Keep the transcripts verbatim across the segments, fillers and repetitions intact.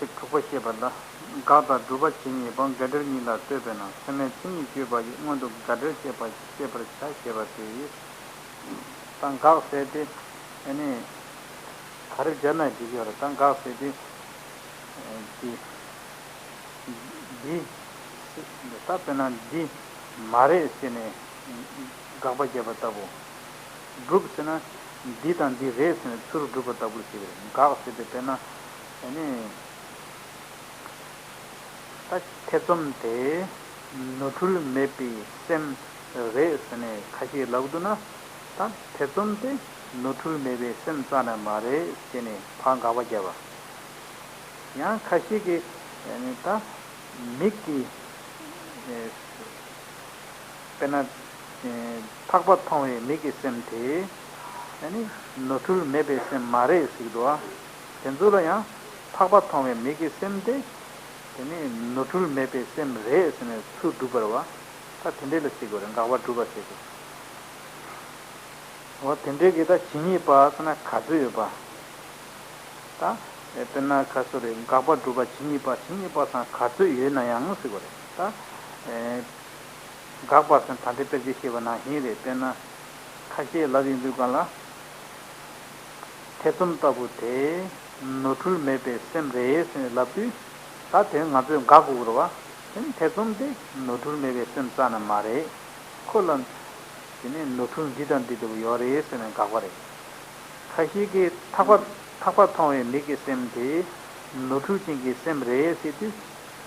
དྲུག་པ་བཤད་པ་ལ། དགག་དང་སྒྲུབ་པ་ཇི་སྙེད་པ། དགག་འབྲེལ་གཉིས་ལ་ལྟོས་པས་ན། ཚད་མའི་མཚན་ཉིད་བརྗོད་པ་ཡི། སྔོན་དུ་དགག་འབྲེལ་བཤད་པ་ཤེས་པར་བྱ་ཞེས་པ་སྟེ། ད་དགག་ཟེར་ཏེ་ཨ་ནི་ག་རེ་སྦྱར་ན་འགྲིག་ཡོད་རེད། ད་དགག་ཟེར་ཏེ་འདི་འདི་ད་དཔེར་ན་འདི་མ་རེད་ཟེར་ནས་དགག་པ་བརྒྱབ་པ་ལྟ་བུ། སྒྲུབ་ཟེར་ན་འདི་དང་འདི་རེད་ཟེར་ནས་ཚུར་སྒྲུབ་པ་ལྟ་བུ་ཞིག་རེད། དགག་ཟེར་ཏེ་དཔེར་ན་ཨ་ནི། ད་ཐེ་ཚོམ་དེ་ནོར་འཁྲུལ་མེད་པའི་སེམས་རེད་ཟེར་ནས་ཁ་ཤས་ལབ་འདུག་ན། ད་ཐེ་ཚོམ་དེ་ནོར་འཁྲུལ་མེད་པའི་སེམས་རྩ་ནས་མ་རེད་ཟེར་ནས་ཕར་དགག་པ་བརྒྱབ་པ། ཡང་ཁ་ཤས་ཀྱིས་ད་མིག་གིས་དཔེར་ན། ཨེ། ཐག་པ་མཐོང་བའི་མིག་གི་སེམས་དེ། ཨ་ནི་ནོར་འཁྲུལ་མེད་པའི་སེམས་མ་རེད་ཟེར་གྱི་འདུག་ཨ། དེ་ཚོ་ལ་ཡང་ཐག་པ་མཐོང་བའི་མིག་གི་སེམས་དེ། དེ་ནི་ནོར་འཁྲུལ་མེད་པའི་སེམས་རེད་ཟེར་ནས་ཚུར་སྒྲུབ་པ་རེད་བ། ད་དེ་འདྲས་ལ་ཟེར་དགོས་རེད། དགག་པ་སྒྲུབ་པ་ཟེར་དགོས། འོ་དེ་འདྲས་ཀྱི་ད་ཇི་སྙེད་པ་ཟེར་ན་ག་ཚོད་ཡོད་པ། ད་ཨེ་དཔེར་ན་ཁ་སོ་རེ་དགག་པ་སྒྲུབ་པ་ཇི་སྙེད་པ་ཇི་སྙེད་པ་སང་ག་ཚོད་ཡོད་ན་ཡང་ཟེར་དགོས་རེད། ད་ཨེ་དགག་པ་ཟེར་ད་ལྟའི་དཔེར་བརྗོད་བཤད་པ་ནང་བཞིན་རེད། དཔེར་ན་ཁ་ཤས་ལབ་ཡོང་དུས་སྒང་ལ་ཐེ་ཚོམ་ལྟ་བུ་དེ་ནོར་འཁྲུལ་མེད་པའི་སེམས་རེད་ཟེར་ནས་ལབ་དུས། ད་དེ་ང་ཚོས་དགག་དགོས་རེད་བ། དེ་ནི་ཐེ་ཚོམ་དེ་ནོར་འཁྲུལ་མེད་པའི་སེམས་རྩ་ནས་མ་རེད། ཁོ་ལ་དེ་ནས་ནོར་འཁྲུལ་འདི་དང་འདི་ལྟ་བུ་ཡོད་རེད་ཟེར་ནས་དགག་པ་རེད། ཁ་ཤས་ཀྱིས་ཐག་པ་ཐག་པ་མཐོང་བའི་མིག་གི་སེམས་དེ་ནོར་འཁྲུལ་ཅན་གྱི་སེམས་རེད་ཟེར་དུས།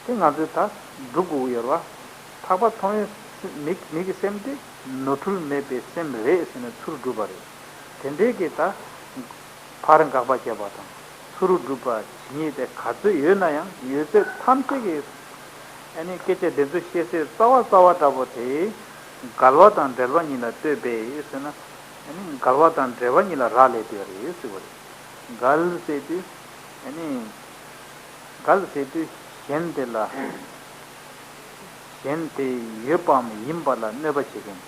དེ་ང་ཚོས་ད་སྒྲུབ་དགོས་ཀྱི་ཡོད་རེད་བ། ཐག་པ་མཐོང་བའི་མིག་མིག་གི་སེམས་དེ་ནོར་འཁྲུལ་མེད་པའི་སེམས་རེད་ཟེར་ནས་ཚུར་སྒྲུབ་པ་རེད། དེ་འདྲའི་གི་ད་ཕར་དགག་པ་བརྒྱབ་པ་དང་ཚུར་སྒྲུབ་པ་ཇི་སྙེད་དེ་ག་ཚོད་ཡོད་ན་ཡང་ཡོད་ཚད་ཐམས་ཅད་ཀྱི་ཨ་ནི་སྐད་ཆ་དེ་ཚོ་བཤད་སའི་རྩ་བ་རྩ་བ་འདྲ་པོ་དེ་འགལ་བ་དང་འབྲེལ་བ་གཉིས་ལ་ལྟོས་པས་ཟེར་ན། ཨ་ནི་འགལ་བ་དང་འབྲེལ་བ་གཉིས་ལ་རག་ལས་བསྡད་པ་རེད་ཟེར་བ་རེད། འགལ་ཟེར་དུས་ཨ་ནི་འགལ་ཟེར་དུས་གཞན་དེ་ལ་གཞན་དེ་ཡོད་པའམ་ཡིན་པ་ལ་གནོད་པ་བྱེད་མཁན།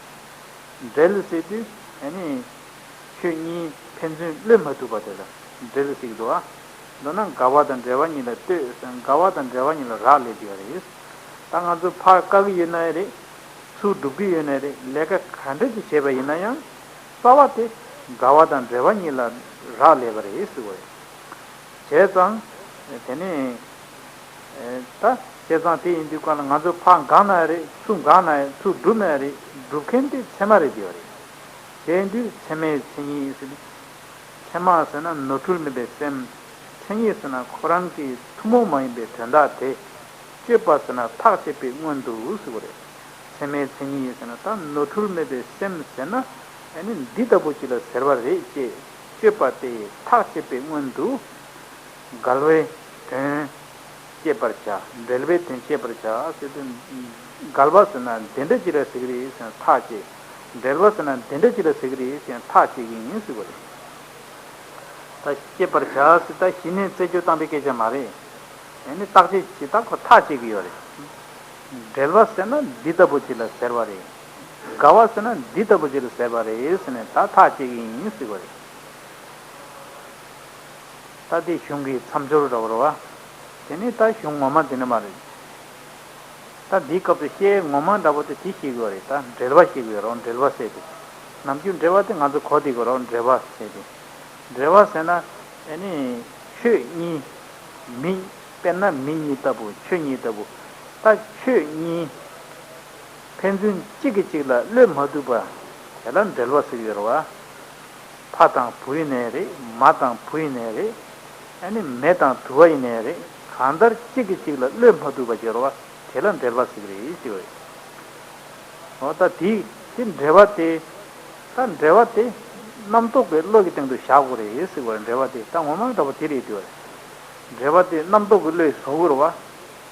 འབྲེལ་ཟེར་དུས་ཨ་ནི་ཆོས་གཉིས་ཕན་ཚུན་བློས་མ་ཐུབ་པ་དེ་ལ་འབྲེལ་ཟེར་གྱི་འདུག་ཨ། མདོར་ན་འགལ་བ་དང་འབྲེལ་བ་གཉིས་ལ་ལྟོས་ཟེར། འགལ་བ་དང་འབྲེལ་བ་གཉིས་ལ་རག་ལས་བསྡད་པ་རེད། ད་ང་ཚོ་ཕར་བཀག་གི་ཡོད་ན་ཡང་རེད། ཚུར་སྒྲུབ་ཀྱི་ཡོད་ན་རེད། ལས་ཀ་ག་འདྲ་ཅིག་བྱས་པ་ཡིན་ན་ཡང་རྩ་བ་དེ་འགལ་བ་དང་འབྲེལ་བ་གཉིས་ལ་རག་ལས་པ་རེད་ཟེར་བ་རེད། བྱས་ཙང་དེ་ནས་ད་བྱས་ཙང་དེ་ཡིན་དུས་གང་ལ་ང་ཚོ་ཕར་འགག་ན་ཡང་རེད། ཚུར་འགག་ན་ཡང་ཚུར་སྒྲུབ་ན་ཡང་རེད། སྒྲུབ་མཁན་དེ་ཚད་མ་རེད་བསྡད་པ་རེད། དེ་ཡིན་དུས་ཚད་མའི་མཚན་ཉིད་ཟེར་ནས། ཚད་མ་ཟེར་ན་ནོར་འཁྲུལ་མེད་པའི་སེམས། མཚན་ཉིད་ཟེར་ན་ཁོ་རང་གི་ཐུན་མོང་མ་ཡིན་པའི་དོན་དག་དེ། དཔྱོད་པ་ཟེར་ན་ཐག་བཅད་པའི་སྔོན་དུ་ཟེར་བ་རེད། ཚད་མའི་མཚན་ཉིད་ཟེར་ན་ད་ནོར་འཁྲུལ་མེད་པའི་སེམས་ཟེར་ན་ཨ་ནི་འདི་ལྟ་བུ་ཅིག་ལ་ཟེར་བ་རེད་ཅེས་དཔྱོད་པ་དེ་ཐག་བཅད་པའི་སྔོན་དུ། འགལ་བའི་དོན་བཤད་པར་བྱ། འབྲེལ་བའི་དོན་བཤད་པར་བྱ་ཟེར་དུས། འགལ་བ་ཟེར་ན་འདི་འདྲ་ཅིག་ལ་ཟེར་གྱི་རེད་ཟེར་ནས་ཐག་བཅད། འབྲེལ་བ་ཟེར་ན་འདི་འདྲ་ཅིག་ལ་ཟེར་གྱི་རེད་ཟེར་ནས་ཐག་བཅད་ཀྱི་ཡིན་ཟེར་བ་རེད། ད་བཤད་པར་བྱ་ཟེར་ད་གཞི་ནས་རྩད་གཅོད་བཏང་པའི་སྐད་ཆ་མ་རེད། ཡང་ནི་བརྟག་དཔྱད་བྱེད་ད་ཁོ་ཐག་བཅད་ཀྱི་ཡོད་རེད། འབྲེལ་བ་ཟེར་ན་འདི་ལྟ་བུ་ཅིག་ལ་ཟེར་བ་རེད། འགལ་བ་ཟེར་ན་འདི་ལྟ་བུ་ཅིག་ལ་ཟེར་བ་རེད་ཟེར་ནས་ད་ཐག་བཅད་ཀྱི་ཡིན་ཟེར་བ་རེད། ད་དེ་གཞུང་གི་མཚམས་སྦྱོར་འདྲ་བོ་རེད་བ། དེ་ནི་ད་གཞུང་ངོ་མ་དེ་ནི་མ་རེད། ད་འདིའི་སྐབས་སུ་བཤད་ངོ་མ་འདྲ་བོ་དེ་དེ་བཤད་དགོས་རེད། ད་འབྲེལ་བ་བཤད་དགོས་རེད། འབྲེལ་བ་ཟེར་དེ། ནམ་རྒྱུན་འབྲེལ་བ་དེ་ང་ཚོ་གོ་བསྡད་དགོས་རེད། འབྲེལ་བ་ཟེར་དེ། འབྲེལ་བ་ཟེར་ན་ཨ་ནི་ཆོས་གཉིས། མི། དཔེར་ན་མི་གཉིས་ལྟ་བུ། ཆོས་གཉིས་ལྟ་བུ། ད་ཆོས་གཉིས་ཕན་ཚུན་གཅིག་གིས་གཅིག་ལ་བློས་མ་ཐུབ་པ་དེ་ལ་འབྲེལ་བ་ཟེར་གྱི་ཡོད་རེད་བ། ཕ་དང་བུ་ཡིན་ནའི་རེད། མ་དང་བུ་ཡིན་ནའི་རེད། ཨ་ནི་མེ་དང་དུ་བ་ཡིན་ནའི་རེད། གང་ལྟར་གཅིག་གིས་གཅིག་ལ་བློས་མ་ཐུབ་པ་ཅིག་ཡོད་རེད་བ། དེ་ལ་འབྲེལ་བ་ཟེར་གྱི་རེད་ཅེས་པ་རེད། འོ་ད་དེ་དེ་འབྲེལ་བ་དེ། ད་འབྲེལ་བ་དེ་རྣམ་རྟོག་གི་བློ་གི་སྟེང་དུ་བཞག་དགོས་རེད་ཟེར་བ་རེད། འབྲེལ་བ་དེ་ད་ངོ་མ་འདྲ་པོ་དེ་རེད་འདུག་བ། འབྲེལ་བ་དེ་རྣམ་རྟོག་གི་བློས་བཟོ་དགོས་རེད་བ།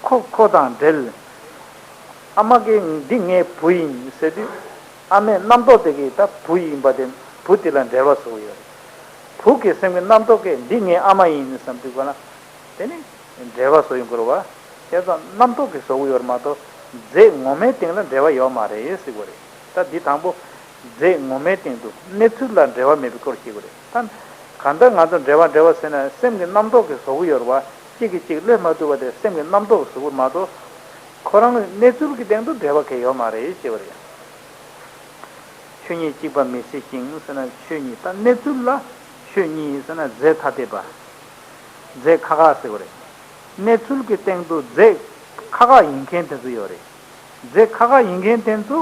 ཁོ་ཁོ་དང་འབྲེལ། ཨ་མ་གིས་འདི་ངའི་བུ་ཡིན་ཟེར་དུས། ཨ་མའི་རྣམ་རྟོག་དེ་གིས་ད་བུ་ཡིན་པ་དེ་བུ་དེ་ལ་འབྲེལ་བ་བཟོ་གི་ཡོད་རེད། བུ་གི་སེམས་ཀྱི་རྣམ་རྟོག་གིས་འདི་ངའི་ཨ་མ་ཡིན་བསམ་དུས་ག་ལ། དེ་ནི་འབྲེལ་བ་བཟོ་ཡོང་གི་རེད་བ། བྱས་ཙང་རྣམ་རྟོག་གིས་བཟོ་གི་ཡོད་རེད་མ་གཏོགས་རྫས་ངོ་མའི་སྟེང་ལ་འབྲེལ་བ་ཡོད་མ་རེད་ཟེར་གི་རེད། ད་འདི་དང་པོ་རྫས་ངོ་མའི་སྟེང་དུ་གནས་ཚུལ་ལ་འབྲེལ་བ་མེད་པའི་སྐོར་བཤད་གི་རེད། ད་གང་ལྟར་ང་ཚོ་འབྲེལ་བ་འབྲེལ་བ་ཟེར་ན་སེམས་ཀྱི་རྣམ་རྟོག་གིས་བཟོ་གི་ཡོད་རེད་བ། གཅིག་གིས་གཅིག་བློས་མ་ཐུབ་པ་དེ་སེམས་ཀྱི་རྣམ་རྟོག་ཟེར་བ་མ་གཏོགས། ཁོ་རང་གནས་ཚུལ་གྱི་སྟེང་དུ་འབྲེལ་བ་གང་ཡང་ཡོད་མ་རེད་ཅེས་པ་རེད། ཆོས་ཉིད་གཅིག་པ་མི་སྲིད་ཅིང་ཟེར་ན་ཆོས་ཉིད་ད་གནས་ཚུལ་ལ་ཆོས་ཉིད་ཟེར་ན་རྫས་ཐ་དད་པ། རྫས་ཁ་ཁ་ཟེར་བ་རེད། གནས་ཚུལ་གྱི་སྟེང་དུ་རྫས་ཁ་ཁ་ཡིན་མཁན་དེ་ཚོ་ཡོད་རེད། རྫས་ཁ་ཁ་ཡིན་མཁན་དེ་ཚོ་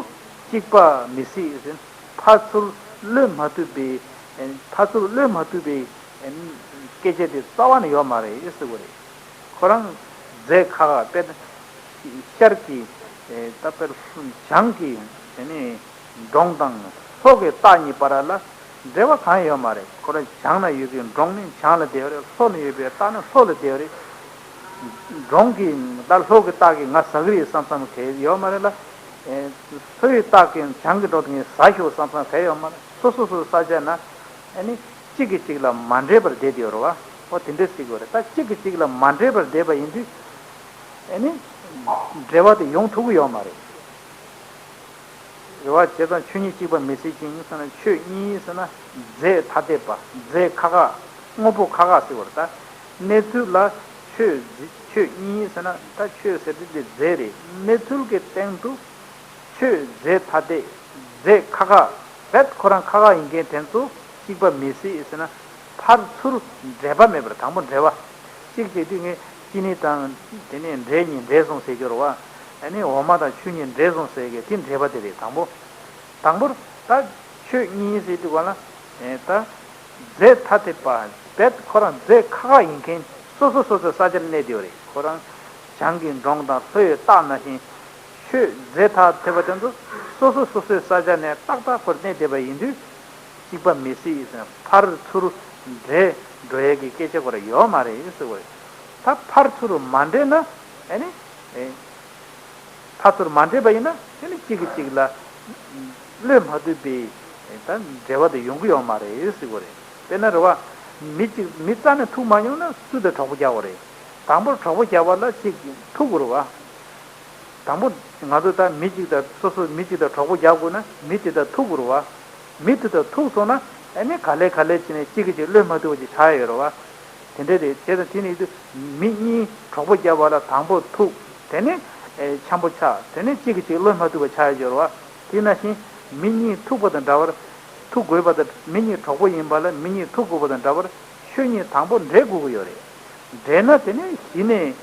གཅིག་པ་མི་སྲིད་ཟེར། ཕར་ཚུར་བློས་མ་ཐུབ་པའི་ཕར་ཚུར་བློས་མ་ཐུབ་པའི་སྐད་ཆ་དེ་རྩ་བ་ནས་ཡོད་མ་རེད་ཟེར་བ་རེད། ཁོ་རང་རྫས་ཁ་ཁ་དཔེར་ན་ཤར་གྱི་ད་དཔེར་བྱང་གི་དེ་ནས་འབྲོང་དང་ལྷོ་གི་སྟག་གཉིས་བར་ལ་འབྲེལ་བ་གང་ཡང་ཡོད་མ་རེད། ཁོ་རང་བྱང་ན་ཡོད་པའི་འབྲོང་ནི་བྱང་ལ་བསྡད་ཡོད་རེད། ལྷོ་ན་ཡོད་པའི་སྟག་ནི་ལྷོ་ལ་བསྡད་ཡོད་རེད། འབྲོང་གིས་ད་ལྷོ་གི་སྟག་གིས་ང་ཟ་གི་རེད་བསམ་བསམ་གང་ཡང་ཡོད་མ་རེད་ལ། ལྷོའི་སྟག་གིས་བྱང་གི་འབྲོང་དེ་ངས་ཟ་ཤོག་བསམ་བསམ་གང་ཡང་ཡོད་མ་རེད། སོ་སོ་སོ་སོའི་ས་ཆ་ན་ཨ་ནི་གཅིག་གིས་གཅིག་ལ་མ་འདྲེས་པར་བསྡད་དེ་ཡོད་རེད་བ། འོ་དེ་འདྲ་ཟེར་དགོས་རེད། ད་གཅིག་གིས་གཅིག་ལ་མ་འདྲེས་པར་བསྡད་པ་ཡིན་དུས་ཨ་ནི་འབྲེལ་བ་དེ་ཡོང་ཐུབ་ཀྱི་ཡོད་མ་རེད། རེད་བ། བྱས་ཙང་ཆོས་ཉིད་གཅིག་པ་མི་སྲིད་ཅིང་ཟེར་ན་ཆོས་གཉིས་ཟེར་ན་རྫས་ཐ་དད་པ། རྫས་ཁ་ཁ། དངོས་པོ་ཁ་ཁ་ཟེར་བ་རེད། ད་གནས་ཚུལ་ལ་ཆོས་ཆོས་གཉིས་ཟེར་ན་ད་ཆོས་ཟེར་དུས་དེ་རྫས་རེད། གནས་ཚུལ་གྱི་སྟེང་དུ་ཆོས་རྫས་ཐ་དད། རྫས་ཁ་ཁ། རྦད་ཁོ་རང་ཁ་ཁ་ཡིན་མཁན་དེ་ཚོ་གཅིག་པ་མི་སྲིད་ཟེར་ན་ཕར་ཚུར་འབྲེལ་བ་མེད་པར། དང་པོ་འབྲེལ་བ། གཅིག་བྱེད་དུས་ངས་ཅི་ནི་དང་དེ་ནས་འབྲས་གཉིས་འདྲེས་སོང་ཟེར་རྒྱུ་རེད་བ། ཨ་ནི་འོ་མ་དང་ཆུ་གཉིས་འདྲེས་སོང་ཟེར་གི་དེ་འབྲེལ་བ་དེ་རེད། དང་པོ། དང་པོར་ད་ཆོས་གཉིས་ཟེར་དུས་ག་ལ་ད་རྫས་ཐ་དད་པ། རྦད་ཁོ་རང་རྫས་ཁ་ཁ་ཡིན་མཁན་སོ་སོ་སོ་སོའི་ས་ཆར་གནས་བསྡད་ཡོད་རེད། ཁོ་རང་བྱང་གི་འབྲོང་དང་ལྷོའི་སྟག་ནང་བཞིན་ཆོས་རྫས་ཐ་དད་པ་དེ་ཚོ་སོ་སོ་སོ་སོའི་ས་ཆ་ནས་ཏག་ཏག་ཁོར་གནས་བསྡད་པ་ཡིན་དུས། གཅིག་པ་མི་སྲིད་ཟེར་ན་ཕར་ཚུར་འདྲེས་འགྲོ་ཡས་ཀྱི་སྐད་ཆ་ཁོ་རང་ཡོད་མ་རེད་ཟེར་བ་རེད། ད་ཕར་ཚུར་མ་འདྲེས་ན་ཨ་ནི་ཨེ་ཕར་ཚུར་མ་འདྲེས་པ་ཡིན་ན་ཨ་ནི་གཅིག་གིས་གཅིག་ལ་བློས་མ་ཐུབ་པའི་ད་འབྲེལ་བ་དེ་ཡོང་གི་ཡོད་མ་རེད་ཟེར་བ་རེད། དཔེར་ན་རེད་བ། མི་གཅིག་མི་རྩ་ནས་ཐུག་མ་མྱོང་ན་སུ་དང་གྲོགས་པོ་རྒྱག་པ་རེད། དང་པོར་གྲོགས་པོ་རྒྱག་པ་ལ་གཅིག་ཐུག་དགོས་རེད་བ། དང་པོ་ང་ཚོ་ད་མི་གཅིག་དང་སོ་སོ་མི་གཅིག་དང་གྲོགས་པོ་རྒྱག་དགོས་ན་མི་དེ་དང་ཐུག་དགོས་རེད་བ། མི་དེ་དང་ཐུག་སོང་ན་ཨ་ནི་ག་ལེ་ག་ལེ་བྱས་ནས་གཅིག་གིས་གཅིག་བློས་མ་ཐུབ་པ་ཅིག་ཆགས་ཡ་ཡོད་རེད་བ། དེ་འདྲ་རེད། བྱས་ཙང་དེ་ནི་མི་གཉིས་གྲོགས་པོ་རྒྱག་པ་ལ་དང་པོ་ཐུག་དེ་ནས་ཨེ་འཆམ་པོ་ཆགས། དེ་ནས་གཅིག་གིས་གཅིག་བློས་མ་ཐུབ་པ་ཆགས་ཡ་ཡོད་རེད་བ། དེ་ནང་བཞིན་མི་གཉིས་ཐུག་པ་དང་འདྲ་བར་ཐུག་དགོས་པ་དང་མི་གཉིས་གྲོགས་པོ་ཡིན་པ་ལ་མི་གཉིས་ཐུག་དགོས་པ་དང་འདྲ་བར་ཆོས་གཉིས་དང་པོ་འདྲེས་དགོས་ཀྱི་ཡོད་རེད། འདྲེས་ན་དེ་ནས་གཞི་ནས་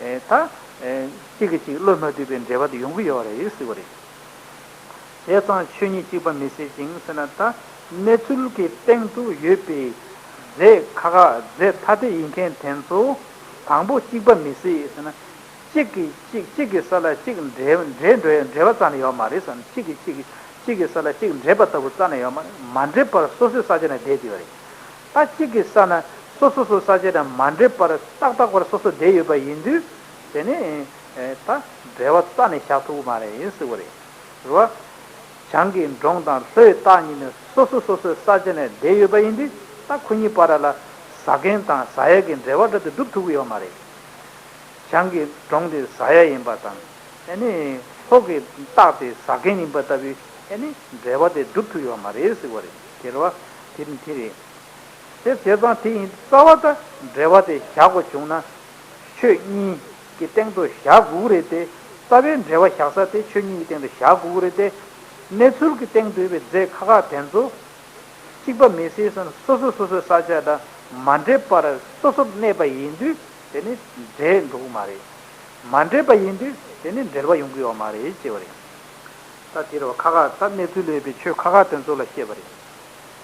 ཨེ་ད་ཨེ་གཅིག་གིས་གཅིག་བློས་མ་ཐུབ་པའི་འབྲེལ་བ་དེ་ཡོང་གི་ཡོད་རེད་ཟེར་བ་རེད། བྱས་ཙང་ཆོས་ཉིད་གཅིག་པ་མི་སྲིད་ཅིང་ཟེར་ན་ད་གནས་ཚུལ་གྱི་སྟེང་དུ་ཡོད་པའི་རྫས་ཁ་ཁ་རྫས་ཐ་དད་ཡིན་མཁན་དེ་ཚོ་དང་པོ་གཅིག་པ་མི་སྲིད་ཟེར་ན། གཅིག་གིས་གཅིག་གཅིག་གི་ས་ལ་གཅིག་འདྲེས་འདྲེས་འགྲོ་ཡ་འབྲེལ་བ་རྩ་ནས་ཡོད་མ་རེད་ཟེར་ན། གཅིག་གིས་གཅིག་གཅིག་གི་ས་ལ་གཅིག་འདྲེས་པ་ལྟ་བུ་རྩ་ནས་ཡོད་མ་རེད། མ་འདྲེས་པར་སོ་སོའི་ས་ཆ་ནས་བསྡད་ཡོད་རེད། ད་གཅིག་གི་ས་ན་སོ་སོ་སོའི་ས་ཆ་ནས་མ་འདྲེས་པར་ཏག་ཏག་པར་སོ་སོ་བསྡད་ཡོད་པ་ཡིན་དུས་དེ་ནི་ད་འབྲེལ་བ་རྩ་ནས་བཞག་ཐུབ་ཀྱི་མ་རེད་ཟེར་བ་རེད། རེད་བ། བྱང་གི་འབྲོང་དང་ལྷོའི་སྟག་གཉིས་ནི་སོ་སོ་སོ་སོའི་ས་ཆ་ནས་བསྡད་ཡོད་པ་ཡིན་དུས་ད་ཁོ་གཉིས་བར་ལ་ཟ་མཁན་དང་ཟ་ཡས་ཀྱི་འབྲེལ་བ་འདྲ་དེ་སྒྲུབ་ཐུབ་ཀྱི་ཡོད་མ་རེད། བྱང་གི་འབྲོང་དེ་ཟ་ཡ་ཡིན་པ་དང་། ཨ་ནི་ལྷོ་གི་སྟག་དེ་ཟ་མཁན་ཡིན་པ་ལྟ་བུའི་ཨ་ནི་འབྲེལ་བ་དེ་སྒྲུབ་ཐུབ་ཡོད་མ་རེད་ཟེར་བ་རེད། དེ་རེད་བ། དེ་ནི་དེ་རེད། དེ་བྱས་ཙང་དེ་ཡིན་རྩ་བ་ད་འབྲེལ་བ་དེ་བཞག་དགོས་བྱུང་ན། ཆོས་གཉིས་ཀྱི་སྟེང་དུ་བཞག་དགོས་རེད་དེ། རྩ་བའི་འབྲེལ་བ་བཞག་ས་དེ་ཆོས་གཉིས་ཀྱི་སྟེང་དུ་བཞག་དགོས་རེད་དེ། གནས་ཚུལ་གྱི་སྟེང་དུ་ཡོད་པའི་རྫས་ཁ་ཁ་དེ་ཚོ་གཅིག་པ་མི་སྲིད་ཟེར་ན་སོ་སོ་སོ་སོའི་ས་ཆ་དང་མ་འདྲེས་པར་སོ་སོར་གནས་པ་ཡིན་དུས་དེ་ནི་འདྲེས་འགྲོ་གི་མ་རེད། མ་འདྲེས་པ་ཡིན་དུས་དེ་ནི་འབྲེལ་བ་ཡོང་གི་ཡོད་མ་རེད་ཅེས་པ་རེད། ད་དེ་རེད་བ། ཁ་ཁ་ད་གནས་ཚུལ་ལ་ཡོད་པའི་ཆོས་ཁ་ཁ་དེ་ཚོ་ལ་བཤད་པ་རེད།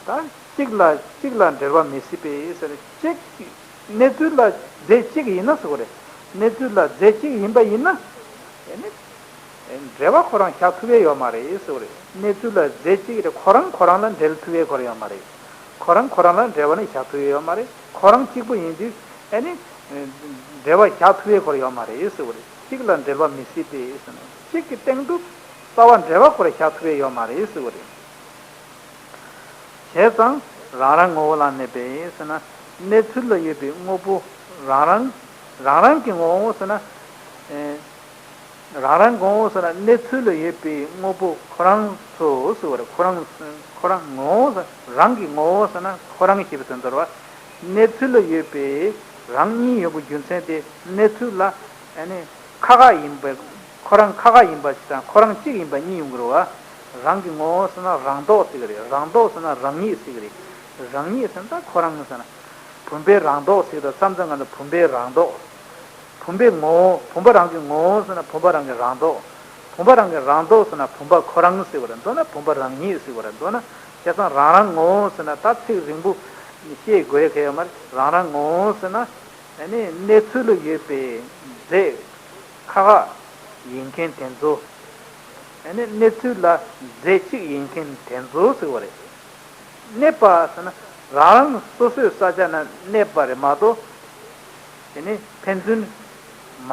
ད་གཅིག་ལ་གཅིག་ལ་འབྲེལ་བ་མི་སྲིད་པས་ཟེར་གཅིག་གནས་ཚུལ་ལ་རྫས་གཅིག་ཡིན་ན་ཟེར་བ་རེད། གནས་ཚུལ་ལ་རྫས་གཅིག་ཡིན་པ་ཡིན་ན། དེ་ནི་འབྲེལ་བ་ཁོ་རང་བཞག་ཐུབ་ཡས་ཡོད་མ་རེད་ཟེར་བ་རེད། གནས་ཚུལ་ལ་རྫས་གཅིག་རེད། ཁོ་རང་ཁོ་རང་ལ་འབྲེལ་ཐུབ་ཡས་ཁོ་རང་ཡོད་མ་རེད། ཁོ་རང་ཁོ་རང་ལ་འབྲེལ་བ་ནི་བཞག་ཐུབ་ཡས་ཡོད་མ་རེད། ཁོ་རང་གཅིག་པུ་ཡིན་དུས་ཨ་ནི་འབྲེལ་བ་བཞག་ཐུབ་ཡས་ཁོ་རང་ཡོད་མ་རེད་ཟེར་བ་རེད། གཅིག་ལ་འབྲེལ་བ་མི་སྲིད་པས་ཟེར་ན་གཅིག་གི་སྟེང་དུ་རྩ་བ་འབྲེལ་བ་ཁོ་རང་བཞག་ཐུབ་ཡས་ཡོད་མ་རེད་ཟེར་བ་རེད། བྱས་ཙང་རང་རང་ངོ་བོ་ལ་གནས་པས་ཟེར་ན། གནས་ཚུལ་ལ་ཡོད་པའི་དངོས་པོ་རང་རང་། རང་རང་གི་ངོ་བོ་ཟེར་ན། ཨེ། རང་རང་ངོ་བོ་ཟེར་ན་གནས་ཚུལ་ལ་ཡོད་པའི་དངོས་པོ་ཁོ་རང་ཚོ་ཟེར་བ་རེད། ཁོ་རང་ཁོ་རང་ངོ་བོ་ཟེར་རང་གི་ངོ་བོ་ཟེར་ན་ཁོ་རང་ཞེས་པའི་དོན་དུ་རེད་བ། གནས་ཚུལ་ལ་ཡོད་པའི་ རང་གཉིས་ཡོང་གི་རྒྱུ་མཚན་དེ་གནས་ཚུལ་ལ་ཨ་ནི་ཁ་ཁ་ཡིན་པ། ཁོ་རང་ཁ་ཁ་ཡིན་པ་ཞིག་དང་ཁོ་རང་གཅིག་ཡིན་པ་གཉིས་ཡོང་གི་རེད་བ། རང་གི་ངོ་བོ་ཟེར་ན་རང་ལྡོག་ཟེར་གི་རེད། རང་ལྡོག་ཟེར་ན་རང་ཉིད་ཟེར་གི་རེད། རང་ཉིད་ཟེར་ན་ད་ཁོ་རང་ཟེར་ན། བུམ་པའི་རང་ལྡོག་ཟེར་གི་རེད། མཚམས་མཚམས་ང་ཚོ་བུམ་པའི་རང་ལྡོག་བུམ་པའི་ངོ་བོ། བུམ་པ་རང་གི་ངོ་བོ་ཟེར་ན་བུམ་པ་རང་གི་རང་ལྡོག་བུམ་པ་རང་གི་རང་ལྡོག་ཟེར་ན་བུམ་པ་ཁོ་རང་ཟེར་བ་རེད། མདོར་ན་བུམ་པ་རང་ཉིད་ཟེར་བ་རེད། མདོར་ན་བྱས་ཙང་རང་རང་ངོ་བོ་ཟེར་ན་ད་ཚིག་རིང་པོ་བཤད་དགོས་ཡ་གང་ཡོད་མ་རེད། རང་རང་ངོ་བོ་ཟེར་ན་ཨ་ནི་གནས་ཚུལ་ལ་ཡོད་པའི་རྫས་ཁ་ཁ་ཡིན་མཁན་དེ་ཚོ། ཨ་ནི་གནས་ཚུལ་ལ་རྫས་གཅིག་ཡིན་མཁན་དེ་ཚོ་ཟེར་བ་རེད། གནས་པ་ཟེར་ན་རང་རང་སོ་སོའི་ས་ཆ་ན་གནས་པ་རེད་མ་གཏོགས། དེ་ནི་ཕན་ཚུན་མ་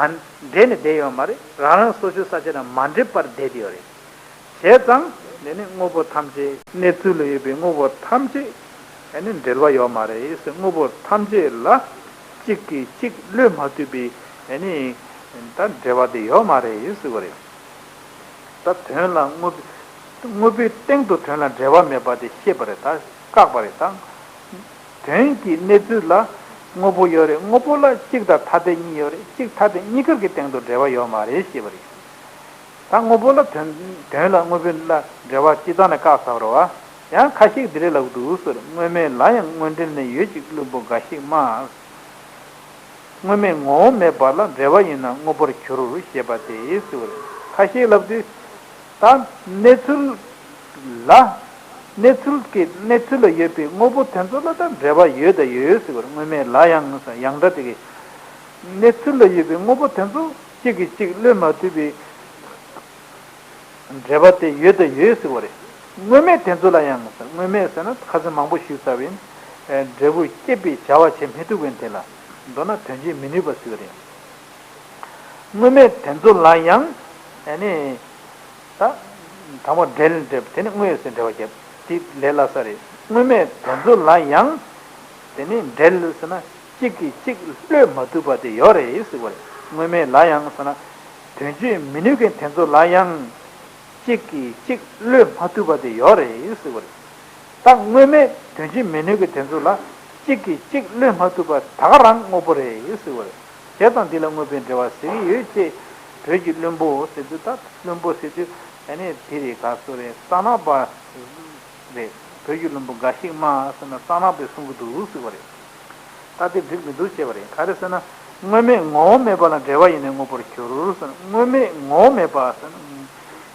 འབྲེལ་ནས་བསྡད་ཡོད་མ་རེད། རང་རང་སོ་སོའི་ས་ཆ་ན་མ་འབྲེལ་བར་བསྡད་ཡོད་རེད། བྱས་ཙང་དེ་ནི་དངོས་པོ་ཐམས་ཅད་གནས་ཚུལ་ལ་ཡོད་པའི་དངོས་པོ་ཐམས་ཅད་ཨ་ནི་འབྲེལ་བ་ཡོད་མ་རེད་ཟེར། དངོས་པོ་ཐམས་ཅད་ལ་གཅིག་གིས་གཅིག་བློས་མ་ཐུབ་པའི་ཨ་ནི་ད་འབྲེལ་བ་དེ་ཡོད་མ་རེད་ཟེར་བ་རེད། ད་དོན་ལ་དངོས་དངོས་པོའི་སྟེང་དུ་དོན་ལ་འབྲེལ་བ་མེད་པ་དེ་ཤེས་པ་རེད། ད་བཀག་པ་རེད། ད་དོན་གྱི་གནས་ཚུལ་ལ་དངོས་པོ་ཡོད་རེད། དངོས་པོ་ལ་གཅིག་དང་ཐ་དད་གཉིས་ཡོད་རེད། གཅིག་ཐ་དད་གཉིས་ཀར་གྱི་སྟེང་དུ་འབྲེལ་བ་ཡོད་མ་རེད་ཞེས་པ་རེད། ད་དངོས་པོ་ལ་དོན་དོན་ལ་དངོས་པོ་ལ་འབྲེལ་བ་སྤྱི་བཏང་ནས་བཀག་ཚར་བ་རེད་བ། ཡང་ཁ་ཤས་འདི་རེད་ལབ་འདུག་ཟེར། དངོས་མེད་ལ་ཡང་དངོས་འབྲེལ་ནི་ཡོད་ཅིག་བླུན་པོ་འགའ་ཞིག་སྨྲ། དངོས་མེད་ངོ་བོ་མེད་པ་ལ་འབྲེལ་བ་ཡིན་ན་དངོས་པོར་འགྱུར་ཞེས་པ་སྟེ་ཟེར་བ་རེད། ཁ་ཤས་ལབ་དུས་ད་གནས་ཚུལ་ལ་གནས་ཚུལ་གྱི་གནས་ཚུལ་ལ་ཡོད་པའི་དངོས་པོ་དེ་ཚོ་ལ་ད་འབྲེལ་བ་ཡོད་དང་ཡོད་ཟེར་བ་རེད། དངོས་མེད་ལ་ཡང་ཟེར་ཡང་སྒྲ་དེ་གི་གནས་ཚུལ་ལ་ཡོད་པའི་དངོས་པོ་དེ་ཚོ་གཅིག་གིས་གཅིག་བློས་མ་ཐུབ་པའི་འབྲེལ་བ་དེ་ཡོད་དང་ཡོད་ཟེར་བ་རེད། དངོས་མེད་དེ་ཚོ་ལ་ཡང་ཟེར། དངོས་མེད་ཟེར་ན་ཁ་སང་མང་པོ་ཞུས་ཚར་བ་ཡིན། ཨེ་འབྲས་བུ་སྐྱེད་པའི་བྱ་བ་བྱེད་མི་ཐུབ་མཁན་དེ་ལ་མདོར་ན་དོན་བྱེད་མི་ནུས་པ་ཟེར་བ་རེད། དངོས་མེད་དེ་ཚོ་ལ་ཡང་ཨ་ནི་ད་དང་པོ་འབྲེལ་འབྲེལ་དེ་ནི་དངོས་ཟེར་འབྲེལ་བ་བརྒྱབ། དེ་ལས་སླ་ས་རེད། དངོས་མེད་དེ་ཚོ་ལ་ཡང་དེ་ནི་འབྲེལ་ཟེར་ན། གཅིག་གིས་གཅིག་བློས་མ་ཐུབ་པ་དེ་ཡོད་རེད་ཟེར་བ་རེད། དངོས་མེད་ལ་ཡང་ཟེར་ན། དོན་བྱེད་མི་ནུས་མཁན་དེ་ཚོ་ལ་ཡང་གཅིག་གིས་གཅིག་བློས་མ་ཐུབ་པ་དེ་ཡོད་རེད་ཟེར་བ་རེད། ད་དངོས་མེད་དོན་བྱེད་མི་ནུས་མཁན་དེ་ཚོ་ལ་གཅིག་གིས་གཅིག་བློས་མ་ཐུབ་པ་ད་ག་རང་དངོས་པོ་རེད་ཟེར་བ་རེད། བྱས་ཙང་འདི་ལ་དངོས་པོའི་འབྲེལ་བ་ཟེར་གྱི་ཡོད་ཅེས། བོད་ཀྱི་བླུན་པོ་ཟེར་དུས་ད་བླུན་པོ་ཟེར་དུས་ཨ་ནི་དེ་རེད། ག་སུ་རེད། གསང་སྔགས་པ་རེད། བོད་ཀྱི་བླུན་པོ་འགའ་ཞིག་སྨྲ་ཟེར་ན་གསང་སྔགས་པས་གསུང་གི་འདུག་ཟེར་བ་རེད། ད་དེ་འགྲིག་མི་འདུག་ཅེས་པ་རེད། ག་རེ་ཟེར་ན། དངོས་མེད་ངོ་བོ་མེད་པ་ལ་འབྲེལ་བ་ཡིན་ནས་དངོས་པོར་གྱུར་ཟེར་ན། དངོས་མེད་ངོ་བོ་མེད་པ་ཟེར་ན།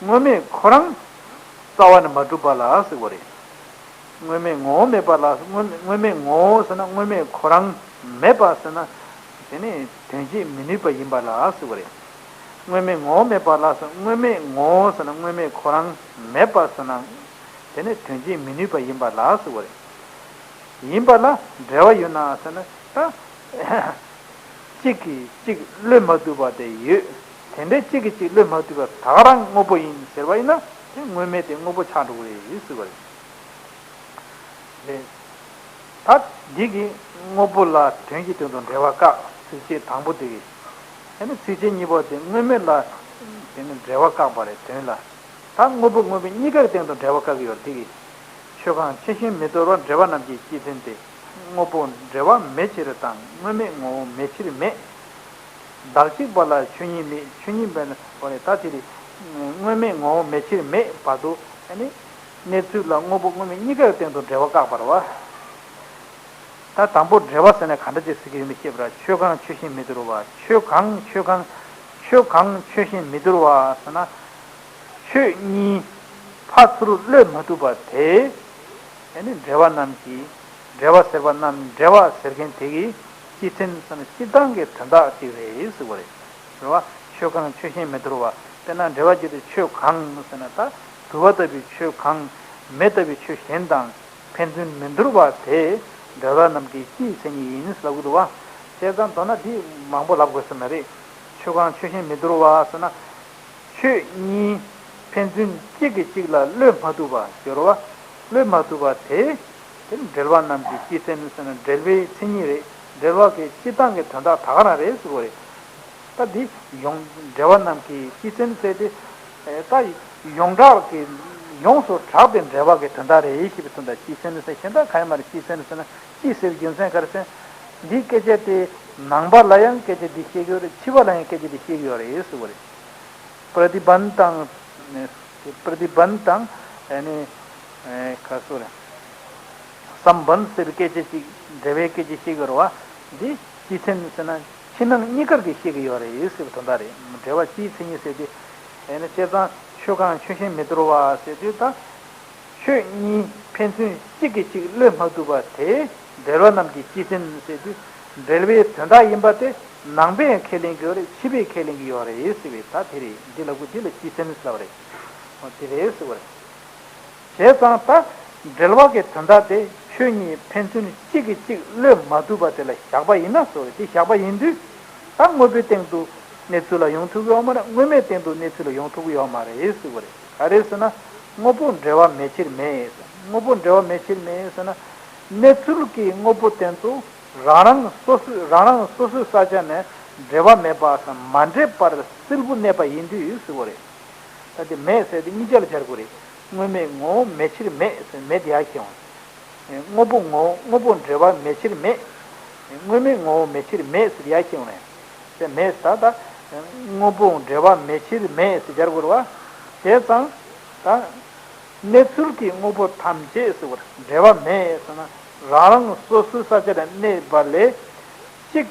དངོས་མེད་ཁོ་རང་རྩ་བ་ནས་མ་གྲུབ་པ་ལ་ཟེར་བ་རེད། དངོས་མེད་ངོ་བོ་མེད་པ་ལ་དངོས་དངོས་མེད་ངོ་བོ་ཟེར་ན་དངོས་མེད་ཁོ་རང་མེད་པ་ཟེར་ན། དེ་ནི་དོན་བྱེད་མི་ནུས་པ་ཡིན་པ་ལ་ཟེར་བ་རེད། དངོས་མེད་ངོ་བོ་མེད་པ་ལ་ཟེར། དངོས་མེད་ངོ་བོ་ཟེར་ན་དངོས་མེད་ཁོ་རང་མེད་པ་ཟེར་ན། དེ་ནི་དོན་བྱེད་མི་ནུས་པ་ཡིན་པ་ལ་ཟེར་བ་རེད། ཡིན་པ་ལ་འབྲེལ་བ་ཡོད་ན་ཟེར་ན་ད། གཅིག་གིས་གཅིག་བློས་མ་ཐུབ་པ་དེ་ཡོད། དེ་འདྲའི་གཅིག་གིས་གཅིག་བློས་མ་ཐུབ་པ་ད་ག་རང་དངོས་པོ་ཡིན་ཟེར་བ་ཡིན་ན་དེ་དངོས་མེད་དེ་དངོས་པོ་ཆགས་འགྲོ་གི་རེད་ཟེར་བ་རེད། རེད། ད་འདི་གི་དངོས་པོ་ལ་དོན་གྱི་དོན་དུ་འབྲེལ་བ་བཀག་ཚིགས་བཅད་དང་པོ་དེ་གི། དེ་ནི་ཚིགས་བཅད་གཉིས་པ་དེ་དངོས་མེད་ལ་དེ་ནི་འབྲེལ་བ་བཀག་པ་རེད། དོན་ལ། ད་དངོས་པོ་དངོས་མེད་གཉིས་ཀའི་སྟེང་དུ་འབྲེལ་བ་བཀག་གི་ཡོད་རེད། དེ་གི། ཆོས་གང་ཆོས་བཞིན་མི་འདོར་བར། འབྲེལ་བ་རྣམས་ཀྱི་སྤྱི་མཚན་ཏེ། དངོས་པོ་འབྲེལ་བ་མེད་ཕྱིར་དང་། དངོས་མེད་ངོ་བོ་མེད་ཕྱིར་མེད། བདག་གཅིག་པ་ལ་ཆོས་ཉིད་མེད། ཆོས་ཉིད་མེད་ན་འོ་རེད། ད་དེ་རེད། དངོས་མེད་ངོ་བོ་མེད་ཕྱིར་མེད་བར་དུ་ཨ་ནི། གནས་ཚུལ་ལ་དངོས་པོ་དངོས་མེད་གཉིས་ཀའི་སྟེང་དུ་འབྲེལ་བ་བཀག་པ་རེད་བ། ད་དང་པོ་འབྲེལ་བ་ཟེར་ན་ག་འདྲ་ཅིག་ཟེར་གྱི་ཡོད་མེད་ཤེས་པར། ཆོས་གང་ཆོས་བཞིན་མི་འདོར་བ། ཆོས་གང་ཆོས་གང་ཆོས་གང་ཆོས་བཞིན་མི་འདོར་བ་ཟེར་ན། ཆོས་གཉིས་ཕར་ཚུར་བློས་མ་ཐུབ་པ་དེ། ཨ་ནི་འབྲེལ་བ་རྣམས་ཀྱི་འབྲེལ་བ་ཟེར་བ་རྣམས་འབྲེལ་བ་ཟེར་མཁན་དེ་གི་སྤྱི་མཚན་ཟེར་ན་སྤྱི་བཏང་གི་དོན་དག་ཅིག་རེད་ཟེར་བ་རེད། རེད་བ། ཆོས་གང་ཆོས་བཞིན་མི་འདོར་བ། དཔེར་ན་འགྲེལ་པ་བརྒྱུད་དེ་ཆོས་གང་ཟེར་ན་ད་དུ་བ་ལྟ་བུའི་ཆོས་གང་མེ་ལྟ་བུའི་ཆོས་གཞན་དང་། ཕན་ཚུན་མི་འདོར་བ་དེ་འབྲེལ་བ་རྣམས་ཀྱི་སྤྱིའི་མཚན་ཉིད་ཡིན་ལབ་ཀྱི་འདུག་བ། བྱས་ཙང་མདོར་ན་འདི་མང་པོ་ལབ་དགོས་ས་མ་རེད། ཆོས་གང་ཆོས་བཞིན་མི་འདོར་བ་ཟེར་ན། ཆོས་གཉིས་ཕན་ཚུན་གཅིག་གིས་གཅིག་ལ་བློས་མ་ཐུབ་པ་ཟེར་བ། བློས་མ་ཐུབ་པ་དེ་དེ་འབྲེལ་བ་རྣམས་ཀྱི་སྤྱི་མཚན་ཟེར་ན་འབྲེལ་བའི་མཚན་ཉིད་རེད། འབྲེལ་བ་གི་སྤྱི་བཏང་གི་དོན་དག་ད་ག་རང་རེད་ཟེར་བ་རེད། ད་འདི་ཡོངས་འབྲེལ་བ་རྣམས་ཀྱི་སྤྱི་མཚན་ཟེར་ཏེ། ད་ཡོངས་གྲགས་ཀྱི་ཡོངས་སུ་གྲགས་པའི་འབྲེལ་བ་གི་དོན་དག་རེད་ཞེས་པའི་དོན་དག་སྤྱི་མཚན་ཟེར། གཞན་དག་གང་ཡང་མ་རེད། སྤྱི་མཚན་ཟེར་ན་སྤྱི་ཟེར་རྒྱུ་མཚན་ག་རེ་ཟེར་ན། འདིའི་སྐད་ཆ་དེ་ ནང་པ་ལ་ཡང་སྐད་ཆ་འདི་བཤད་ཀྱི་ཡོད་རེད། ཕྱི་པ་ལ་ཡང་སྐད་ཆ་འདི་བཤད་ཀྱི་ཡོད་རེད་ཟེར་བ་རེད། པྲ་ཏི་བན་དང་། པྲ་ཏི་བན་དང་། ཨ་ནི། ཨེ། ག་སོ་རེད། སམ་བན་ཟེར་བའི་སྐད་ཆ་ཅིག་འབྲེལ་བའི་སྐད་ཆ་བཤད་ཀྱི་ཡོད་རེད་བ། འདི་སྤྱི་མཚན་ཟེར་ན་ཕྱི་ནང་གཉིས་ཀར་གྱི་བཤད་ཀྱི་ཡོད་རེད་ཟེར་བ་དོན་དག་རེད། འབྲེལ་བ་སྤྱིའི་མཚན་ཉིད་ཟེར་དུས། ཨེ་ནི་བྱས་ཙང་ཆོས་གང་ཆོས་བཞིན་མི་འདོར་བ་ཟེར་དུས་ད། ཆོས་གཉིས་ཕན་ཚུན་གཅིག་གིས་གཅིག་བསླད་མ་ཐུབ་པ་དེ་འབྲེལ་བ་རྣམས་ཀྱི་སྤྱི་མཚན་ཟེར་དུས། འབྲེལ་བའི་དོན་དག་ཡིན་པ་དེ་ནང་པས་ཁས་ལེན་གྱི་ཡོད་རེད། ཕྱི་པས་ཁས་ལེན་གྱི་ཡོད་རེད་ཟེར་བའི་ད་དེ་རེད། འདི་ལ་གུ་འདི་ལ་སྤྱི་མཚན་ཟེར་བ་རེད། འོ་དེ་རེད་ཟེར་བ་རེད། བྱས་ཙང་ད་འབྲེལ་བ་གི་དོན་དག་དེ་ཆོས་གཉིས་ཕན་ཚུན་གཅིག་གིས་གཅིག་བསླད་མ་ཐུབ་པ་དེ་ལ་བཞག་པ་ཡིན་ན་ཟེར་བ་རེད། དེ་བཞག་པ་ཡིན་དུས་ད་དངོས་པོའི་སྟེང་དུ་གནས་ཚུལ་ལ་ཡོང་ཐུབ་ཀྱི་ཡོད་མ་རེད། དངོས་མེད་སྟེང་དུ་གནས་ཚུལ་ལ་ཡོང་ཐུབ་ཀྱི་ཡོད་མ་རེད་ཟེར་བ་རེད། ག་རེ་ཟེར་ན། དངོས་པོ་འབྲེལ་བ་མེད་ཕྱིར་མེད། དངོས་པོ་འབྲེལ་བ་མེད་ཕྱིར་མེད་ཟེར་ན། གནས་ཚུལ་གྱི་དངོས་པོ་དེ་ཚོ་རང་རང་སོ་སོའི་རང་རང་སོ་སོའི་ས་ཆ་ནས་འབྲེལ་བ་མེད་པ་སམ་མ་འདྲེས་པར་གསལ་པོ་གནས་པ་ཡིན་དུས་ཟེར་བ་རེད། ད་དེ་མེད་ཟེར་དེ་གཉིས་ཆ་ལ་སྦྱར་དགོས་རེད། དངོས་མེད་ངོ་བོ་མེད་ཕྱིར་མེད་ཟེར། མེད་དེ་ཡར་ཁྱེར་འོང་། དངོས་པོ་ངོ་བོ། དངོས་པོ་འབྲེལ་བ་མེད་ཕྱིར་མེད། དངོས་མེད་ངོ་བོ་མེད་ཕྱིར་མེད་ཟེར་ཡར་ཁྱེར་འོང་ནས། དེ་མེད་ཟེར་ད། དངོས་པོ་འབྲེལ་བ་མེད་ཕྱིར་མེད་ཟེར་སྦྱར་དགོས་རེད་བ། བྱས་ཙང་། ད། གནས་ཚུལ་གྱི་དངོས་པོ་ཐམས་ཅད་ཟེར་བར་འབྲེལ་བ་མེད་ཟེར་ན། རང་རང་སོ་སོའི་ས་ཆ་ལ་གནས་པ་ལས། གཅིག་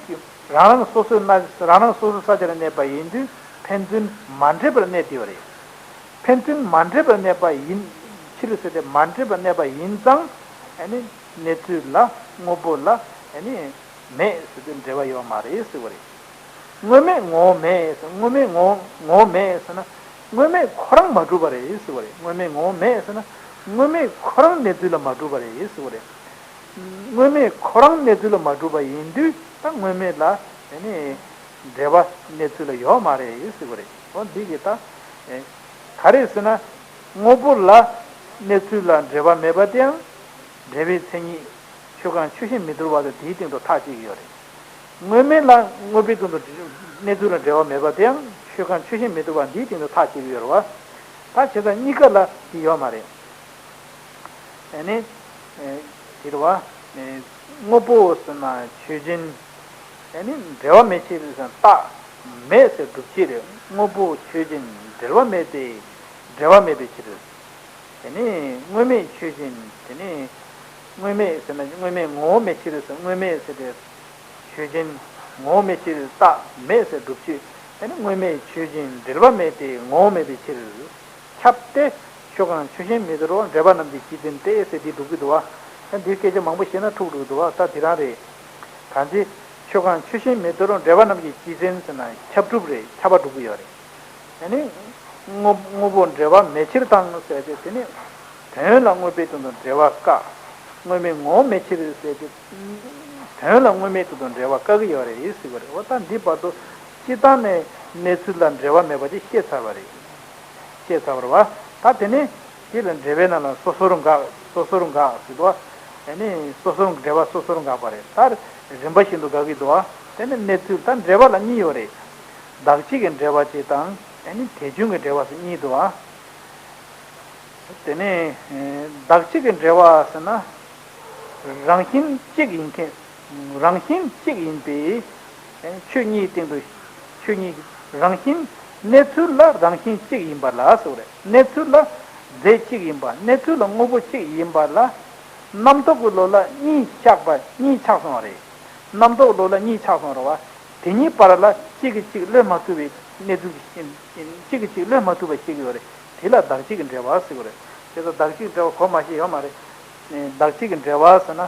རང་རང་སོ་སོའི་ན། རང་རང་སོ་སོའི་ས་ཆ་ལ་གནས་པ་ཡིན་དུས་ཕན་ཚུན་མ་འདྲེས་པར་གནས་བསྡད་པ་རེད། ཕན་ཚུན་མ་འདྲེས་པར་གནས་པ་ཡིན་ཕྱིར་ཟེར་ཏེ། མ་འདྲེས་པར་གནས་པ་ཡིན་ཙང་། ཨ་ནི་གནས་ཚུལ་ལ་དངོས་པོ་ལ་ཨ་ནི་མེད་ཟེར་དུས་འབྲེལ་བ་ཡོད་མ་རེད་ཟེར་བ་རེད། དངོས་མེད་ངོ་བོ་མེད་ཟེར། དངོས་མེད་ངོ་བོ་ངོ་བོ་མེད་ཟེར་ན། དངོས་མེད་ཁོ་རང་མ་གྲུབ་པ་རེད་ཟེར་བ་རེད། དངོས་མེད་ངོ་བོ་མེད་ཟེར་ན། དངོས་མེད་ཁོ་རང་གནས་ཚུལ་ལ་མ་གྲུབ་པ་རེད་ཟེར་བ་རེད། དངོས་མེད་ཁོ་རང་གནས་ཚུལ་ལ་མ་གྲུབ་པ་ཡིན་དུས་ད་དངོས་མེད་ལ་ཨ་ནི་འབྲེལ་བ་གནས་ཚུལ་ལ་ཡོད་མ་རེད་ཟེར་བ་རེད། འོ་འདི་གི་ད། ཨེ། ག་རེ་ཟེར་ན། དངོས་པོ་ལ་གནས་ཚུལ་ལ་འབྲེལ་བ་མེད་པ་དེའང་འབྲེལ་བའི་མཚན་ཉིད་ཆོས་གང་ཆོས་བཞིན་མི་འདོར་བ་དང་དེའི་སྟེང་དུ་ཐག་བཅད་ཀྱི་ཡོད་རེད། དངོས་མེད་ལ་དངོས་པོའི་སྟེང་དུ་གནས་ཚུལ་ལ་འབྲེལ་བ་མེད་པ་དེའང་ཆོས་གང་ཆོས་བཞིན་མི་འདོར་བ་འདིའི་སྟེང་དུ་ཐག་བཅད་ཀྱི་ཡོད་རེད་བ། ད་བྱས་ཙང་གཉིས་ཀ་ལ་དེ་ཡོད་མ་རེད། ཨ་ནི། ཨེ། དེ་རེད་བ། ཨེ། དངོས་པོ་ཟེར་ན་ཆོས་ཅན། ཨ་ནི་འབྲེལ་བ་མེད་ཕྱིར་ཟེར་ན་རྟགས་མེད་ཟེར་སྒྲུབ་བྱེད་རེད། དངོས་པོ་ཆོས་ཅན་འབྲེལ་བ་མེད་དེ། འབྲེལ་བ་མེད་པའི་ཕྱིར། དེ་ནི་དངོས་མེད་ཆོས་ཅན། དེ་ནི་དངོས་མེད་ཟེར་ན་དངོས་མེད་ངོ་བོ་མེད་ཕྱིར་ཟེར། དངོས་མེད་ཟེར་ཏེ། ཆོས་ཅན། ངོ་བོ་མེད་ཕྱིར་རྟགས་མེད་ཟེར་སྒྲུབ་བྱེད། དེ་ནི་དངོས་མེད་ཆོས་ཅན་འབྲེལ་བ་མེད་དེ་ངོ་བོ་མེད་པའི་ཕྱིར། ཁྱབ་སྟེ། ཆོས་གང་ཆོས་བཞིན་མི་འདོར་བ། འབྲེལ་པ་རྣམས་ཀྱི་སྤྱི་མཚན་ཏེ་ཟེར་འདི་སྒྲུབ་ཀྱི་འདུག་བ། ད་འདིར་སྐད་ཆ་མང་པོ་བཤད་ན་འཁྲུག་འགྲོ་གི་འདུག་བ། ད་འདི་རང་རེད། གང་ཅི། ཆོས་གང་ཆོས་བཞིན་མི་འདོར་བ། འབྲེལ་པ་རྣམས་ཀྱི་སྤྱི་མཚན་ཟེར་ན་ཁྱབ་སྒྲུབ་རེད། ཁྱབ་པ་སྒྲུབ་ཀྱི་ཡོད་རེད། དེ་ནི། དངོས་དངོས་པོ་འབྲེལ་བ་མེད་ཕྱིར་དང་ཟེར་ཏེ། དེ་ནི། དོན་ལ་དངོས་པོའི་སྟེང་དུ་འབྲེལ་བ་བཀག་དངོས་མེད་ངོ་བོ་མེད་ཕྱིར་ཟེར་ཏེ། དོན་ལ་དངོས་མེད་སྟེང་དུ་འབྲེལ་བ་བཀག་གི་ཡོད་རེད་ཟེར་བ་རེད། འོ་ད་འདི་བར་དུ་སྤྱི་བཏང་ནས་གནས་ཚུལ་ལ་འབྲེལ་བ་མེད་པ་ཅིག་བཤད་ཚར་བ་རེད། བཤད་ཚར་བ་རེད་བ། ད་དེ་ནས་དེ་ལ་འབྲེལ་བའི་ནང་ལ་སོ་སོར་འགག་སོ་སོར་འགག་ཟེར་འདུག་བ། ཨ་ནི་སོ་སོར་འབྲེལ་བ་སོ་སོར་འགག་པ་རེད། ད་རིམ་པ་བཞིན་དུ་འགག་གི་འདུག་བ། དེ་ནས་གནས་ཚུལ་ད་འབྲེལ་བ་ལ་གཉིས་ཡོད་རེད། བདག་གཅིག་གི་འབྲེལ་བ་གཅིག་དང་། ཨ་ནི་དེ་བྱུང་གི་འབྲེལ་བ་ཟེར་གཉིས་འདུག་བ། དེ་ནས་བདག་གཅིག་གི་འབྲེལ་བ་ཟེར་ན། རང་བཞིན་གཅིག་ཡིན་མཁན། རང་བཞིན་གཅིག་ཡིན་པའི་ཆོས་གཉིས་སྟེང་དུ། ཆོས་གཉིས། རང་བཞིན། གནས་ཚུལ་ལ་རང་བཞིན་གཅིག་ཡིན་པ་ལ་ཟེར་བ་རེད། གནས་ཚུལ་ལ་རྫས་གཅིག་ཡིན་པ། གནས་ཚུལ་ལ་དངོས་པོ་གཅིག་ཡིན་པ་ལ། རྣམ་རྟོག་གི་བློ་ལ་གཉིས་ཆགས་པ། གཉིས་ཆགས་སོང་བ་རེད། རྣམ་རྟོག་བློ་ལ་གཉིས་ཆགས་སོང་བ་རེད་བ། དེ་གཉིས་བར་ལ་གཅིག་གིས་གཅིག་བསླད་མ་ཐུབ་པའི་གནས་ཚུལ་གྱི་རྐྱེན། གཅིག་གིས་གཅིག་བསླད་མ་ཐུབ་པ་ཞིག་ཡོད་རེད། དེ་ལ་བདག་གཅིག་གི་འབྲེལ་བ་ཟེར་བ་རེད། དེ་ཚོ་བདག་གཅིག་འབྲེལ་བ་གོ་མ་ཤེས་ཡོད་མ་རེད། བདག་གཅིག་གི་འབྲེལ་བ་ཟེར་ན།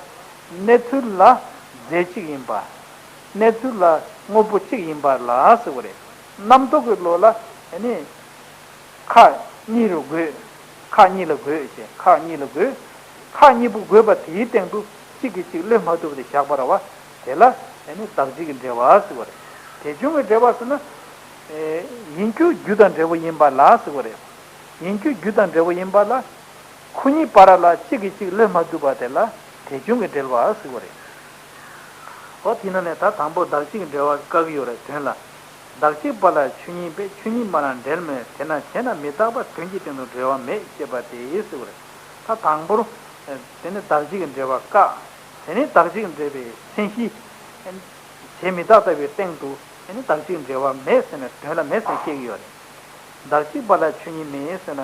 གནས་ཚུལ་ལ་རྫས་གཅིག་ཡིན་པ། གནས་ཚུལ་ལ་དངོས་པོ་གཅིག་ཡིན་པ་ལ་ཟེར་བ་རེད། རྣམ་རྟོག་གི་བློ་ལ་ཨ་ནི། ཁག་གཉིས་རུ་བགོས། ཁག་གཉིས་ལ་བགོས་ཞེས། ཁག་གཉིས་ལ་བགོས། ཁག་གཉིས་པོ་བགོས་པ་དེའི་སྟེང་དུ་གཅིག་གིས་གཅིག་བསླད་མ་ཐུབ་པ་དེ་བཞག་པ་རེད་བ། དེ་ལ་ཨ་ནི་བདག་གཅིག་གི་འབྲེལ་བ་ཟེར་བ་རེད། དེ་བྱུང་གི་འབྲེལ་བ་ཟེར་ན། ཨེ། ཡིན་རྒྱུ་རྒྱུ་དང་འབྲས་བུ་ཡིན་པ་ལ་ཟེར་བ་རེད། ཡིན་རྒྱུ་རྒྱུ་དང་འབྲས་བུ་ཡིན་པ་ལ། ཁོ་གཉིས་བར་ལ་གཅིག་གིས་གཅིག་བསླད་མ་ཐུབ་པ་དེ་ལ་དེ་བྱུང་གི་འབྲེལ་བ་ཟེར་བ་རེད། འོ་དེ་ནང་ནས་ད་དང་པོ་བདག་གཅིག་གི་འབྲེལ་བ་བཀག་གི་ཡོད་རེད། དོན་ལ། བདག་གཅིག་པ་ལ་ཆོས་ཉིད་པས། ཆོས་ཉིད་པ་ལ་འབྲེལ་མེད། དེས་ན་བྱས་ན་མི་རྟག་པ། དོན་གྱི་སྟེང་དུ་འབྲེལ་བ་མེད་ཅེས་པ་སྟེ་ཟེར་བ་རེད། ད་དང་པོར། དེ་ནི་བདག་གཅིག་གི་འབྲེལ་བ་བཀག་དེ་ནི་བདག་གཅིག་འབྲེལ་བའི་མཚན་གཞི། བྱས་མི་རྟག་ལྟ་བུའི་སྟེང་དུ་ཨ་ནི་བདག་གཅིག་འབྲེལ་བ་མེད་ཟེར་ནས་དོན་ལ་མེད་ཟེར་བཤད་ཀྱི་ཡོད་རེད། བདག་གཅིག་པ་ལ་ཆོས་ཉིད་མེད་ཟེར་ན།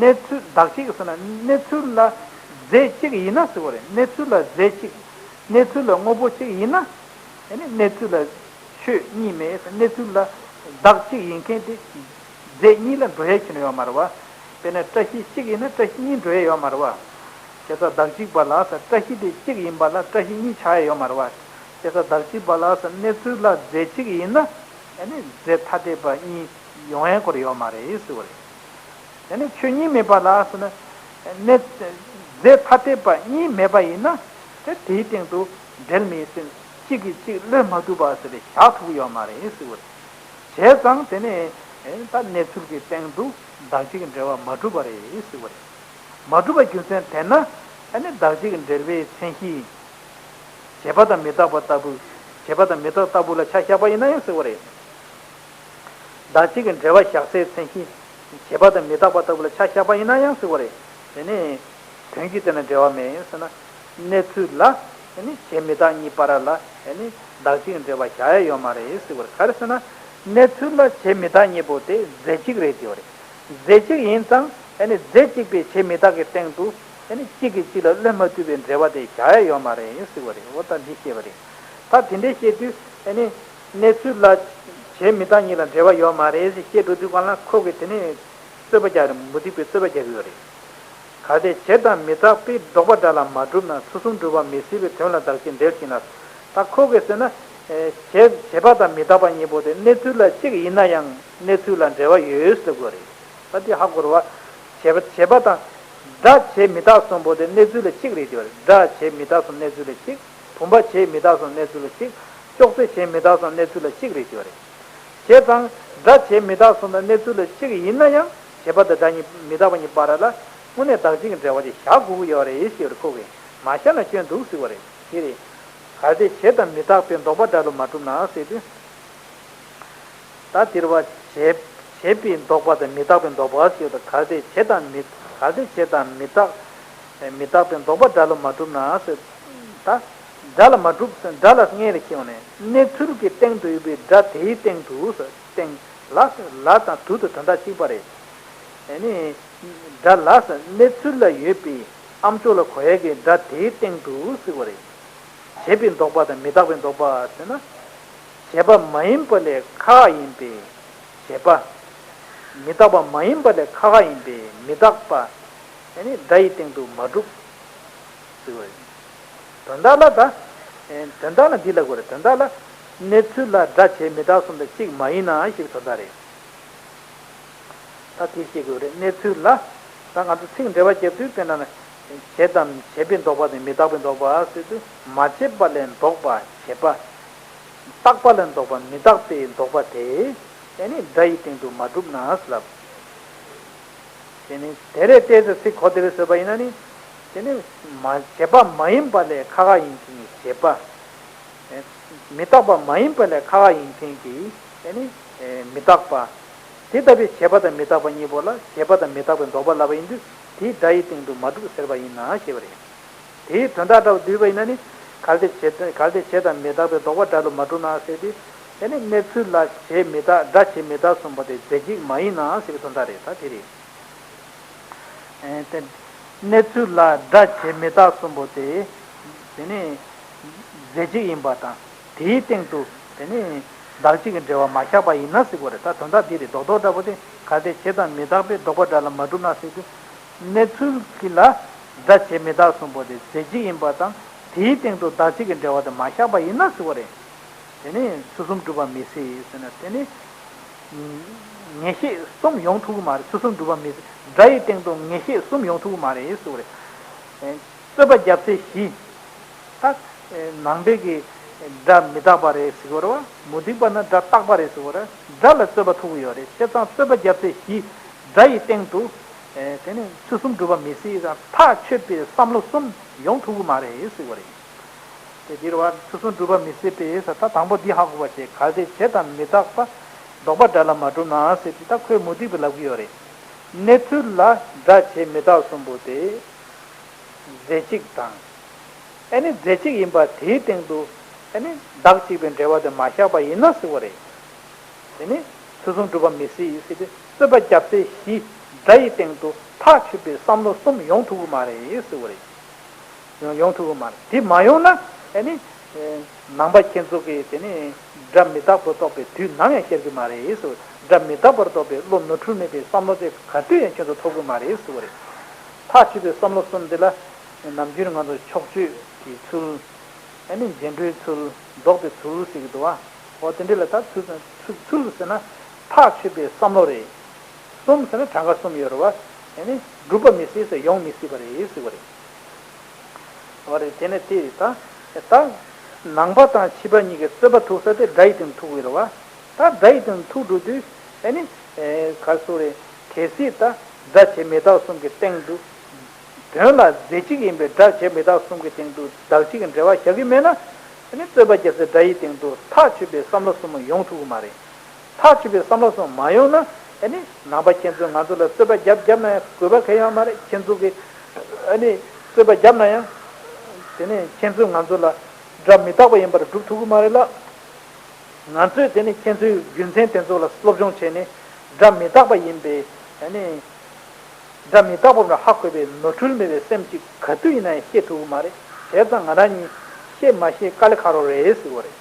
གནས་ཚུལ་བདག་གཅིག་ཟེར་ན་གནས་ཚུལ་ལ་རྫས་གཅིག་ཡིན་ན་ཟེར་བ་རེད། གནས་ཚུལ་ལ་རྫས་གཅིག་གནས་ཚུལ་ལ་དངོས་པོ་གཅིག་ཡིན་ན། ཨ་ནི་གནས་ཚུལ་ལ་ཆོས་གཉིས་མེད་ཟེར། གནས་ཚུལ་ལ་བདག་གཅིག་ཡིན་མཁན་དེ་རྫས་གཉིས་ལ་འགྲོ་ཡས་ཁྱོན་ནས་ཡོད་མ་རེད་བ། དཔེར་ན་བཀྲ་ཤིས་གཅིག་ཡིན་ན་བཀྲ་ཤིས་གཉིས་འགྲོ་ཡས་ཡོད་མ་རེད་བ། བྱས་ཙང་བདག་གཅིག་པ་ལ་ཟེར་བཀྲ་ཤིས་དེ་གཅིག་ཡིན་པ་ལ་བཀྲ་ཤིས་གཉིས་ཆགས་ཡས་ཡོད་མ་རེད་བ། བྱས་ཙང་བདག་གཅིག་པ་ལ་ཟེར་གནས་ཚུལ་ལ་རྫས་གཅིག་ཡིན་ན། ཨ་ནི་རྫས་ཐ་དད་པ་གཉིས་ཡོང་ཡས་སྐོར་ཡོད་མ་རེད་ཟེར་བ་རེད། ཨ་ནི་ཆོས་ཉིད་མེད་པ་ལ་ཟེར་ན། གནས་རྫས་ཐ་དད་པ་གཉིས་མེད་པ་ཡིན་ན། དེ་དེའི་སྟེང་དུ་འབྲེལ་མེད་ཟེར་གཅིག་གིས་གཅིག་བློས་མ་ཐུབ་པ་ཟེར་བཞག་ཐུབ་ཀྱི་ཡོད་མ་རེད་ཟེར་བ་རེད། བྱས་ཙང་དེ་ནས་ད་གནས་ཚུལ་གྱི་སྟེང་དུ་བདག་གཅིག་འབྲེལ་བ་མ་གྲུབ་པ་རེད་ཟེར་བ་རེད། མ་གྲུབ་པའི་རྒྱུ་མཚན་དེ་ན། ཨ་ནི་བདག་གཅིག་འབྲེལ་བའི་མཚན་གཞི། བྱས་པ་དང་མི་རྟག་པ་ལྟ་བུ། བྱས་པ་དང་མི་རྟག་ལྟ་བུ་ལ་ཆ་བཞག་པ་ཡིན་ན་ཡང་ཟེར་བ་རེད། བདག་གཅིག་གི་འབྲེལ་བ་བཞག་སའི་མཚན་གཞི། བྱས་པ་དང་མི་རྟག་པ་ལྟ་བུ་ལ་ཆ་བཞག་པ་ཡིན་ན་ཡང་ཟེར་བ་རེད། དེ་ནི་དོན་གྱིས་བལྟས་ན་འབྲེལ་བ་མེད་ཟེར་ན། གནས་ཚུལ་ལ་ཨ་ནི་བྱས་མི་རྟག་གཉིས་བར་ལ་ཨ་ནི་བདག་གཅིག་གི་འབྲེལ་བ་བཞག་ཡ་ཡོད་མ་རེད་ཟེར་བ་རེད། ག་རེ་ཟེར་ན། གནས་ཚུལ་ལ་བྱས་མི་རྟག་གཉིས་པོ་དེ་རྫས་གཅིག་རེད་ཟེར་བ་རེད། རྫས་གཅིག་ཡིན་ཙང་ཨ་ནི་རྫས་གཅིག་པའི་བྱས་མི་རྟག་གི་སྟེང་དུ་ཨ་ནི་གཅིག་གིས་གཅིག་ལ་བློས་མ་ཐུབ་པའི་འབྲེལ་བ་དེ་བཞག་ཡ་ཡོད་མ་རེད་ཟེར་བ་རེད། འོ་ད་འདི་བཤད་པ་རེད། ད་དེ་འདྲའི་བཤད་དུས་ཨ་ནི། གནས་ཚུལ་ལ་བྱས་མི་རྟག་གཉིས་ལ་འབྲེལ་བ་ཡོད་མ་རེད་ཟེར་བཤད་འགྲོ་དུས་གང་ལ་ཁོ་གིས་དེ་ནས་རྩོད་པ་རྒྱག་རེད། མུ་སྟེགས་པའི་རྩོད་པ་རྒྱག་གི་ཡོད་རེད། གལ་ཏེ་བྱས་དང་མི་རྟག་པའི་ལྡོག་པ་སྒྲ་ལ་མ་གྲུབ་ན་ཚུལ་གསུམ་སྒྲུབ་པ་མི་སྲིད་པའི་དོན་ལ་བདག་གཅིག་འབྲེལ་གྱི་ན། ད་ཁོ་གིས་ཟེར་ན། བྱས་བྱས་པ་དང་མི་རྟག་པ་གཉིས་པོ་དེ་གནས་ཚུལ་ལ་གཅིག་ཡིན་ན་ཡང་གནས་ཚུལ་ལ་འབྲེལ་བ་ཡོད་ཟེར་དགོས་རེད། ད་འདི་ཧ་གོ་རེད་བ། བྱས་པ་བྱས་པ་དང་། སྒྲ་བྱས་མི་རྟག་གསུམ་པོ་དེ་གནས་ཚུལ་ལ་གཅིག་རེད་ཟེར་བ་རེད། སྒྲ་བྱས་མི་རྟག་གསུམ་གནས་ཚུལ་ལ་གཅིག་བུམ་པ་བྱས་མི་རྟག་གསུམ་གནས་ཚུལ་ལ་གཅིག་ཅོག་ཙེ་བྱས་མི་རྟག་གསུམ་གནས་ཚུལ་ལ་གཅིག་རེད་ཟེར་བ་རེད། བྱས་ཙང་སྒྲ་བྱས་མི་རྟག་གསུམ་དང་གནས་ཚུལ་ལ་གཅིག་ཡིན་ན་ཡང་བྱས་པ་དང་སྒྲ་གཉིས་མི་རྟག་པ་གཉིས་བར་ལ་དངོས་གནས་བདག་གཅིག་གི་འབྲེལ་བ་དེ་བཞག་དགོས་ཀྱི་ཡོད་རེད་ཞེས་ཁོ་གིས་མ་བཤད་ན་སྐྱོན་འདུག་ཟེར་བ་རེད། དེ་རེད། གལ་ཏེ་བྱས་དང་མི་རྟག་པའི་ལྡོག་པ་སྒྲ་ལ་མ་གྲུབ་ན་ཟེར་དུས། ད་དེར་བ་བྱས་བྱས་པའི་ལྡོག་པ་དང་མི་རྟག་པའི་ལྡོག་པ་ཞེས་དང་གལ་ཏེ་བྱས་དང་མི་གལ་ཏེ་བྱས་དང་མི་རྟག་མི་རྟག་པའི་ལྡོག་པ་སྒྲ་ལ་མ་གྲུབ་ན་ཟེར། ད་སྒྲ་ལ་མ་གྲུབ་ཟེར་སྒྲ་ལ་སྔོན་ལ་ཁྱེར་ཡོང་ནས་གནས་ཚུལ་གྱི་སྟེང་དུ་ཡོད་པའི་སྒྲ་དེའི་སྟེང་དུ་ཟེར་སྟེང་ལ་ཟེར་ལ་དང་དུ་དུ་དོན་དག་གཅིག་པ་རེད། ཨ་ནི་སྒྲ་ལ་ཟེར་གནས་ཚུལ་ལ་ཡོད་པའི་ཨམ་ཅོག་ལ་གོ་ཡས་ཀྱི་སྒྲ་དེའི་སྟེང་དུ་ཟེར་བ་རེད། བྱས་པའི་ལྡོག་པ་དང་མི་རྟག་པའི་ལྡོག་པ་ཟེར་ན། བྱས་པ་མ་ཡིན་པ་ལས་ཁག་ཁག་ཡིན་པའི་བྱས་པ། མི་རྟག་པ་མ་ཡིན་པ་ལས་ཁག་ཁག་ཡིན་པའི་མི་རྟག་པ། ཨ་ནི་སྒྲ་ཡི་སྟེང་དུ་མ་གྲུབ་ཟེར་བ་ཡིན། དོན་དག་ལ་ད། ཨེ་དོན་དག་ལ་འདི་ལ་གོ་རེད། དོན་དག་ལ་གནས་ཚུལ་ལ་སྒྲ་བྱས་མི་རྟག་གསུམ་དང་གཅིག་མ་ཡིན་ན་ཞེས་པའི་དོན་དག་རེད། ད་དེ་ཤེས་དགོས་རེད། གནས་ཚུལ་ལ། ད་ང་ཚོ་ཚིག་འགྲེལ་པ་རྒྱབ་དུས་དཔེར་ན་ནི། བྱས་དང་བྱས་པའི་ལྡོག་པ་དེ་མི་རྟག་པའི་ལྡོག་པ་ཟེར་དུས་མ་བྱས་པ་ལས་ལྡོག་པ་བྱས་པ། རྟག་པ་ལས་ལྡོག་པ་མི་རྟག་པའི་ལྡོག་པ་དེ། ཨ་ནི་སྒྲ་ཡི་སྟེང་དུ་མ་གྲུབ་ན་ལབ། དེ་ནི་དེ་རེད་ཏེ་ཟེར་ཚིག་གོ་དེ་རེད་ཟེར་བ་ཡིན་ན་ནི། དེ་ནི་མ་བྱས་པ་མ་ཡིན་པ་ལས་ཁག་ཁག་ཡིན་མཁན་གྱི་བྱས་པ། མི་རྟག་པ་མ་ཡིན་པ་ལས་ཁག་ཁག་ཡིན་མཁན་གྱི་ཨ་ནི་མི་རྟག་པ། དེ་ལྟ་བུའི་བྱས་པ་དང་མི་རྟག་པ་གཉིས་པོ་ལ་བྱས་པ་དང་མི་རྟག་པའི་ལྡོག་པ་ལབ་པ་ཡིན་དུས་དེའི་སྒྲ་ཡི་སྟེང་དུ་མ་གྲུབ་ཟེར་བ་ཡིན་ན་ཞེས་པ་རེད། དེའི་དོན་དག་འདྲ་བ་བསྡུས་པ་ཡིན་ན་ནི། གལ་ཏེ་བྱས་གལ་ཏེ་བྱས་དང་མི་རྟག་པའི་ལྡོག་པ་སྒྲ་ལ་མ་གྲུབ་ན་ཟེར་ཏེ། དེ་ནི་གནས་ཚུལ་ལ་བྱས་མི་རྟག་སྒྲ་བྱས་མི་རྟག་གསུམ་པོ་དེ་རྫས་གཅིག་མ་ཡིན་ན་ཟེར་བའི་དོན་དག་རེད། ད་དེ་རེད། ཨེ་དེ། གནས་ཚུལ་ལ་སྒྲ་བྱས་མི་རྟག་གསུམ་པོ་དེ། དེ་ནི། རྫས་གཅིག་ཡིན་པ་དང་། དེའི་སྟེང་དུ། དེ་ནི། བདག་གཅིག་གི་འབྲེལ་བ་མ་བཞག་པ་ཡིན་ན་ཟེར་དགོས་རེད། ད་དོན་དག་འདི་རེད། རྡོག་རྡོག་འདྲ་པོ་དེ་གལ་ཏེ་བྱས་དང་མི་རྟག་པའི་ལྡོག་པ་སྒྲ་ལ་མ་གྲུབ་ན་ཟེར་དུས། གནས་ཚུལ་གྱི་ལ། སྒྲ་བྱས་མི་རྟག་གསུམ་པོ་དེ་རྫས་གཅིག་ཡིན་པ་དང་དེའི་སྟེང་དུ་བདག་གཅིག་གི་འབྲེལ་བ་དེ་མ་བཞག་པ་ཡིན་ན་ཟེར་དགོས་རེད། དེ་ནི་ཚུལ་གསུམ་སྒྲུབ་པ་མི་སྲིད་ཟེར་ན་དེ་ནི། ངེས་ཤེས་གསུམ་ཡོང་ཐུབ་ཀྱི་མ་རེད། ཚུལ་གསུམ་སྒྲུབ་པ་མི་སྲིད། སྒྲ་ཡི་སྟེང་དུ་ངེས་ཤེས་གསུམ་ཡོང་ཐུབ་ཀྱི་མ་རེད་ཟེར་བ་རེད། རྩོད་པ་རྒྱབ་ཚད་བཞི། ད། ནང་པའི་གི་སྒྲ་མི་རྟག་པ་རེད་ཟེར་གྱི་ཡོད་རེད་བ། མུ་སྟེགས་པ་ན་སྒྲ་རྟག་པ་རེད་ཟེར་གྱི་ཡོད་རེད། སྒྲ་ལ་རྩོད་པ་ཐུག་གི་ཡོད་རེད། བྱས་ཙང་རྩོད་པ་རྒྱབ་ཚད་བཞི། སྒྲ་ཡི་སྟེང་དུ། དེ་ནི་ཚུལ་གསུམ་སྒྲུབ་པ་མི་སྲིད་དང་ཐག་ཆོད་པའི་བསམ་བློ་གསུམ་ཡོང་ཐུབ་ཀྱི་མ་རེད་ཟེར་གྱི་ཡོད་རེད། དེ་འདིར་བ་ཚུལ་གསུམ་སྒྲུབ་པ་མི་སྲིད་པས་ཟེར། ད་དང་པོ་འདི་ཧ་གོ་བ་བྱས། གལ་ཏེ་བྱས་དང་མི་རྟག་པ་ལྡོག་པ་སྒྲ་ལ་མ་གྲུབ་ན་ཟེར་དེ་ད་ཁོས་མུ་སྟེགས་པས་ལབ་ཀྱི་ཡོད་རེད། གནས་ཚུལ་ལ་སྒྲ་བྱས་མི་རྟག་གསུམ་པོ་དེ་རྫས་གཅིག་དང་། ཨ་ནི་རྫས་གཅིག་ཡིན་པ་དེའི་སྟེང་དུ་ ཨ་ནི་བདག་གཅིག་པའི་འབྲེལ་བ་དེ་མ་བཞག་པ་ཡིན་ན་ཟེར་བ་རེད། དེ་ནི་ཚུལ་གསུམ་སྒྲུབ་པ་མི་སྲིད་ཟེར་ཏེ། རྩོད་པ་རྒྱབ་ཚད་བཞི། སྒྲ་ཡི་སྟེང་དུ་ཐག་ཆོད་པའི་བསམ་བློ་གསུམ་ཡོང་ཐུབ་ཀྱི་མ་རེད་ཟེར་བ་རེད། ཡོང་ཡོང་ཐུབ་ཀྱི་མ་རེད། དེ་མ་ཡོང་ན་ཨ་ནི་ནང་པ་ཁྱེད་ཚོ་གིས་དེ་ནི་སྒྲ་མི་རྟག་པར་རྟོགས་པའི་དུས་ནམ་ཡང་ཤར་གྱི་མ་རེད་ཟེར། སྒྲ་མི་རྟག་པར་རྟོགས་པའི་བློ་ནོར་འཁྲུལ་མེད་པའི་བསམ་བློ་དེ་ག་དུས་ཡང་ཁྱེད་ཚོ་ཐོབ་ཀྱི་མ་རེད་ཟེར་བ་རེད། ཐག་ཆོད་པའི་བསམ་བློ་གསུམ་འདི་ལ་ནམ་རྒྱུན་ང་ཚོ་ཕྱོགས་ཆོས་ཀྱི་ཚུལ། ཨ་ནི་རྗེས་འགྲོའི་ཚུལ། ལྡོག་པའི་ཚུལ་ཟེར་གྱི་འདུག་བ། འོ་དེ་འདྲ་ལ་ད་ཚུལ་ཚུལ་ཚུལ་ཟེར་ན་ཐག་ཆོད་པའི་བསམ་བློ་རེད། གསུམ་ཟེར་ན་གྲངས་ཀ་གསུམ་ཡོད་རེད་བ། ཨ་ནི་སྒྲུབ་པ་མི་སྲིད་ཟེར་ཡོང་མི་སྲིད་པ་རེད་ཟེར་བ་རེད། འོ་རེད། དེ་ནས་དེ་ད་ད་ནང་པ་དང་ཕྱི་པ་གཉིས་ཀྱི་རྩོད་པ་ཐུག་ས་དེ་སྒྲ་ཡི་སྟེང་ཐུག་གི་རེད་བ། ད་སྒྲ་ཡི་སྟེང་ཐུག་འགྲོ་དུས་ཨ་ནི་ག་རེ་ཟེར་རེད། གལ་སྲིད་ད་སྒྲ་བྱས་མི་རྟག་གསུམ་གྱི་སྟེང་དུ། དོན་ལ་རྫས་གཅིག་ཡིན་པའི་སྒྲ་བྱས་མི་རྟག་གསུམ་གྱི་སྟེང་དུ་བདག་གཅིག་གི་འབྲེལ་བ་བཞག་གི་མེད་ན། ཨ་ནི་རྩོད་པ་རྒྱབ་ཚེ་སྒྲ་ཡི་སྟེང་དུ་ཐག་ཆོད་པའི་བསམ་བློ་གསུམ་ཡོང་ཐུབ་ཀྱི་མ་རེད། ཐག་ཆོད་པའི་བསམ་བློ་གསུམ་མ་ཡོང་ན་ཨ་ནི་ནང་པ་ཁྱེད་ཚོས་ང་ཚོ་ལ་རྩོད་པ་རྒྱབ་རྒྱབ་ན་ཡང་དགོས་པ་གང་ཡང་མ་རེད། ཁྱེད་ཚོ་གིས་ཨ་ནི་རྩོད་པ་རྒྱབ་ན་ཡང་དེ་ནི་ཁྱེད་ཚོས་ང་ཚོ་ལ་སྒྲ་མི་རྟག་པ་ཡིན་པར་སྒྲུབ་ཐུབ་ཀྱི་མ་རེད་ལ། ང་ཚོས་དེ་ནི་ཁྱེད་ཚོའི་རྒྱུ་མཚན་དེ་ཚོ་ལ་སློབ་སྦྱོང་བྱས་ནས་སྒྲ་མི་རྟག་པ་ཡིན་པའི་ཨ་ནི། སྒྲ་མི་རྟག་པ་ལ་ཧ་གོ་བའི་ནོར་འཁྲུལ་མེད་པའི་སེམས་ཅིག་ག་དུས་ཡིན་ན་ཡང་སྐྱེ་ཐུབ་ཀྱི་མ་རེད། བྱས་ཙང་ང་རང་གཉིས་ཤེས་མ་ཤེས་དཀའ་ལས་ཁག་པོ་རེད་ཟེར་བ་རེད།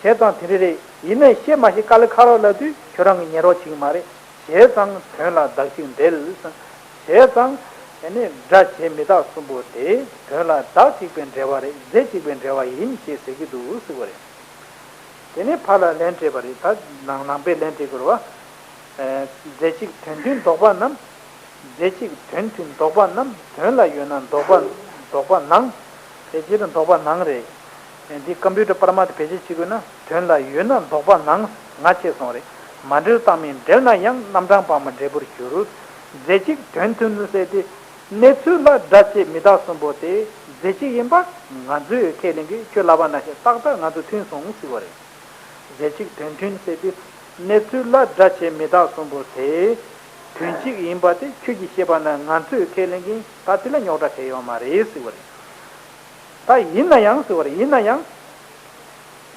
བྱས་ཙང་དེ་འདྲ་རེད། ཡིན་ནའི་ཤེས་མ་ཤེས་དཀའ་ལས་ཁག་པོ་ལབ་དུས་ཁྱོད་རང་གིས་ཉན་རོགས་བྱེད་ཀྱི་མ་རེད། བྱས་ཙང་དོན་ལ་བདག་གཅིག་འབྲེལ། བྱས་ཙང་ཨ་ནི་སྒྲ་བྱས་མི་རྟག་གསུམ་པོ་དེ་དོན་ལ་བདག་གཅིག་པའི་འབྲེལ་བ་རེད། རྫས་གཅིག་པའི་འབྲེལ་བ་ཡིན་ཞེས་ཟེར་གྱི་འདུག་ཟེར་བ་རེད། དེ་ནས་ཕར་ལ་ལན་སྤྲད་པ་རེད། ད་ནང་ནང་པས་ལན་སྤྲད་དགོས་རེད་བ། རྫས་གཅིག་དོན་མཐུན་ལྡོག་པ་རྣམས། རྫས་གཅིག་དོན་མཐུན་ལྡོག་པ་རྣམས་དོན་ལ་ཡོད་ན་ལྡོག་པ་ལྡོག་པ་ནང་། དེ་སྤྱིར་ལྡོག་པ་ནང་རེད། འདི་ཀམ་པུ་ཊར་པར་མ་དེ་བེད་སྤྱོད་བྱེད་དགོས་ན་དོན་ལ་ཡོད་ན་ལྡོག་པ་ནང་ང་ཆད་སོང་རེད། མ་འབྲེལ་བཏང་མིན་འབྲེལ་ན་ཡང་རྣམ་གྲངས་སྤངས་པ་འབྲས་བུར་འགྱུར། རྫས་གཅིག་དོན་མཐུན་ཟེར་དེ། གནས་ཚུལ་ལ་སྒྲ་བྱས་མི་རྟག་གསུམ་པོ་དེ་རྫས་གཅིག་ཡིན་པ་ང་ཚོས་ཁས་ལེན་གྱི། ཁྱོད་ལབ་པ་ནང་བཞིན་ཏག་ཏག་ང་ཚོ་མཐུན་སོང་ཟེར་བ་རེད། རྫས་གཅིག་དོན་མཐུན་ཟེར་དུས་གནས་ཚུལ་ལ་སྒྲ་བྱས་མི་རྟག་གསུམ་པོ་དེ་དོན་གཅིག་ཡིན་པ་དེ་ཁྱོད་ཀྱིས་བཤད་པ་ན་ང་ཚོས་ཁས་ལེན་གྱི། ད་དེ་ལ་རྙོག་དྲ་གང་ཡང་ཡོད་མ་རེད་ཟེར་བ་རེད། ད་ཡིན་ན་ཡང་ཟེར་བ་རེད། ཡིན་ན་ཡང་།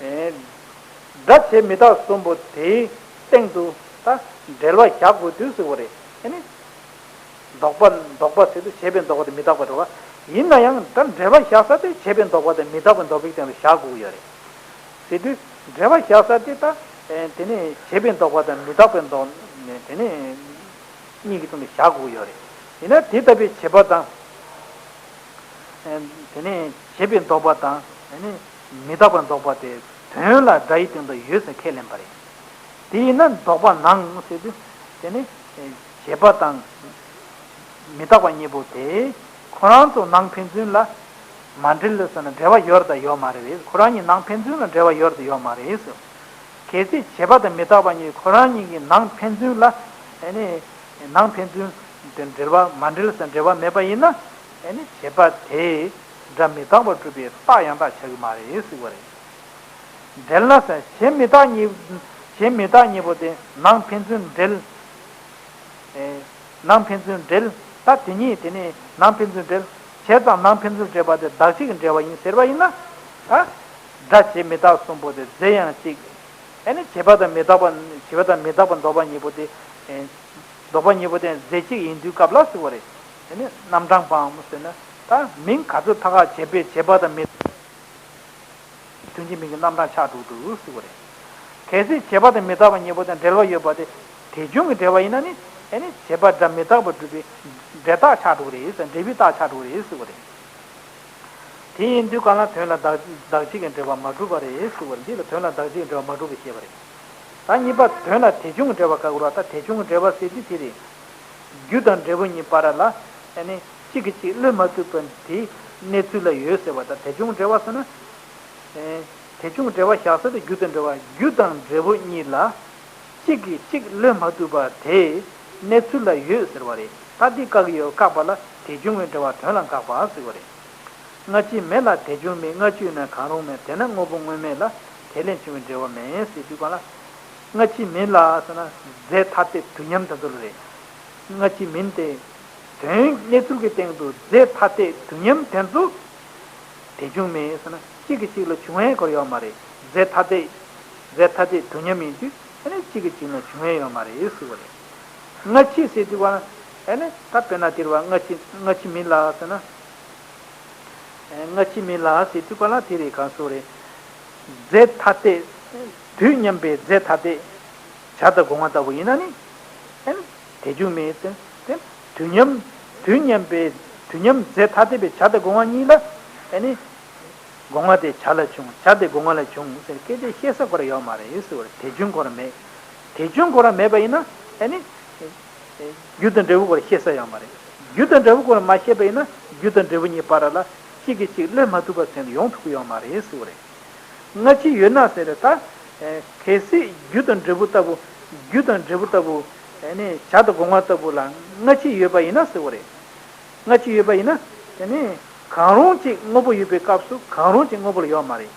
ཨེ། སྒྲ་བྱས་མི་རྟག་གསུམ་པོ་དེའི་སྟེང་དུ་ད་འབྲེལ་བ་བཞག་དགོས་དུས་ཟེར་བ་རེད། ཨ་ནི། ལྡོག་པ་ལྡོག་པ་ཟེར་དུས་བྱས་པས་ལྡོག་པ་དང་མི་རྟག་པ་རེད་བ། ཡིན་ན་ཡང་ད་འབྲེལ་བ་བཞག་ས་དེ་བྱས་པས་ལྡོག་པ་དང་མི་རྟག་པས་ལྡོག་པའི་སྟེང་དུ་བཞག་དགོས་ཀྱི་ཡོད་རེད། ཟེར་དུས་འབྲེལ་བ་བཞག་ས་དེ་ད་ཨེ་དེ་ནི་བྱས་པས་ལྡོག་པ་དང་མི་རྟག་པས་ལྡོག་ནས་དེ་ནི་གཉིས་ཀྱི་སྟེང་དུ་བཞག་དགོས་ཀྱི་ཡོད་རེད། ཡིན་ན་དེ་ལྟ་བུའི་བྱས་པ་དང་། དེ་ནས་བྱས་པས་ལྡོག་པ་དང་། དེ་ནས་མི་རྟག་པར་ལྡོག་པ་དེ་དོན་ལ་སྒྲ་ཡི་སྟེང་དུ་ཡོད་ཟེར་ཁས་ལེན་པ་རེད། དེ་ཡིན་ན་ལྡོག་པ་ནང་ཟེར་དུས་དེ་ནི་བྱས་པ་དང་མི་རྟག་པ་གཉིས་པོ་དེ་ཁོ་རང་ཚོ་ནང་ཕན་ཚུན་ལ་མ་འབྲེལ་ཟེར་ན་འབྲེལ་བ་ཡོད་རེད་དང་ཡོད་མ་རེད་པས། ཁོ་རང་གཉིས་ནང་ཕན་ཚུན་ལ་འབྲེལ་བ་ཡོད་རེད་དང་ཡོད་མ་རེད་ཟེར། གལ་སྲིད་བྱས་པ་དང་མི་རྟག་པ་གཉིས་ཁོ་རང་གཉིས་ཀྱི་ནང་ཕན་ཚུན་ལ་ཨེ་ནི་ནང་ཕན་ཚུན་དེ་འབྲེལ་བ་མ་འབྲེལ་ཟེར་འབྲེལ་བ་མེད་པ་ཡིན་ན་ཨེ་ནི་བྱས་པ་དེ་སྒྲ་མི་རྟག་པར་སྒྲུབ་པའི་རྟགས་ཡང་དག་ཆགས་ཀྱི་མ་རེད་ཟེར་བ་རེད། འབྲེལ་ན་ཟེར་བྱས་མི་རྟག་གཉིས། བྱས་མི་རྟག་གཉིས་པོ་དེ་ནང་ཕན་ཚུན་འབྲེལ། ཨེ། ནང་ཕན་ཚུན་འབྲེལ། ད་དེ་གཉིས་དེ་ནི་ནང་ཕན་ཚུན་འབྲེལ། བྱས་ཙང་ནང་ཕན་ཚུན་འབྲེལ་བ་དེ་བདག་གཅིག་གི་འབྲེལ་བ་ཡིན་ཟེར་བ་ཡིན་ན། ད། སྒྲ་བྱས་མི་རྟག་གསུམ་པོ་དེ་རྫས་ཡང་གཅིག་ཨེ་ནི་བྱས་པ་དང་མི་རྟག་པ། བྱས་པ་དང་མི་རྟག་པ་ལྡོག་པ་གཉིས་པོ་དེ། ཨེ། ལྡོག་པ་གཉིས་པོ་དེ་རྫས་གཅིག་ཡིན་དུས་སྐབས་ལ་ཟེར་བ་རེད། ཨེ་ནི་རྣམ་གྲངས་སྤངས་ཟེར་ན། ད་མིང་ག་ཚོད་ཐག་ཁ་བྱས་པས་བྱས་པ་དང་མི། དོན་གཅིག་མིང་གི་རྣམ་གྲངས་ཆགས་འགྲོ་གི་འདུག་ཟེར་བ་རེད། གལ་སྲིད་བྱས་པ་དང་མི་རྟག་པ་གཉིས་པོ་དང་འབྲེལ་བ་ཡོད་པ་དེ་དེ་བྱུང་གི་འབྲེལ་བ་ཡིན་ན་ནི་ཨེ་ནི་བྱས་པ་སྒྲ་མི་རྟག་པར་སྒྲུབ་པའི་འབྲེལ་རྟགས་ཆགས་འགྲོ་གི་རེད་ཟེར། འབྲེལ་བའི་རྟགས་ཆགས་འགྲོ་གི་རེད་ཟེར་བ་རེད། དེ་ཡིན་དུས་གང་ལ་དོན་ལ་བདག་བདག་གཅིག་གི་འབྲེལ་བ་མ་གྲུབ་པ་རེད་ཟེར་བ་རེད། འདི་ལ་དོན་ལ་བདག་གཅིག་གི་འབྲེལ་བ་མ་གྲུབ་པ་ཞེས་པ་རེད། ད་གཉིས་པ་དོན་ལ་དེ་བྱུང་གི་འབྲེལ་བ་ག་གུ་ར། ད་དེ་བྱུང་གི་འབྲེལ་བ་ཟེར་དུས་དེ་རེད། རྒྱུ་དང་འབྲས་བུ་གཉིས་བར་ལ་ཨ་ནི་གཅིག་གིས་གཅིག་བསླུ་མ་ཐུབ་པ་དེ་གནས་ཚུལ་ལ་ཡོད་ཟེར་བ། ད་དེ་བྱུང་འབྲེལ་བ་ཟེར་ན། ཨེ། དེ་བྱུང་འབྲེལ་བ་བཞག་ས་དེ་རྒྱུ་དང་འབྲེལ་བ། རྒྱུ་དང་འབྲས་བུ་གཉིས་ལ་གཅིག་གིས་གཅིག་བསླུ་མ་ཐུབ་པ་དེ་གནས་ཚུལ་ལ་ཡོད་ཟེར་བ་རེད། ད་འདི་བཀག་གི་ཡོད། བཀག་པ་ལ་དེ་བྱུང་བའི་འབྲེལ་བ་དོན་ལ་འགག་པ་ཟེར་བ་རེད། སྔ་ཕྱི་མེད་ལ་དེ་བྱུང་མེད། སྔ་ཕྱི་ཡོད་ན་གང་རུང་མེད། དེས་ན་དངོས་པོ་དངོས་མེད་ལ་དེ་ལས་བྱུང་བའི་འབྲེལ་བ་མེད་ཟེར་དུས་གང་ལ། སྔ་ཕྱི་མིན་ལ་ཟེར་ན་རྫས་ཐ་དད་དུས་མཉམ་དེ་ཚོ་ལ་རེད། སྔ་ཕྱི་མིན་ཏེ། དོན་གནས་ཚུལ་གྱི་སྟེང་དུ་རྫས་ཐ་དད་དུས་མཉམ་དེ་ཚོ་དེ་བྱུང་མེད་ཟེར་ན། གཅིག་གིས་གཅིག་ལ་འབྱུང་ཡས་སྐོར་ཡོད་མ་རེད། རྫས་ཐ་དད། རྫས་ཐ་དད་དུས་མཉམ་ཡིན་དུས་ཨ་ནི་གཅིག་གིས་གཅིག་ལ་འབྱུང་ཡས་ཡོད་མ་རེད་ཟེར་བ་རེད། སྔ་ཕྱི་ཟེར་དུས་བ་ཨ་ནི་ད་དཔེར་ན་དེར་བ་སྔ་ཕྱི་སྔ་ཕྱི་མིན་ལ་ཟེར་ན། སྔ་ཕྱི་མིན་ལ་ཟེར་དུས་བ་ལ་དེ་རེད་གང་སོ་རེད། རྫས་ཐ་དད། དུས་མཉམ་པའི་རྫས་ཐ་དད། བྱ་དང་སྒོ་ང་ལྟ་བུ་ཡིན་ན་ནི། ཨ་ནི་དེ་འབྱུང་མེད་ཟེར་ཏེ། དུས་མཉམ། དུས་མཉམ་པའི། དུས་མཉམ་རྫས་ཐ་དད་པའི་བྱ་དང་སྒོ་ང་གཉིས་ལ། ཨ་ནི་སྒོ་ང་དེ་བྱ་ལ་བྱུང་། བྱ་དེ་སྒོ་ང་ལ་བྱུང་ཟེར་སྐད་ཆ་བཤད་ས་ཁོ་ར་ཡོད་མ་རེད་ཟེར་བ་རེད། དེ་འབྱུང་ཁོ་ར་མེད། དེ་འབྱུང་ཁོ་ར་མེད་པ་ཡིན་ན་ཨ་ནི། རྒྱུ་དང་འབྲས་བུ་ཁོ་ར་བཤད་ས་ཡོད་མ་རེད། རྒྱུ་དང་འབྲས་བུ་ཁོ་ར་མ་བཤད་པ་ཡིན་ན་རྒྱུ་དང་འབྲས་བུ་གཉིས་བར་ལ་གཅིག་གིས་གཅིག་བློས་མ་ཐུབ་པ་ཟེར་ནས་ཡོང་ཐུབ་ཀྱི་ཡོད་མ་རེད་ཟེར་བ་རེད། སྔ་ཕྱི་ཡོད་ན་ཟེར་ད། གལ་སྲིད་རྒྱུ་དང་འབྲས་བུ་ལྟ་བུ། རྒྱུ་དང་འབྲས་བུ་ལྟ་བུ། ཨ་ནི་བྱ་དང་སྒོ་ང་ལྟ་བུ་ལ་སྔ་ཕྱི་ཡོད་པ་ཡིན་ན་ཟེར་བ་རེད། སྔ་ཕྱི་ཡོད་པ་ཡིན་ན། དེ་ནི་གང་རུང་གཅིག་དངོས་པོ་ཡོད་པའི་སྐབས་སུ་གང་རུང་གཅིག་དངོས་པོ་ལ་ཡོད་མ་རེད།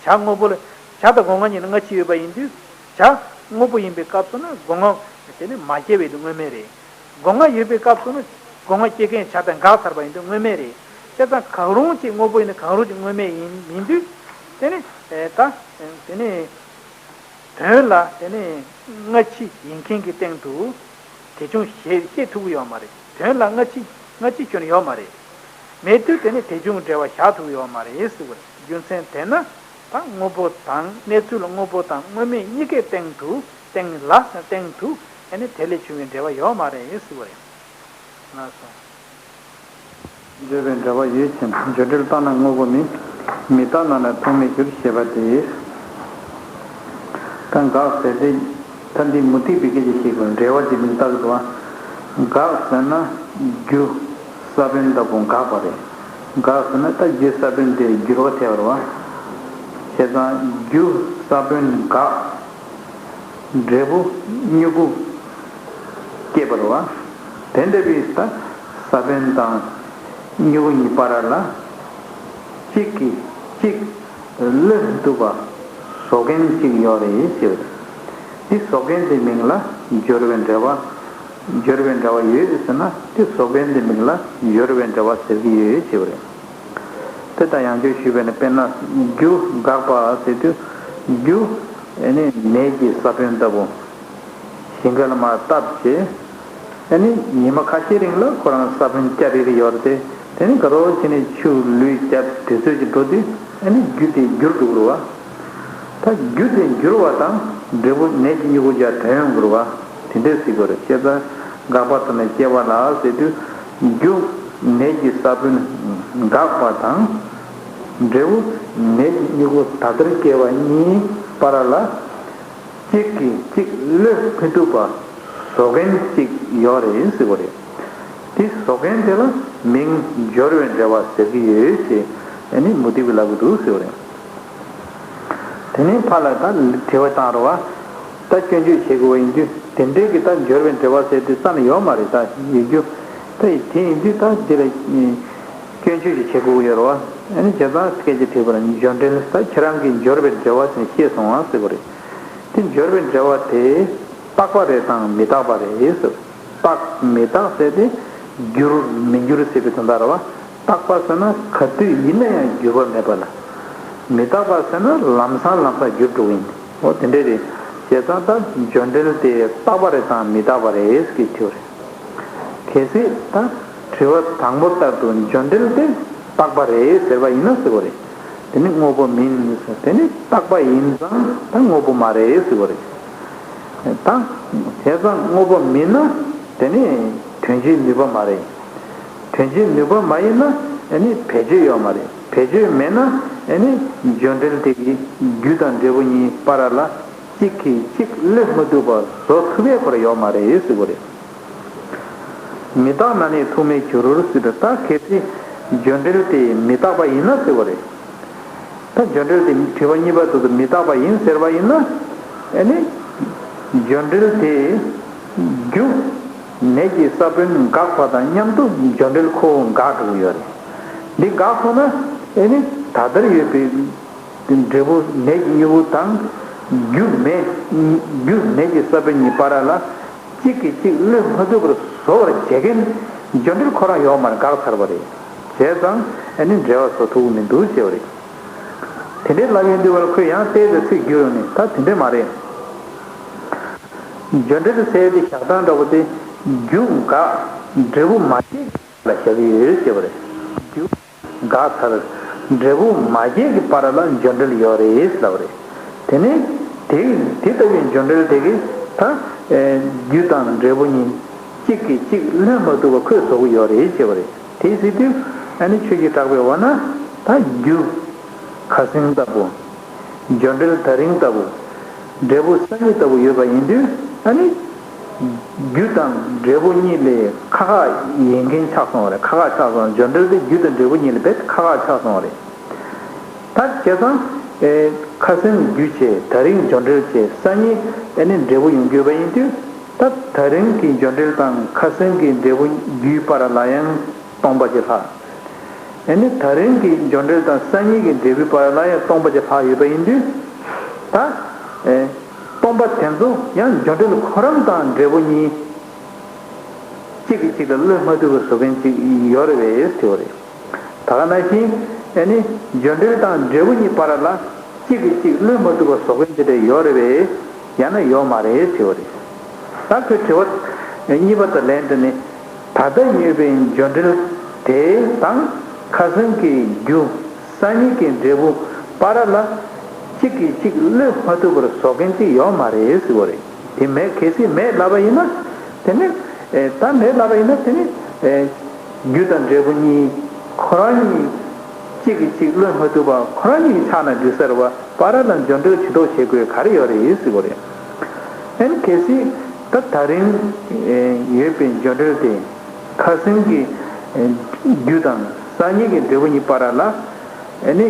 བྱ་དངོས་པོ་ལ། བྱ་དང་སྒོ་ང་གཉིས་ནི་སྔ་ཕྱི་ཡོད་པ་ཡིན་དུས། བྱ་དངོས་པོ་ཡིན་པའི་སྐབས་སུ་ནི་སྒོ་ང་དེ་ནི་མ་སྐྱེས་པའི་དུས་དངོས་མེད་རེད། སྒོ་ང་ཡོད་པའི་སྐབས་སུ་ནི་སྒོ་ང་སྐྱེ་མཁན་བྱ་དང་འགག་ཚར་བ་ཡིན་དུས་དངོས་མེད་རེད། བྱས་ཙང་གང་རུང་གཅིག་དངོས་པོ་ཡིན་ན་གང་རུང་གཅིག་དངོས་མེད་ཡིན་མིན་དུས། དེ་ནི་ད་དེ་ནི་དོན་ལ་དེ་ནི་སྔ་ཕྱི་ཡིན་མཁན་གྱི་སྟེང་དུ་དེ་བྱུང་ཞེས་བཤད་ཐུབ་ཀྱི་ཡོད་མ་རེད། དོན་ལ་སྔ་ཕྱི་སྔ་ཕྱི་ཁྱོན་ཡོད་མ་རེད། མེད་དུས་དེ་ནི་དེ་བྱུང་འབྲེལ་བ་བཞག་ཐུབ་ཀྱི་ཡོད་མ་རེད་ཟེར་བ་རེད། རྒྱུ་མཚན་དེ་ན་ད་དངོས་པོ་དང་གནས་ཚུལ་དངོས་པོ་དང་དངོས་མེད་གཉིས་ཀའི་སྟེང་དུ་སྟེང་ལ་སྟེང་དུ་ཨ་ནི་དེ་ལས་བྱུང་བའི་འབྲེལ་བ་ཡོད་མ་རེད་ཟེར་བ་རེད། ལགས་སོ། བརྗོད་པའི་འབྲེལ་བ་ཡོད་ཅིང་འབྱོར་འབྲེལ་རྟག་ན་དངོས་པོ་མིན། མི་རྟག་ན་ནི་ཐོགས་མེད་འགྱུར་ཞེས་པ་སྟེ། ད་འགག་ཟེར་ཏེ། ད་འདི་མུ་སྟེགས་པའི་སྐད་ཆ་ཞིག་གོ། འབྲེལ་བ་ཅིག་མིན་རྟག་ཏུ་བ། འགག་ཟེར་ན་རྒྱུ་ས་བོན་ལྟ་བུ་འགག་པ་རེད། འགག་ཟེར་ན་ད་རྒྱུ་ས་བོན་དེ་འགྱུར་བ་ཐེབས་པ་རེད་བ། བྱས་ཙང་རྒྱུ་ས་བོན་འགག་འབྲས་བུ་མྱུ་གུ་སྐྱེས་པ་རེད་བ། དེ་འདྲ་བའི་ད་ས་བོན་དང་མྱུ་གུ་གཉིས་བར་ལ་གཅིག་གིས་གཅིག་བློས་མི་ཐུབ་པ་བཟོ་མཁན་གཅིག་ཡོད་རེད་ཟེར། འདི་བཟོ་མཁན་དེ་མིང་ལ་སྦྱོར་བའི་འབྲེལ་བ། སྦྱོར་བའི་འབྲེལ་བ་ཡོད་ཟེར་ན་དེ་བཟོ་མཁན་དེ་མིང་ལ་སྦྱོར་བའི་འབྲེལ་བ་ཟེར་གྱི་ཡོད་ཟེར་བ་རེད། དེ་ལྟར་ཡང་བསྐྱར་ཞུས་པས་ན། དཔེར་ན་རྒྱུ་འགག་པ་ཟེར་དུས་རྒྱུ་ཨ་ནི་ནས་ཀྱི་ས་བོན་ལྟ་བུ། ཞིང་ཁ་ལ་མར་བཏབ་བྱས། ཨ་ནི་ཉི་མ་ཁ་ཤས་རིང་ལ་ཁོ་རང་ས་བོན་སྐྱ་རིལ་རིལ་ཡོད་རེད་དེ། དེ་ནི་དགའ་རོགས་བྱས་ནས་ཆུ་ལུད་བརྒྱབ་དུས་ཚོད་ཅིག་འགྲོ་དུས་ཨ་ནི་རྒྱུ་དེ་འགྱུར་འགྲོ་གི་རེད་བ། ད་རྒྱུ་དེ་འགྱུར་བ་དང་འབྲས་བུ་ནས་ཀྱི་མྱུ་གུ་བརྒྱ་དོན་ཡོང་གི་རེད་བ། དེ་འདྲས་ཟེར་དགོས་རེད། བྱས་ཙང་འགག་པ་དང་ནས་སྐྱེ་བ་ལ་ཟེར་དུས་རྒྱུ་ནས་ཀྱི་ས་བོན་འགག་པ་དང་། འབྲས་བུ་ནས་ཀྱི་མྱུ་གུ་ད་ལྟར་སྐྱེ་བ་གཉིས་བར་ལ། གཅིག་གིས་གཅིག་བློས་མི་ཐུབ་པ་བཟོ་མཁན་གཅིག་ཡོད་རེད་ཟེར་བ་རེད། དེ་བཟོ་མཁན་དེ་ལ་མིང་སྦྱོར་བའི་འབྲེལ་བ་ཟེར་གྱི་ཡོད་ཅེས་ཨ་ནི་མུ་སྟེགས་པས་ལབ་ཀྱི་འདུག་ཟེར་བ་རེད། དེ་ནས་ཕར་ལ་ད་དྲི་བ་བཏང་རོགས། ད་སྐྱོན་བརྗོད་བྱེད་དགོས་པ་ཡིན་དུས་དེ་འདྲའི་གི་ད་སྦྱོར་བའི་འབྲེལ་བ་ཟེར་དུས་རྩ་ནས་ཡོད་མ་རེད། ད་ཡོད་རྒྱུ་ད་དེ་ཡིན་དུས་ད་འདི་ལ་སྐྱོན་བརྗོད་ཅིག་བྱེད་དགོས་ཀྱི་ཡོད་རེད་བ། ཨ་ནི་བྱས་ཙང་སྐད་ཆ་དྲིས་པ་ལ་སྦྱོར་འབྲེལ་ད་ཁྱེད་རང་གིས་སྦྱོར་བའི་འབྲེལ་བ་ཟེར་ཤེས་སོང་ང་ཟེར་བ་རེད། དེ་སྦྱོར་བའི་འབྲེལ་བ་དེ་རྟག་པ་རེད་དང་མི་རྟག་པ་རེད་ཟེར། རྟག་མི་རྟག་ཟེར་ཏེ་འགྱུར་མི་འགྱུར་ཟེར་བའི་དོན་དག་རེད་བ། རྟག་པ་ཟེར་ན་ག་དུས་ཡིན་ན་ཡང་འགྱུར་བ་མེད་པ་ལ། མི་རྟག་པ་ཟེར་ན་ལམ་སང་ལམ་སང་འགྱུར་འགྲོ་གི་ཡིན། འོ་དེ་འདྲས་རེད། བྱས་ཙང་ད་སྦྱོར་འབྲེལ་དེ་རྟག་པ་རེད་དང་མི་རྟག་པ་རེད་ཟེར་གྱི་དྲི་བ་རེད། གལ་སྲིད་ད་དྲི་བ་དང་པོ་ལྟར་དུ་སྦྱོར་འབྲེལ་དེ་རྟག་པ་རེད་ཟེར་བ་ཡིན་ན་ཟེར་བ་རེད། དེ་ནི་དངོས་པོ་མིན་ཟེར། དེ་ནི་རྟག་པ་ཡིན་ཙང་ད་དངོས་པོ་མ་རེད་ཟེར་བ་རེད། ད་བྱས་ཙང་དངོས་པོ་མིན་ན་དེ་ནི་དོན་བྱེད་ནུས་པ་མ་རེད། དོན་བྱེད་ནུས་པ་མ་ཡིན་ན་ཨ་ནི་བེད་སྤྱོད་ཡོད་མ་རེད། བེད་སྤྱོད་མེད་ན་ཨ་ནི་སྦྱོར་འབྲེལ་དེ་གི་རྒྱུ་དང་འབྲས་བུ་གཉིས་བར་ལ་གཅིག་གིས་གཅིག་བློས་མི་ཐུབ་པ་བཟོ་ཐུབ་ཡས་ཁོ་ར་ཡོད་མ་རེད་ཟེར་བ་རེད། མི་རྟག་ན་ནི་ཐོགས་མེད་འགྱུར་ཟེར་དུས་ད་གལ་སྲིད་སྦྱོར་འབྲེལ་དེ་མི་རྟག་པ་ཡིན་ན་ཟེར་བ་རེད། ད་སྦྱོར་འབྲེལ་དེ་དྲི་བ་གཉིས་པ་དེ་ཚོ་མི་རྟག་པ་ཡིན་ཟེར་བ་ཡིན་ན། ཨ་ནི་སྦྱོར་འབྲེལ་དེ་རྒྱུ་ནས་ཀྱི་ས་བོན་འགག་པ་དང་མཉམ་དུ་སྦྱོར་འབྲེལ་ཁོ་བོ་འགག་འགྲོ་གི་ཡོད་རེད། འདི་འགག་སོང་ན་ཨ་ནི་ད་ལྟར་ཡོད་པའི་འབྲས་བུ་ནས་ཀྱི་མྱུ་གུ་དང་རྒྱུ་མེད། རྒྱུ་ནས་ཀྱི་ས་བོན་གཉིས་བར་ལ་གཅིག་གིས་གཅིག་བློས་མ་ཐུབ་པར་བཟོ་བར་བྱེད་མཁན་སྦྱོར་འབྲེལ་ཁོ་རང་ཡོད་མ་རེད། འགག་ཚར་བ་རེད། བྱས་ཙང་ཨ་ནི་འབྲེལ་བ་བཟོ་ཐུབ་ཀྱི་མི་འདུག་ཅེས་པ་རེད། དེ་འདྲའི་ལབ་ཡོང་དུས་བར་ཁོས་ཡང་བལྟས་ཏེ་ཚིག་བསྒྱུར་ཡོང་ནས། ད་དེ་འདྲ་མ་རེད། འབྱོར་འབྲེལ་ཟེར་ཡས་དེ་བཞག་སྟངས་འདྲ་པོ་དེ། རྒྱུ་འགག་འབྲས་བུ་མ་སྐྱེས་ལ་བཞག་གི་ཡོད་ཅེས་པ་རེད། རྒྱུ་འགག་ཚར་འབྲས་བུ་མ་སྐྱེས་ཀྱི་བར་ལ་འབྱོར་འབྲེལ་ཡོད་རེད་ལབ་པ་རེད། དེ་ནས་དེ་དེ་ལྟ་བུའི་འབྱོར་འབྲེལ་དེ་གིས་ད་ཨེ་རྒྱུ་དང་འབྲས་བུ་གཉིས་གཅིག་གིས་གཅིག་བློས་མ་ཐུབ་པ་ཁོས་བཟོ་གི་ཡོད་རེད་ཅེས་པ་རེད། དེ་ཟེར་དུས་ཨ་ནི་ཆོས་ཀྱི་གྲགས་པས་འོ་ན་ད་རྒྱུ་ཁ་སང་ལྟ་བུ། འབྱོར་འབྲེལ་ད་རིང་ལྟ་བུ། འབྲས་བུ་སང་ཉིན་ལྟ་བུ་ཡོད་པ་ཡིན་དུས་ཨ་ནི། རྒྱུ་དང་འབྲས་བུ་གཉིས་ལས་ཁག་ཁག་ཡིན་མཁན་ཆགས་སོང་བ་རེད། ཁག་ཁག་ཆགས་སོང་། འབྱོར་འབྲེལ་དེ་རྒྱུ་དང་འབྲས་བུ་གཉིས་ལས་རྦད་ཁག་ཁག་ཆགས་སོང་བ་རེད། ད་བྱས་ཙང་། ཨེ། ཁ་སང་རྒྱུ་བྱས། ད་རིང་འབྱོར་འབྲེལ་བྱས། སང་ཉིན་ཨ་ནི་འབྲས་བུ་ཡོང་རྒྱུ་ཡོད་པ་ཡིན་དུས། ད་ད་རིང་གི་འབྱོར་འབྲེལ་དང་ཁ་སང་གི་འབྲས་བུ་རྒྱུའི་བར་ལ་ཡང་སྟོང་པ་ཅིག་ལྷག་ཨ་ནི་ད་རིང་གི་འབྱོར་འབྲེལ་དང་སང་ཉིན་གྱི་འབྲས་བུའི་བར་ལ་ཡང་སྟོང་པ་ཅིག་ལྷག་ཡོད་པ་ཡིན་དུས། ད། ཨེ། སྟོང་པ་དེ་ཚོ་ཡང་འབྱོར་འབྲེལ་ཁོ་རང་དང་འབྲས་བུ་གཉིས། གཅིག་གིས་གཅིག་ལ་བློས་མ་ཐུབ་པ་བཟོ་མཁན་ཅིག་ཡོད་རེད་པས་དྲི་བ་རེད། ད་ག་ནང་བཞིན་ཨ་ནི་འབྱོར་འབྲེལ་དང་འབྲས་བུ་གཉིས་བར་ལ་གཅིག་གིས་གཅིག་བློས་མ་ཐུབ་པ་བཟོ་མཁན་དེ་འདྲ་ཡོད་རེད་པས། ཡང་ན་ཡོད་མ་རེད་དྲི་བ་རེད། ད་ཁོས་དྲི་བ་གཉིས་པ་དང་ལན་དེ་ནི། ད་ལྟ་ཡོད་པའི་འབྱོར་འབྲེལ་དེ་དང་ཁ་སང་གི་རྒྱུ། སང་ཉིན་གྱི་འབྲས་བུ་བར་ལ་གཅིག་གིས་གཅིག་བློས་མ་ཐུབ་པར་བཟོ་མཁན་ཅིག་ཡོད་མ་རེད་ཟེར་བ་རེད། དེ་མེད། གལ་སྲིད་མེད་ལབ་པ་ཡིན་ན། དེ་ནི། ཨེ། ད་མེད་ལབ་པ་ཡིན་ན་དེ་ནི། ཨེ། རྒྱུ་དང་འབྲས་བུ་གཉིས་ཁོ་རང་གཉིས་གཅིག་གིས་གཅིག་བློས་མ་ཐུབ་པ་ཁོ་རང་གཉིས་ཆགས་ན་འགྲིག་ས་རེད་པ། བར་ལ་འབྱོར་འབྲེལ་ཇུས་གཏོགས་བྱེད་དགོས་ག་རེ་ཡོད་རེད་ཟེར་བ་རེད། ཨ་ནི་གལ་སྲིད་ད་ད་རིང་ཡོད་པའི་འབྱོར་འབྲེལ་དེ་ཁ་སང་གི་རྒྱུ་དང་སང་ཉིན་གྱི་འབྲས་བུ་གཉིས་བར་ལ་ཨ་ནི་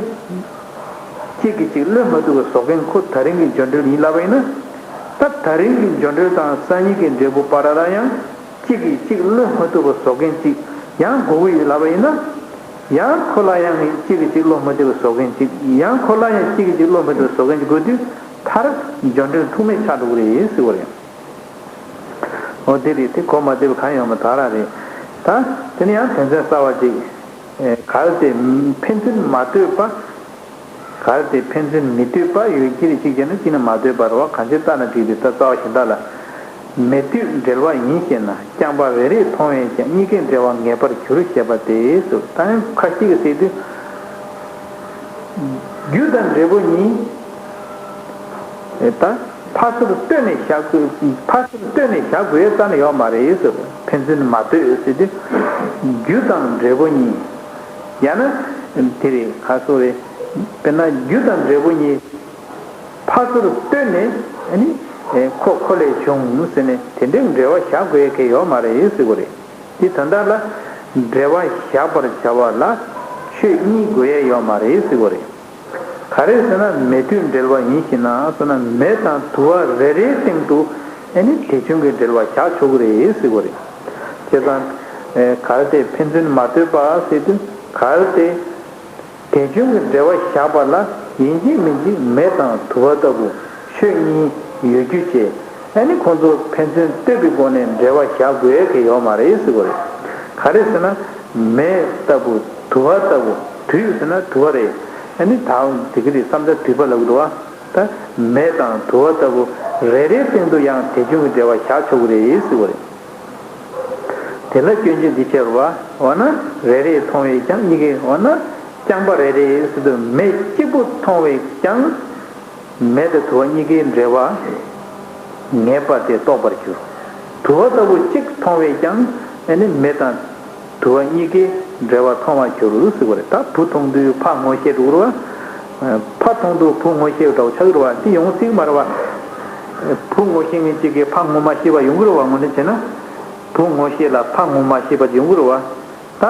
གཅིག་གིས་གཅིག་བློས་མ་ཐུབ་པ་བཟོ་མཁན་ཁོ་ད་རིང་གི་འབྱོར་འབྲེལ་ཡིན་ལབ་པ་ཡིན་ན། ད་ད་རིང་གི་འབྱོར་འབྲེལ་དང་སང་ཉིན་གྱི་འབྲས་བུ་བར་ལ་ཡང་། གཅིག་གིས་གཅིག་བློས་མ་ཐུབ་པ་བཟོ་མཁན་གཅིག་ཡང་དགོས་ཀྱི་ཡོད་ལབ་པ་ཡིན་ན། ཡང་ཁོ་ལ་ཡང་གཅིག་གིས་གཅིག་བློས་མ་ཐུབ་པ་བཟོ་མཁན་གཅིག་ཡང་ཁོ་ལ་ཡང་གཅིག་གིས་གཅིག་བློས་མ་ཐུབ་པ་བཟོ་མཁན་གཅིག་དགོས་དུས། མཐར་འབྱོར་འབྲེལ་ཐུག་མེད་ཆགས་འགྲོ་གི་རེད་ཟེར་བ་རེད། འོ་དེ་རེད། དེ་གོ་མ་བདེ་བ་གང་ཡོད་མ་ད་རང་རེད། ད་དེ་ནི་ཡང་དོན་ཚན་གསར་བ་གཅིག་གལ་ཏེ་ཕན་ཚུན་མ་ལྟོས་པ། གལ་ཏེ་ཕན་ཚུན་མི་ལྟོས་པ་ཡོད་ཀྱི་རེད། གཅིག་བྱས་ན་གཅིག་ནི་མ་ལྟོས་པ་རེད་བ། གང་ཅི་ལྟར་ན་འགྲིག་པའི་ད་རྩ་བ་གཞན་དག་ལ། མེ་དུད་འབྲེལ་བ་ཡིན་ཞེ་ན། རྐྱང་པ་རེ་རེས་མཐོང་བས་ཀྱང་། གཉིས་ཀའི་འབྲེལ་བ་ངེས་པར་འགྱུར་ཞེས་པ་སྟེ། ད་ཁ་ཅིག་གིས་ཟེར་དུས། རྒྱུ་དང་འབྲས་བུ་གཉིས། ད་ཕར་ཚུར་ལྟོས་ནས་བཞག་དགོས། ཕར་ཚུར་ལྟོས་ནས་བཞག་དགོས་རྩ་ནས་ཡོད་མ་རེད་ཟེར། ཕན་ཚུན་མ་ལྟོས་ཟེར་དུས། རྒྱུ་དང་འབྲས་བུ་གཉིས། ཡང་ན་དེ་རེད། ག་སོ་རེད། དཔེར་ན་རྒྱུ་དང་འབྲས་བུ་གཉིས་ཕར་ཚུར་ལྟོས་ནས་ཨ་ནི་ཁོ་ཁོ་ལས་བྱུང་ཟེར་ནས་དེ་འདྲའི་འབྲེལ་བ་བཞག་དགོས་མཁན་ཡོད་མ་རེད་ཟེར་གོ་རེད། དེ་ད་ལྟ་ལ་འབྲེལ་བ་བཞག་པར་བྱ་བ་ལ་ཆོས་གཉིས་དགོས་ཡས་ཡོད་མ་རེད་ཟེར་གོ་རེད། ག་རེ་ཟེར་ན་མེ་དུད་འབྲེལ་བ་ཡིན་ཞེ་ན་ཟེར་ན་མེ་དང་དུ་བ་རེ་རེའི་སྟེང་དུ་ཨ་ནི་དེ་བྱུང་གི་འབྲེལ་བ་བཞག་ཆོག་གི་རེད་ཟེར་གོ་རེད། བྱས་ཙང་གལ་ཏེ་ཕན་ཚུན་མ་ལྟོས་པ་ཟེར་དུས་གལ་ཏེ། དེ་བྱུང་གི་འབྲེལ་བ་བཞག་པ་ལ་ཡིན་གཅིག་མིན་གཅིག་མེ་དང་དུ་བ་ལྟ་བུ་ཆོས་གཉིས་ཡོད་རྒྱུ་བྱས། ཨ་ནི་ཁོང་ཚོ་ཕན་ཚུན་ལྟོས་པའི་སྒོ་ནས་འབྲེལ་བ་བཞག་དགོས་ཀྱི་ཡོད་མ་རེད་ཟེར་གོ་རེད། ག་རེ་ཟེར་ན་མེ་ལྟ་བུ་དུ་བ་ལྟ་བུ་དུད་ཟེར་ན་དུ་བ་རེད། ཨ་ནི་ད་དེ་གི་རེད་བསམ་ཚུལ་དུད་པ་ལབ་ཀྱི་འདུག་བ། ད་མེ་དང་དུ་བ་ལྟ་བུ་རེ་རེའི་སྟེང་དུ་ཡང་དེ་བྱུང་གི་འབྲེལ་བ་བཞག་ཆོག་གི་རེད་ཟེར་གོ་རེད། དེ་ལ་སྐྱོན་བརྗོད་འདི་བྱས་པ། འོ་ན་རེ་རེས་མཐོང་བས་ཀྱང་གཉིས་ཀའི་འོ་ན་རྐྱང་པ་རེ་རེ་ཟེར་དུས་མེ་གཅིག་པུ་མཐོང་བས་ཀྱང་མེ་དང་དུ་བ་གཉིས་ཀའི་འབྲེལ་བ་ངེས་པ་དེ་རྟོགས་པར་འགྱུར། དུ་བ་ལྟ་བུ་གཅིག་མཐོང་བས་ཀྱང་ཨ་ནི་མེ་དང་དུ་བ་གཉིས་ཀའི་འབྲེལ་བ་མཐོང་བར་འགྱུར་ཟེར་བ་རེད། ད་བུ་མཐོང་དུས་ཕ་ངོ་ཤེས་འགྲོ་གི་རེད་བ། ཕ་མཐོང་དུས་བུ་ངོ་ཤེས་འདྲ་བོ་ཆགས་ཀྱི་རེད་བ། དེ་ཡོང་སྲིད་མ་རེད་བ། བུ་ངོ་ཤེས་མཁན་གཅིག་གིས་ཕ་ངོ་མ་ཤེས་པ་ཡོང་གི་རེད་བ། དངོས་གནས་བྱས་ན། བུ་ངོ་ཤེས་ལ་ཕ་ངོ་མ་ཤེས་པ་ཡོང་གི་རེད་བ། ད།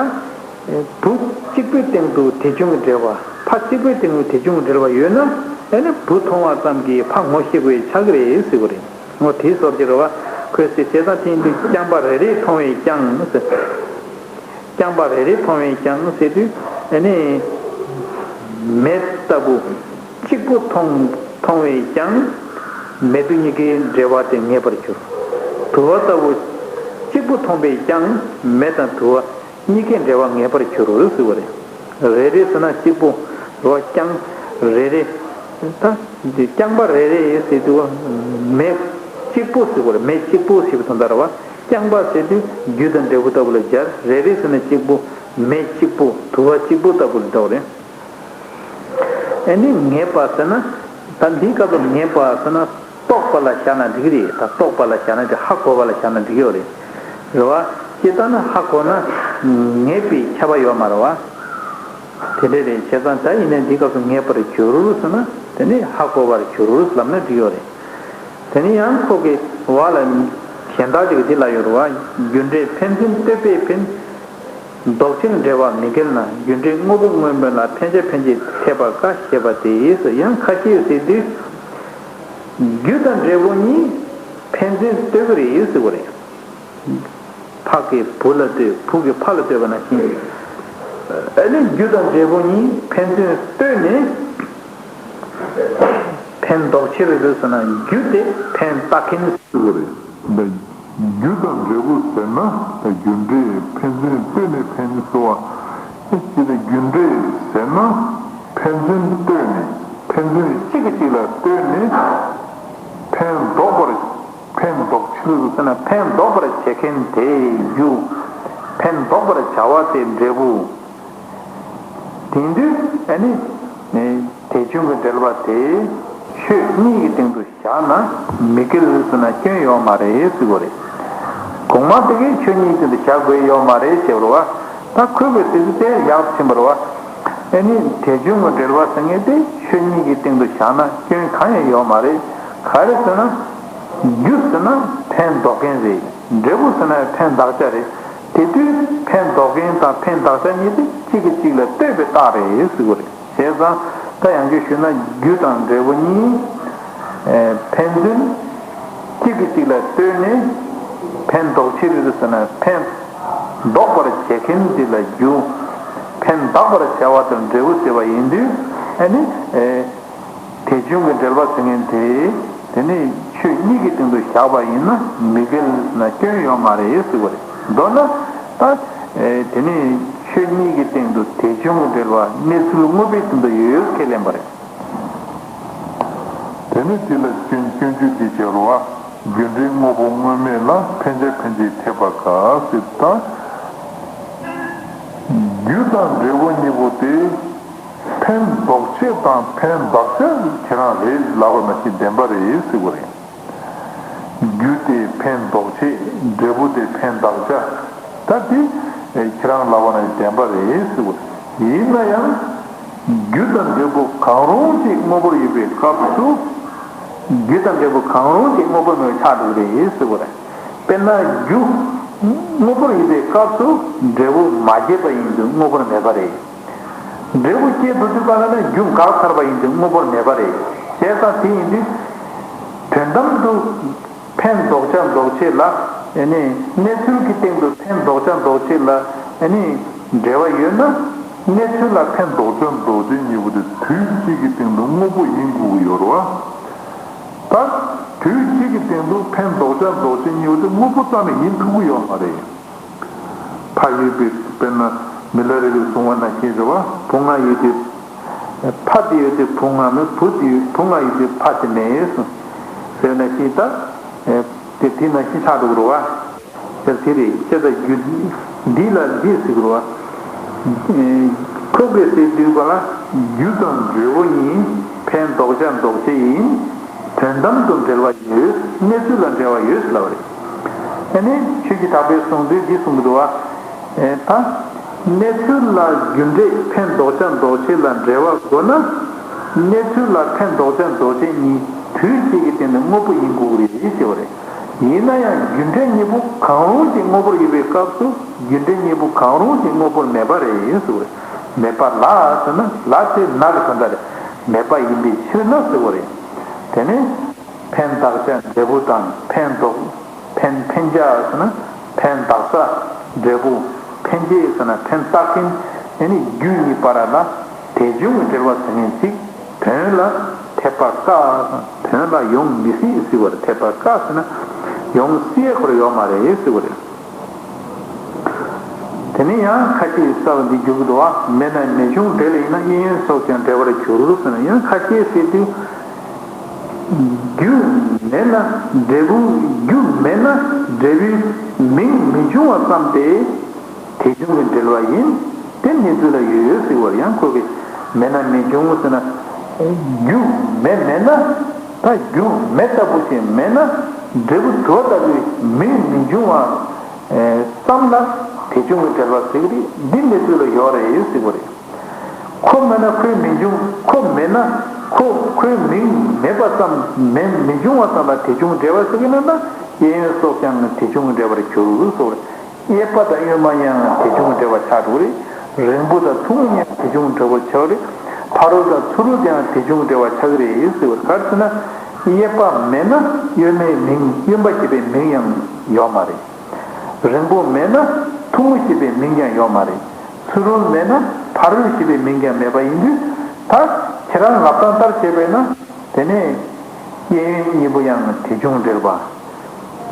བུ་གཅིག་པུའི་སྟེང་དུ་དེ་བྱུང་གི་འབྲེལ་བ། ཕ་གཅིག་པུའི་སྟེང་དུ་དེ་བྱུང་གི་འབྲེལ་བ་ཡོད་ན། ཨ་ནི་བུ་མཐོང་བ་ཙམ་གྱིས་ཕ་ངོ་ཤེས་དགོས་ཆགས་ཀྱི་རེད་ཟེར་བ་རེད། འོ་དེའི་བཟོ་བྱེད་རེད་བ། ཁོས་ཟེར་བྱས་ཙང་དེ་ཡིན་དུས་རྐྱང་པ་རེ་རེས་མཐོང་བས་ཀྱང་ཟེར། རྐྱང་པ་རེ་རེས་མཐོང་བས་ཀྱང་ཟེར་དུས་ཨ་ནི། མེ་ལྟ་བུ་གཅིག་པུ་མཐོང་མཐོང་བས་ཀྱང་། མེ་དུད་གཉིས་ཀའི་འབྲེལ་བ་དེ་ངེས་པར་འགྱུར། དུ་བ་ལྟ་བུ་གཅིག་པུ་མཐོང་བས་ཀྱང་མེ་དང་དུ་བ་གཉིས་ཀའི་འབྲེལ་བ་ངེས་པར་འགྱུར་ཟེར་བ་རེད། རེ་རེ་ཟེར་ན་གཅིག་པུ་རོ་རྐྱང་ རེ་རེ། ད་རྐྱང་པ་རེ་རེ་ཟེར་དུས་མེ་གཅིག་པུ་ཟེར་དགོས་རེད། མེ་གཅིག་པུ་ཞེས་པ་དོན་དག་རེད་བ། རྐྱང་པ་ཟེར་དུས་རྒྱུ་དང་འབྲས་བུ་ལྟ་བུ་ལ་སྦྱར། རེ་རེ་ཟེར་ན་གཅིག་པུ། མེ་གཅིག་པུ། དུ་བ་གཅིག་པུ་ལྟ་བུ་ལ་འདྲ་བ་རེད། ཨ་ནི་ངེས་པ་ཟེར་ན། ད་འདིའི་སྐབས་སུ་ངེས་པ་ཟེར་ན་རྟོགས་པ་ལ་བཞག་ན་འགྲིག་གི་རེད། ད་རྟོགས་པ་ལ་བཞག་ན་འགྲིག་ཧ་གོ་བ་ལ་བཞག་ན་འགྲིག་གི་ཡོད་རེད། རེད་བ། སྤྱིར་བཏང་ན་ཧ་གོ་ན་ངེས་པའི་ཁྱབ་པ་ཡོད་མ་རེད་བ། དེ་འདྲ་རེད། བྱས་ཙང་ད་ཡིན་ནའི་འདི་སྐབས་སུ་ངེས་པར་འགྱུར་ཟེར་ན་དེ་ནི་ཧ་གོ་བར་འགྱུར་ལབ་ན་འགྲིག་ཡོད་རེད། དེ་ནི་ཡང་ཁོ་གི་བ་ལ་གཞན་དག་ཅིག་གིས་འདི་ལབ་ཡོད་རེད་བ། རྒྱུ་འབྲས་ཕན་ཚུན་ལྟོས་པས་ཕན། ལྡོག་ཕྱིར་འབྲེལ་བ་མི་འགལ་ན། རྒྱུ་འབྲས་དངོས་པོ་དངོས་མེད་ལ། ཕན་བྱ་ཕན་བྱེད་འཐད་པ་དཀའ་ཞེས་པ་སྟེ། ཡང་ཁ་ཤས་ཟེར་དུས། རྒྱུ་དང་འབྲས་བུ་གཉིས་ཕན་ཚུན་ལྟོས་པ་རེད་ཟེར་བ་རེད། ཕ་གིས་བུ་ལ་ལྟོས། བུ་གིས་ཕ་ལ་ལྟོས་པ་ནང་བཞིན། ཨ་ནི་རྒྱུ་དང་འབྲས་བུ་གཉིས་ཕན་ཚུན་ལྟོས་ནས། ཕན་འདོགས་ཕྱིར་ཟེར་ན་རྒྱུ་དེ་ཕན་བཏགས་མཁན་ཟེར་བ་རེད། རྒྱུ་དང་འབྲས་བུ་ཟེར་ན་རྒྱུ་འབྲས་ཕན་ཚུན་ལྟོས་ནས་ཕན་ཟེར་བ། ཅི་སྟེ་རྒྱུ་འབྲས་ཟེར་ན་ཕན་ཚུན་ལྟོས་ནས། ཕན་ཚུན་གཅིག་གིས་གཅིག་ལ་ལྟོས་ནས་ཕན་འདོགས་པར། ཕན་འདོགས་ཕྱིར་ཟེར་ན་ཕན་འདོགས་པར་བྱེད་མཁན་དེ་རྒྱུ། ཕན་འདོགས་པར་བྱ་བ་དེ་འབྲས་བུ། དེང་དུས་ཨ་ནི། དེ་བྱུང་གི་འབྲེལ་བ་དེ་ཆོས་གཉིས་ཀྱི་སྟེང་དུ་བཞག་ན་མི་འགལ་ཟེར་ན་སྐྱོན་ཡོད་མ་རེད་ཟེར་བ་རེད། གོང་མ་དེ་གས་ཆོས་གཉིས་ཀྱི་སྟེང་དུ་བཞག་དགོས་ཡོད་མ་རེད་ཟེར་བ་རེད་བ། ད་ཁོས་གི་དེ་ཚོ་དེ་ཡག་ཕྱིན་པ་རེད་བ། ཨ་ནི་དེ་བྱུང་གི་འབྲེལ་བ་ཟེར་མཁན་དེ་ཆོས་གཉིས་ཀྱི་སྟེང་དུ་བཞག་ན་སྐྱོན་གང་ཡང་ཡོད་མ་རེད། ག་རེ་ཟེར་ན། རྒྱུ་ཟེར་ན་ཕན་འདོགས་མཁན་རེད། འབྲས་བུ་ཟེར་ན་ཕན་གདགས་བྱ་རེད། དེ་དུས་ཕན་འདོགས་མཁན་དང་ཕན་གདགས་བྱ་གཉིས་དེ་གཅིག་གིས་གཅིག་ལ་ལྟོས་པའི་རྟགས་རེད་ཟེར་གྱི་རེད། བྱས་ཙང་ད་ཡང་བསྐྱར་ཞུས་ན་རྒྱུ་དང་འབྲས་བུ་གཉིས་ཕན་ཚུན་གཅིག་གིས་གཅིག་ལ་ལྟོས་ནས་ཕན་འདོགས་ཕྱིར་ཟེར་ན་ཕན་འདོགས་པར་བྱེད་མཁན་དེ་ལ་རྒྱུ། ཕན་གདགས་པར་བྱ་བ་དེར་འབྲས་བུ་ཟེར་བ་ཡིན་དུས་ཨ་ནི། དེ་བྱུང་གི་འབྲེལ་བ་ཟེར་མཁན་དེ། དེ་ནི་ཆོས་གཉིས་ཀྱི་སྟེང་དུ་བཞག་པ་ཡིན་ན་མི་འགལ་ན་སྐྱོན་ཡོད་མ་རེད་ཟེར་བ་རེད། མདོར་ན། ད། དེ་ནི་ཆོས་གཉིས་ཀྱི་སྟེང་དུ་དེ་བྱུང་གི་འབྲེལ་བ་གནས་ཚུལ་དངོས་པོའི་སྟེང་དུ་ཡོད་ཁས་ལེན་པ་རེད། དེ་ནི་དེ་ལ་སྐྱོན་སྐྱོན་བརྗོད་ཀྱི་བྱ་རུ་བ། རྒྱུ་འབྲས་དངོས་པོ་དངོས་མེད་ལ། ཕན་བྱ་ཕན་བྱེད་འཐད་པ་དཀའ་ཟེར་ད། རྒྱུ་དང་འབྲས་བུ་གཉིས་པོ་དེ། ཕན་འདོགས་བྱེད་དང་ཕན་གདགས་བྱ་ཁྱེད་རང་རེད་ལབ་པ་ནང་བཞིན་བདེན་པ་རེད་ཟེར་བ་རེད། རྒྱུ་དེ་ཕན་འདོགས་བྱེད། འབྲས་བུ་དེ་ཕན་གདགས་བྱ། ད་དེ་ཁྱེད་རང་ལབ་པ་ནང་བཞིན་བདེན་པ་རེད་ཟེར་བ་རེད། ཡིན་ན་ཡང་། རྒྱུ་དང་འབྲས་བུ་གང་རུང་གཅིག་དངོས་པོར་ཡོད་པའི་སྐབས་སུ། རྒྱུ་དང་འབྲས་བུ་གང་རུང་གཅིག་དངོས་པོར་མེད་པ་ཆགས་འགྲོ་གི་རེད་ཟེར་བ་རེད། དཔེར་ན་རྒྱུ་དངོས་པོར་ཡོད་པའི་སྐབས་སུ་འབྲས་བུ་མ་སྐྱེས་པ་ཡིན་དུས་དངོས་པོར་མེད་པ་རེད། འབྲས་བུ་སྐྱེས་འགྲོ་དུས་ག་ལ་ན་རྒྱུ་འགག་ཚར་བ་ཡིན་དུས་དངོས་པོར་མེད་པ་རེད། བྱས་ཙང་དེ་ཡིན་དུས། དོན་དམ་དུ་ཕན་འདོགས་བྱ་འདོགས་བྱེད་ལ་ཨ་ནི་གནས་ཚུལ་གྱི་སྟེང་དུ་ཕན་འདོགས་བྱ་འདོགས་བྱེད་ལ་ཨ་ནི་འབྲེལ་བ་ཡོད་ན། གནས་ཚུལ་ལ་ཕན་འདོགས་བྱ་འདོགས་བྱེད་གཉིས་པོ་དེ་དུས་གཅིག་གི་སྟེང་དུ་དངོས་པོ་ཡིན་དགོས་ཀྱི་ཡོད་རེད་བ། ད་དུས་གཅིག་གི་སྟེང་དུ་ཕན་འདོགས་བྱ་འདོགས་བྱེད་གཉིས་པོ་དེ་དངོས་པོ་རྩ་ནས་ཡིན་ཐུབ་ཀྱི་ཡོད་མ་རེད། ཕ་ཡོད་པའི་དཔེར་ན་མི་ལ་རས་པས་གསུངས་པ་ནང་བཞིན་རེད་བ། བུ་ལྔ་ཡོད་དུས། ཕ་དེ་ཡོད་དུས་བུ་ལྔ་མེད། བུ་དེ་ཡོད་བུ་ལྔ་ཡོད་དུས་ཕ་དེ་མེད་གསུངས། ཟེར་ན་ཅི་ད། དེ་དེ་ནང་བཞིན་ཆགས་འགྲོ་གི་རེད་བ། ཟེར་དེ་རེད། དཔེ་ད་རྒྱུ་འདི་ལ་འདི་ཟེར་གི་རེད་བ། ཁོ་གིས་ཟེར་དུས་ག་ལ་རྒྱུ་དང་འབྲས་བུ་གཉིས་ཕན་འདོགས་བྱ་འདོགས་བྱེད་ཡིན། དོན་དམ་དུ་འབྲེལ་བ་ཡོད། གནས་ཚུལ་ལ་འབྲེལ་བ་ཡོད་ཟེར་ལབ་པ་རེད། ཨ་ནི་ཆོས་ཀྱི་གྲགས་པས་གསུངས་དུས་འདི་གསུངས་ཀྱི་འདུག་བ། ཨེ་ད། གནས་ཚུལ་ལ་རྒྱུ་འབྲས་ཕན་འདོགས་བྱ་འདོགས་བྱེད་ལ་འབྲེལ་བ་དགོས་ན། གནས་ཚུལ་ལ་ཕན་འདོགས་བྱ་འདོགས་བྱེད་གཉིས་དུས་གཅིག་གི་སྟེང་ནས་དངོས་པོ་ཡིན་དགོས་ཀྱི་རེད་ཅེས་པ་རེད། ཡིན་ན་ཡང་རྒྱུ་འབྲས་གཉིས་པོ་གང་རུང་གཅིག་དངོས་པོར་ཡོད་པའི་སྐབས་སུ་རྒྱུ་འབྲས་གཉིས་པོ་གང་རུང་གཅིག་དངོས་པོར་མེད་པ་རེད་ཟེར་བ་རེད། མེད་པ་ལ་ཟེར་ན་ལ་དེ་ན་གི་དོན་དག་རེད། མེད་པ་ཡིན་པའི་ཕྱིར་ན་ཟེར་བ་རེད། དེ་ནས། ཕན་གདགས་བྱ་འབྲས་བུ་དང་ཕན་འདོགས། ཕན་ཕན་བྱ་ཟེར་ན་ཕན་གདགས་ས་འབྲས་བུ། ཕན་བྱེད་ཟེར་ན་ཕན་བཏགས་མཁན། ཨ་ནི་རྒྱུ་གཉིས་བར་ལ་དེ་བྱུང་གི་འབྲེལ་བ་ཟེར་མཁན་ཅིག་དོན་ལ་འཐད་པ་དཀའ། དོན་ལ་ཡོང་མི་སྲིད་ཟེར་བར་འཐད་པ་དཀའ་ཟེར་ན་ཡོང་སྲིད་ཁོ་ར་ཡོད་མ་རེད་ཟེར་བ་རེད། དེ་ནས་ཡང་ཁ་ཅིག་རྩ་བ་འདི་འགྱུར་གྱི་འདུག་བ། མེད་ན་མེད་འབྱུང་འབྲེལ་ཡིན་ན། གཡས་གཡོན་སོགས་ཀྱང་འབྲེལ་བར་འགྱུར་ཟེར་ན། ཡང་ཁ་ཅིག་ཟེར་དུས། རྒྱུ་མེད་ན་འབྲས་བུ། རྒྱུ་མེད་ན་འབྲས་བུའི་མིང་མི་འབྱུང་བ་ཙམ་སྟེ། དེ་བྱུང་གི་འབྲེལ་བ་ཡིན། དེ་གནས་ཚུལ་ལ་ཡོད་ཡོད་ཟེར་བར་ཡང་ཁོ་གིས་མེད་ན་མི་འབྱུང་ཟེར་ན། རྒྱུ་མེད་མེད་ན། ད་རྒྱུ་མེ་ལྟ་བུ་ཞིག་མེད་ན། འབྲས་བུ་དུ་བ་ལྟ་བུའི་མིང་མི་འབྱུང་བ་ཙམ་ལ་དེ་བྱུང་གི་འབྲེལ་བ་ཟེར་གི་རེད། འདི་གནས་ཚུལ་ལ་ཡོད་རེད་ཟེར་བ་རེད། ཁོ་མེད་ན་ཁོའི་མིང་འབྱུང་། ཁོ་མེད་ན་ཁོ་ཁོའི་མིང་མེད་པ་ཙམ་མེད་མི་འབྱུང་བ་ཙམ་ལ་དེ་བྱུང་འབྲེལ་བ་ཟེར་གི་ན། ད་གཡས་གཡོན་སོགས་ཀྱང་དེ་བྱུང་འབྲེལ་བར་འགྱུར་སོགས་རེད། གཡས་པ་དང་གཡོན་མ་ཡང་དེ་བྱུང་འབྲེལ་བ་ཆགས་འགྲོ་གི་རེད། རིང་པོ་དང་ཐུང་ངུ་ཡང་དེ་བྱུང་འབྲེལ་བར་ཆགས་རེད། ཕ་རོལ་དང་ཚུ་རོལ་ཀྱང་དེ་བྱུང་འབྲེལ་བ་ཆགས་ཀྱི་རེད་ཟེར་བར། ག་རེ་ཟེར་ན། གཡས་པ་མེད་ན་གཡོན་མའི་མིང་། གཡོན་པ་ཞེས་པའི་མིང་ཡང་ཡོད་མ་རེད། རིང་པོ་མེད་ན་ཐུང་ངུ་ཞེས་པའི་མིང་ཀྱང་ཡོད་མ་རེད། ཚུ་རོལ་མེད་ན་ཕ་རོལ་ཞེས་པའི་མིང་ཀྱང་མེད་པ་ཡིན་དུས། ད་ཁྱེད་རང་ལབ་སྟངས་ལྟར་བྱས་པས་ན། དེ་ནས་གཡས་གཡོན་གཉིས་པོ་ཡང་དེ་བྱུང་འབྲེལ་བ།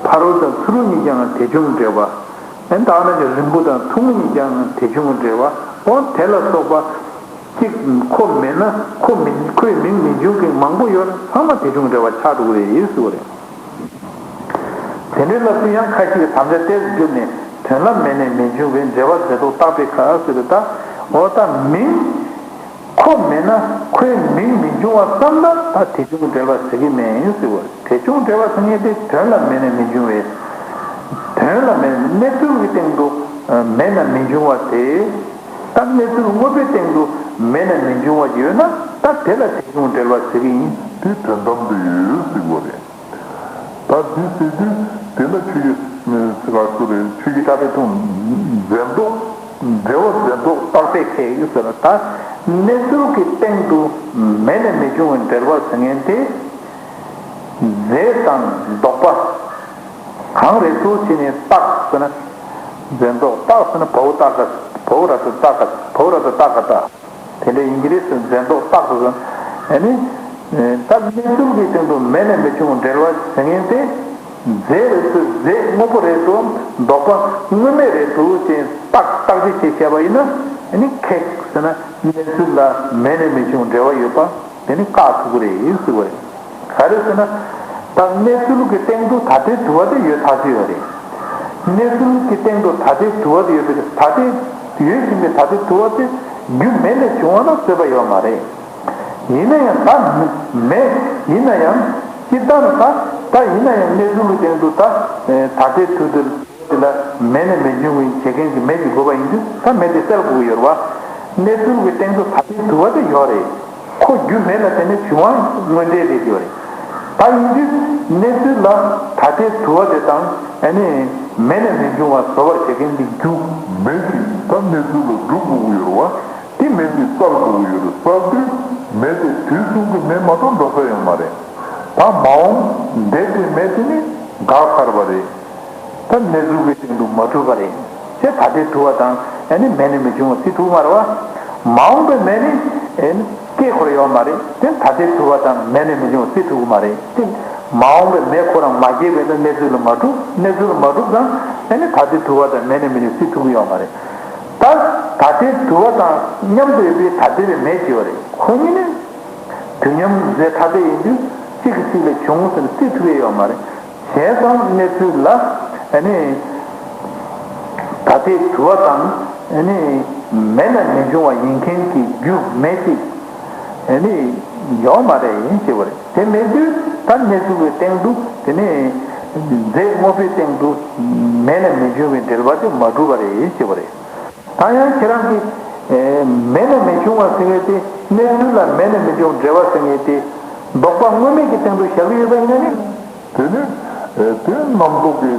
ཕ་རོལ་དང་ཚུ་རོལ་གཉིས་ཀྱང་དེ་བྱུང་འབྲེལ་བ། ཨེ་ད་ནང་གི་རིང་པོ་དང་ཐུང་ངུ་གཉིས་ཀྱང་དེ་བྱུང་འབྲེལ་བ། འོ་དེ་ལ་སོགས་པ་གཅིག་ཁོ་མེད་ན། ཁོ་མི་ཁོའི་མིང་མི་འབྱུང་མཁན་མང་པོ་ཡོད་ན། ཚང་མ་དེ་བྱུང་འབྲེལ་བ་ཆགས་འགྲོ་གི་རེད་ཟེར་བ་རེད། དེ་འདྲའི་ལབ་དུས་ཡང་ཁ་ཅིག་དམ་བཅའ་གཏད་བསྒྱུར་ནས། དོན་ལ་མེད་ནས་མི་འབྱུང་བའི་འབྲེལ་བ་རྫས་ལྡོག་རྟག་པའི་ཁ་ཟེར་བ་ད། འོ་ད་མིང་ཁོ་མེད་ན་ཁོའི་མིང་མི་འབྱུང་བ་ཙམ་ལ་ད་དེ་བྱུང་འབྲེལ་བ་ཟེར་གྱི་མེད་ཟེར་བ། དེ་བྱུང་འབྲེལ་བ་ཟེར་མཁན་དེ་དོན་ལ་མེད་ནས་མི་འབྱུང་བའི། དོན་ལ་མེད་གནས་ཚུལ་གྱི་སྟེང་དུ་མེད་ན་མི་འབྱུང་བ་དེ། ད་གནས་ཚུལ་དངོས་པོའི་སྟེང་དུ་མེད་ན་མི་འབྱུང་བ་ཡོད་ན། ད་དེ་ལ་དེ་བྱུང་འབྲེལ་བ་ཟེར་གྱི་ཡིན། དེ་དོན་དམ་དུ་ཡོད་ཟེར་བ་རེད། ད་འདི་ཟེར་དུས་དེ་ལ་ཆོས་ཀྱི་ཟེར་བ་སུ་རེད། ཆོས་ཀྱི་ཕྱག་རྒྱ་ཐུང་རྫས་ལྡོག་འབྲེལ་བ་རྫས་ལྡོག་རྟག་པའི་ཁྱད་ཡོད་ཟེར་ན། ད་གནས་ཚུལ་གྱི་སྟེང་དུ་མེད་ནས་མི་འབྱུང་བའི་འབྲེལ་བ་ཟེར་མཁན་དེ། རྫས་དང་ལྡོག་པ་གང་རེད་ཚུལ་བྱས་ནས་རྟག་ཟེར་ན། རྫས་ལྡོག་རྟག་ཟེར་ན་བའོ་རྟག་ག་བའོ་ར་ཏ་རྟག་ག་བའོ་ར་ཏ་རྟག་ག་རྟག་དེ་འདྲ་ཡིན་གྱི་རེད་ཟེར། རྫས་ལྡོག་རྟག་ཏུ་ཟེར། ཨ་ནི། ད་གནས་ཚུལ་གྱི་སྟེང་དུ་མེད་ནས་མི་འབྱུང་འབྲེལ་བ་ཟེར་མཁན་དེ། རྫས་རེད་ཟེར། རྫས་དངོས་པོ་རེད་དོ། ལྡོག་པ་དངོས་མེད་རེད་དོ་ཅེས་རྟག་རྟག་ཅེས་བྱས་བཤད་པ་ཡིན་ན། ཨ་ནི་ཁེག་ཟེར་ན། གནས་ཚུལ་ལ་མེད་ནས་མི་འབྱུང་འབྲེལ་བ་ཡོད་པ་དེ་ནི་བཀག་ཐུབ་ཀྱི་རེད་ཟེར་བ་རེད། ག་རེ་ཟེར་ན། ད་གནས་ཚུལ་གྱི་སྟེང་དུ་ད་ལྟའི་དུ་བ་དེ་ཡོད་ཐག་ཆོད་ཡོད་རེད། གནས་ཚུལ་གྱི་སྟེང་དུ་ད་ལྟའི་དུ་བ་དེ་ཡོད་པ་རེད། ད་ལྟའི་ཡོད་བཞིན་པའི་ད་ལྟའི་དུ་བ་དེ་རྒྱུ་མེད་ནས་བྱུང་བ་ན་རྩོད་པ་ཡོད་མ་རེད། ཡིན་ན་ཡང་ད་མེད། ཡིན་ན་ཡང་སྤྱིར་བཏང་ལ་ད་ད་ཡིན་ན་ཡང་གནས་ཚུལ་གྱི་སྟེང་དུ་ད་ད་ལྟའི་དུས་འདིར་དེ་ལ་མེད་ནས་མི་འབྱུང་བའི་བྱེད་མཁན་གྱི་མེ་ཞིག་དགོས་པ་ཡིན་དུས། ད་མེ་དེ་བསལ་དགོས་ཀྱི་ཡོད་རེད་བ། གནས་ཚུལ་གྱི་སྟེང་དུ་ད་ལྟའི་དུ་བ་དེ་ཡོད་རེད། ཁོ་རྒྱུ་མེད་ལ་བརྟེན་ནས་བྱུང་བ་དངོས་འབྲེལ་རེད་ཡོད་རེད། ད་ཡིན་དུས་གནས་ཚུལ་ལ་ད་ལྟའི་དུ་བ་དེ་དང་། ཨ་ནི་མེད་ནས་མི་འབྱུང་བ་བཟོ་བར་བྱེད་མཁན་གྱི་རྒྱུ་མེ་དེ་ད་གནས་ཚུལ་ལ་སྒྲུབ་དགོས་ཀྱི་ཡོད་རེད་བ། དེ་མེ་དེ་བསལ་དགོས་ཀྱི་ཡོད་རེད། བསལ་དུས་མེ་དེ་དུས་གསུམ་གྱི་མེ་མ་གཏོགས་འགྲོ་ས་ཡོད་མ་རེད། ད་མ་འོངས་འདས་པའི་མེ་དེ་ནི་འགག་ཚར་བ་རེད། ད་གནས་ཚུལ་གྱི་སྟེང་དུ་མ་གྲུབ་པ་རེད། ཅེས་ད་ལྟའི་དུ་བ་དང་ཨ་ནི་མེད་ནས་མི་འབྱུང་བ་བརྩི་ཐུབ་མ་རེད་བ། མ་འོངས་པའི་མེ་ནི་ཨ་ནི་སྐྱེ་འཁོར་ཡོད་མ་རེད། དེ་ད་ལྟའི་དུ་བ་དང་མེད་ནས་མི་འབྱུང་བ་བརྩི་ཐུབ་ཀྱི་མ་རེད། དེ་མ་འོངས་པའི་མེ་ཁོ་རང་མ་སྐྱེས་པའི་ད་གནས་ཚུལ་ལ་མ་གྲུབ། གནས་ཚུལ་ལ་མ་གྲུབ་ཙང་ཨ་ནི་ད་ལྟའི་དུ་བ་དང་མེད་ནས་མི་འབྱུང་བ་བརྩི་ཐུབ་ཀྱི་ཡོད་མ་རེད། ད་ད་ལྟའི་དུ་བ་དང་མཉམ་དུ་ཡོད་པའི་ད་ལྟའི་མེ་ཅིག་ཡོད་རེད། ཁོ་གཉིས་ནི་དུས་མཉམ་རྫས་ཐ་དད་ཡིན་དུས་གཅིག་གིས་གཅིག་ལ་བྱུང་ཟེར་ནས་བརྩི་ཐུབ་ཀྱི་ཡོད་མ་རེད། བྱས་ཙང་གནས་ཚུལ་ལ་ཨ་ནི་ད་ལྟའི་དུ་བ་དང་ཨ་ནི་མེད་ན་མི་འབྱུང་བ་ཡིན་མཁན་གྱི་རྒྱུ་མེ་གཅིག་ཨ་ནི་ཡོད་མ་རེད་ཡིན་ཞེས་པ་རེད། དེ་མེད་དུས་ད་གནས་ཚུལ་གྱི་སྟེང་དུ་དེ་ནི་རྫས་དངོས་པོའི་སྟེང་དུ་མེད་ན་མི་འབྱུང་བའི་འབྲེལ་བ་དེ་མ་གྲུབ་པ་རེད་ཡིན་ཞེས་པ་རེད། ད་ཡང་ཁྱེད་རང་གིས་ཨེ་མེད་ན་མི་འབྱུང་བ་ཟེར་བའི་དེ་གནས་ཚུལ་ལ་མེད་ན་མི་འབྱུང་འབྲེལ་བ་ཟེར་བའི་དེ་ལྡོག་པ་དངོས་མེད་ཀྱི་སྟེང་དུ་བཞག་གི་ཡོད་པ་ཡིན་ན་ནི། དེ་ནི་ཨེ་དེ་རྣམ་རྟོག་གི་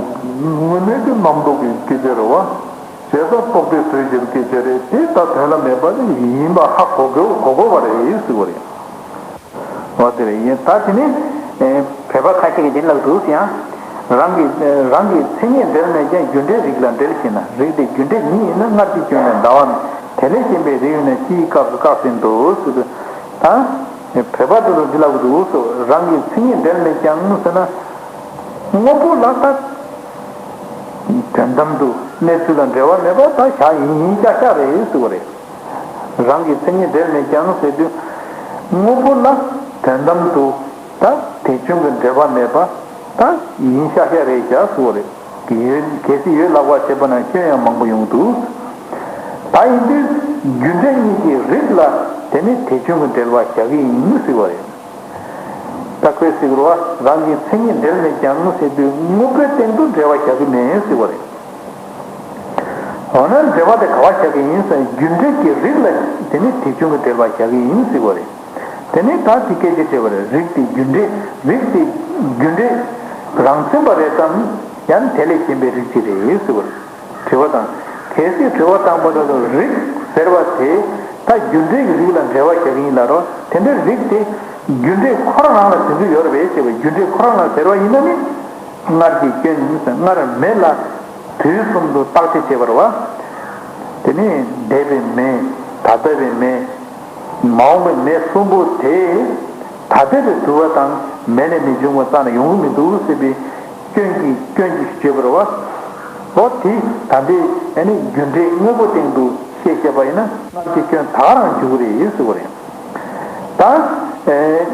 དངོས་མེད་དེ་རྣམ་རྟོག་གི་སྐད་ཆ་རེད་བ། བྱས་ཙང་རྟོག་པས་བཟོས་ཀྱི་སྐད་ཆ་རེད། དེ་ད་དོན་ལ་མེད་པ་ནི་ཡིན་པ་ཧ་གོ་དགོས་གོ་དགོས་པ་རེད་ཟེར་བ་རེད། འོ་དེ་རེད་ཡིན། ད་དེ་ནི་ཨེ་བོད་པ་ཁ་ཤས་ཀྱིས་འདི་ལབ་འདུག་ཡང་། རང་གི་རང་གི་མཚན་ཉིད་འབྲེལ་མེད་ཀྱང་། རྒྱུ་འབྲས་རིགས་ལ་འབྲེལ་ཞེ་ན། རིགས་དེ་རྒྱུ་འབྲས་ཉིད་ཡིན་ན། སྔར་གྱི་སྐྱོན་ལས་འདའ་བ་མེད། དེ་ལས་གཞན་པའི་རིགས་ཡོད་ན། སྤྱིའི་སྐབས་སུ་བཀག་ཟིན་ཏོ་ཟེར་དུས། ད་བོད་པ་དེ་ཚོ་འདི་ལབ་འདུག་སོ། རང་གི་མཚན་ཉིད་འབྲེལ་མེད་ཀྱང་ཟེར་ན། དངོས་པོ་ལ་ད་དོན་ དོན་དམ་དུ་གནས་ཚུལ་ལ་འབྲེལ་བ་མེད་པ་ད་བཞག་ཡིན་ཡིན་ཤག་ཤག་རེད་ཟེར་བ་རེད། རང་གི་མཚན་ཉིད་འབྲེལ་མེད་ཀྱང་ཟེར་དུས། དངོས་པོ་ལ་དོན་དམ་དུ་ད་དེ་བྱུང་གི་འབྲེལ་བ་མེད་པ་ད་ཡིན་ཤག་ཤག་རེད་ཤག་ཟེར་བ་རེད། ཡོད་གལ་སྲིད་ཡོད་ལབ་པ་བྱས་པ་ན་སྐྱོན་ཡང་མང་པོ་ཡོང་འདུག་ད་ཡིན་དུས་རྒྱུ་འབྲས་གཉིས་ཀྱི་རིགས་ལ་དེ་ནི་དེ་བྱུང་གི་འབྲེལ་བ་བཞག་གི་ཡིན་ཟེར་བ་རེད། ད་ཁོས་ཟེར་བ་རང་གི་མཚན་ཉིད་འབྲེལ་མེད་ཀྱང་ཟེར་དུས་དངོས་པོའི་སྟེང་དུ་འབྲེལ་བ་བཞག་གི་མེད་ཟེར་བ་རེད། འོ་ན་འབྲེལ་བ་དེ་ག་བ་བཞག་གི་ཡིན་ཟེར་ན་རྒྱུ་འབྲས་ཀྱི་རིགས་ལ་དེ་ནི་དེ་བྱུང་གི་འབྲེལ་བ་བཞག་གི་ཡིན་ཟེར་བ་རེད། དེ་ནི་ད་དེ་སྐད་ཅེས་བྱ་བ་རེད། རིགས་དེ་རྒྱུ་འབྲས་རིགས་དེ་རྒྱུ་འབྲས་རང་མཚན་པ་རེད་དམ་ཡང་དེ་ལས་གཞན་པའི་རིགས་ཅིག་རེད་ཟེར་བ་རེད། དྲི་བ་དང་། གལ་སྲིད་དྲི་བ་བཏང་པ་དང་རིགས་ཟེར་བ་དེ་ད་རྒྱུ་འབྲས་ཀྱི་རིགས་ལ་འབྲེལ་བ་བཞག་གི་ཡིན་ལ་རོ། དེ་འདྲའི་རིགས་དེ་རྒྱུ་འབྲས་ཁོ་རང་རང་ལ་དེ་ཚོ་ཡོད་རེད་པས་ཅེས་པའི་རྒྱུ་འབྲས་ཁོ་རང་ལ་ཟེར་བ་ཡིན་ན་ནི། སྔར་གྱི་སྐྱོན་ཡིན་ཟེར་སྔར་མེད་ལ་དུས་གསུམ་དུ་རྟག་སྟེ་བྱེད་པར་བ། དེ་ནི་འདས་པའི་མེ་ད་ལྟ་བའི་མེ་མ་འོངས་པའི་མེ་གསུམ་པོ་དེ་ད་ལྟ་བའི་དུ་བ་དང་མེ་ལས་མི་འབྱུང་བ་རྩ་ནས་ཡོང་གི་མི་འདུག་ཟེར་བའི། སྐྱོན་གྱི་སྐྱོན་གྱི་བརྗོད་པར་བ། འོ་དེ་ད་ལྟའི་ཨ་ནི་རྒྱུ་འབྲས་དངོས་པོ་སྟེང་དུ་བཤད་བཤད་པ་ཡིན་ན་སྔར་གྱི་སྐྱོན་ད་རང་འཇུག་རེད་ཟེར་བ་རེད། ད་ཨེ་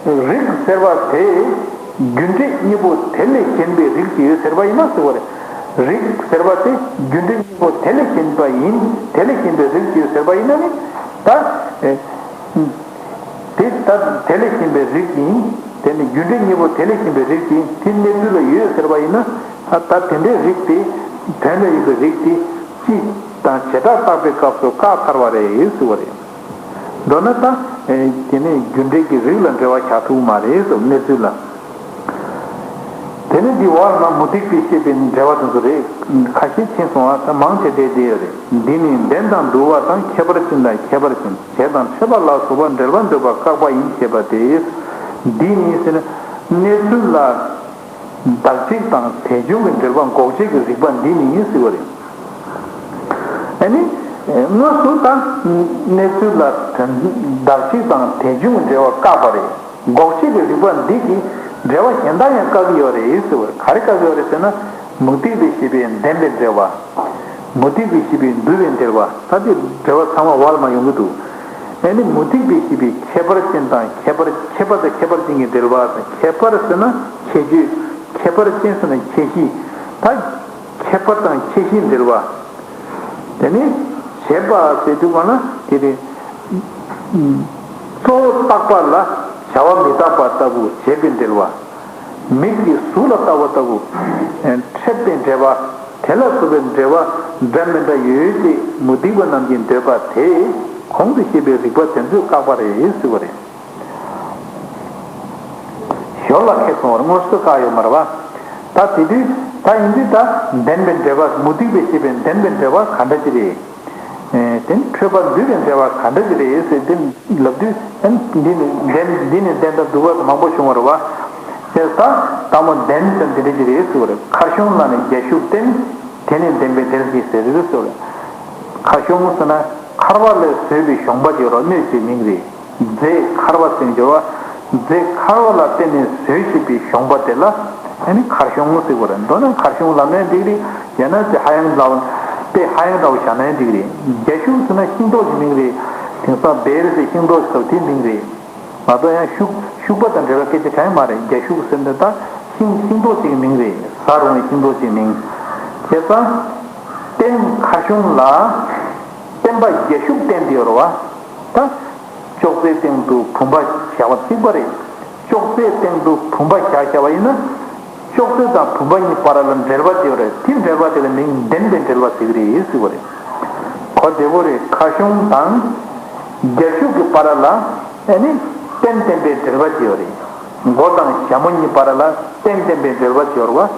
རིགས་ཟེར་བ་དེ་རྒྱུ་འབྲས་གཉིས་པོ་དེ་ལས་གཞན་པའི་རིགས་ཀྱི་ཡོད་ཟེར་བ་ཡིན་ན་ཟེར་བ་རེད། རིགས་ཟེར་བ་དེ་རྒྱུ་འབྲས་གཉིས་པོ་དེ་ལས་གཞན་པ་ཡིན་དེ་ལས་གཞན་པའི་རིགས་ཀྱི་ཡོད་ཟེར་བ་ཡིན་ན་ནི་ད་ཨེ། དེ་ལྟར་དེ་ལས་གཞན་པའི་རིགས་ཡིན། དེ་ནི་རྒྱུ་འབྲས་གཉིས་པོ་དེ་ལས་གཞན་པའི་རིགས་ཡིན་དེ་གནས་ཚུལ་ལ་ཡོད་ཟེར་བ་ཡིན་ན། ད་ལྟ་དེ་འདྲའི་རིགས་དེ་དོན་ལ་ཡོད་པའི་རིགས་དེ་སྤྱི་དང་བྱེ་བྲག་བརྟག་པའི་སྐབས་སུ་བཀག་ཚར་བ་རེད་ཟེར་བ་རེད། མདོར་ན་ད་དེ་ནི་རྒྱུ་འབྲས་ཀྱི་རིགས་ལ་འབྲེལ་བ་བཞག་ཐུབ་མ་རེད་ཟེར་གནས་ཚུལ་ལ། དེ་ནི་འདི་བར་ན་མུ་སྟེགས་པའི་བཤད་པའི་འགྲེལ་པ་དེ་ཚོ་རེད། ཁ་ཤས་ཕྱིན་སོང་བ་ད་མང་ཆེ་དེ་དེ་ཡོད་རེད། འདི་ནི་ལྡན་དང་འདུ་བ་དང་ཁྱད་པར་ཅན་དང་ཁྱད་པར་ཅན་བྱེད་དང་འཕྲད་པ་ལ་སོགས་པ་འབྲེལ་པ་འདོད་པ་བཀག་པ་ཡིན་ཞེས་པ་སྟེ། འདི་ནི་ཟེར་ན་གནས་ཚུལ་ལ་བདག་གཅིག་དང་དེ་བྱུང་གི་འབྲེལ་པ་འགོག་བྱེད་ཀྱི་རིགས་པ་འདི་ནི་ཟེར་བ་རེད། ཨ་ནི། དངོས་སུ་ད་གནས་ཚུལ་ལ་དོན་བདག་གཅིག་དང་དེ་བྱུང་གི་འབྲེལ་བ་བཀག་པ་རེད། འགོག་བྱེད་ཀྱི་རིགས་པ་འདི་གིས་འབྲེལ་བ་གཞན་དག་ཡང་བཀག་གི་ཡོད་རེད་ཟེར་བ་རེད། ག་རེ་བཀག་གི་ཡོད་རེད་ཟེར་ན། མུ་སྟེགས་པས་བཤད་པའི་ལྡན་པའི་འབྲེལ་བ། མུ་སྟེགས་པས་བཤད་པའི་འདུ་བའི་འབྲེལ་བ་ད་དེ་འབྲེལ་བ་ཚང་མ་བར་མ་ཡོང་གི་འདུག་ཨ་ནི་མུ་སྟེགས་པས་བཤད་པའི་ཁྱད་པར་ཅན་དང་ཁྱད་པར་ཁྱད་པར་དང་ཁྱད་པར་ཅན་གྱི་འབྲེལ་བ་དང་ཁྱད་པར་ཟེར་ན་ཁྱད་ཆོས་ཁྱད་པར་ཅན་ཟེར་ན་ཁྱད་གཞི་ད། ཁྱད་པར་དང་ཁྱད་གཞིའི་འབྲེལ་བ། དེ་ནི་བྱེད་པ་ཟེར་དུས་གང་ལ་དེ་རེད། གཙོ་བོ་རྟག་པ་ལ་བྱ་བ་མི་རྟག་པ་ལྟ་བུ་བྱེད་པའི་འབྲེལ་བ། མིག་གིས་གཟུགས་ལ་ལྟ་བ་ལྟ་བུ། འཕྲད་པའི་འབྲེལ་བ། དེ་ལ་སོགས་པའི་འབྲེལ་བ་འདྲ་མི་འདྲ་ཡོད་ཅེས་མུ་སྟེགས་པ་རྣམས་ཀྱི་འདོད་པ་དེ་གོང་དུ་བཤད་པའི་རིགས་པ་དེ་ཚོས་བཀག་པ་རེད་ཟེར་བ་རེད། ཞོར་ལ་ཁེལ་སོང་བར་དངོས་སུ་བཀག་ཡོད་མ་རེད་པ། ད་དེ་དུས་ད་ཡིན་དུས་ད་ལྡན་པའི་འབྲེལ་བ་མུ་སྟེགས་པས་བཤད་པའི་ལྡན་པའི་འབྲེལ་བ་ག་འདྲ་ཅིག་རེད། དེ་ནི་འཕྲོད་པ་འདུས་པའི་འབྲེལ་བ་ག་འདྲ་ཅིག་རེད་ཟེར་དེ་ལབ་དུས་འདི་ནི་ལྡན་འདི་ནི་ལྡན་དང་འདུ་བ་མང་པོ་བྱུང་བ་རེད་པ། དེ་ད་དང་པོ་ལྡན་ཟེར་འདི་འདྲ་ཅིག་རེད་ཟེར་བ་རེད། མཁར་གཞོང་ལ་ནི་རྒྱ་ཤུག་བརྟེན། དེ་ནི་ལྡན་པའི་འབྲེལ་གྱིས་ཟེར་རེད་ཟེར་བ་རེད། མཁར་གཞོང་ཟེར་ན་མཁར་བ་ལས་བཟོས་པའི་གཞོང་པ་ཅིག་རོ་སྣོད་ཀྱི་མིང་རེད། རྫས་མཁར་བ་ཟེར་འགྱུར་བ། རྫས་མཁར་བ་ལ་བརྟེན་ནས་བཟོས་བཞིན་པའི་གཞོང་པ་དེ་ལ་ཨ་ནི་མཁར་གཞོང་ཟེར་བ་རེད། མདོར་ན་མཁར་གཞོང་ལབ་ན་འགྲིག་རེད། ཡང་ན་དེ་ཧ་ཡང་ལབ་དཔེ་ཧ་ཡང་འདྲ་བོ་བཞག་ན་འགྲིག་རེད། རྒྱ་ཤུག་ཟེར་ན་ཤིང་ཏོག་གི་མིང་རེད། དེང་སང་བེར་ཟེར་ཤིང་ཏོག་གི་སྐབས་དེའི་མིང་རེད། མ་གཏོགས་ཡང་ཤུག་ཤུག་པ་དང་འབྲེལ་བ་སྐད་ཆ་གང་ཡང་མ་རེད། རྒྱ་ཤུག་ཟེར་འདི་ད་ཤིང་ཤིང་ཏོག་ཅིག་གི་མིང་རེད། ཟ་རུང་བའི་ཤིང་ཏོག་ཅིག་གི་མིང་བྱས་ཙང་། བརྟེན་མཁར་གཞོང་ལ་བརྟེན་པ་རྒྱ་ཤུག་བརྟེན་དེ་ཡོད་རེད་བ། ད། ཅོག་ཙེའི་སྟེང་དུ་བུམ་པ་བཞག་པ་གཅིག་པ་རེད། ཅོག་ཙེའི་སྟེང་དུ་བུམ་པ་བཞག་བཞག་པ་ཡིན་ན། ཅོག་ཙེ་དང་བུམ་པ་གཉིས་བར་ལ་འབྲེལ་བ་དེ་རེད། དེ་འབྲེལ་བ་དེ་ལ་མིང་ལྡན་པའི་འབྲེལ་བ་ཟེར་གྱི་རེད་ཟེར་བ་རེད། གོ་བདེ་པོ་རེད། མཁར་གཞོང་དང་། རྒྱ་ཤུག་གི་བར་ལ་ཨ་ནི་རྟེན་བརྟེན་པའི་འབྲེལ་བ་དེ་རེད། མགོ་དང་ཞྭ་མོ་གཉིས་བར་ལ་རྟེན་བརྟེན་པའི་འབྲེལ་བ་དེ་རེད་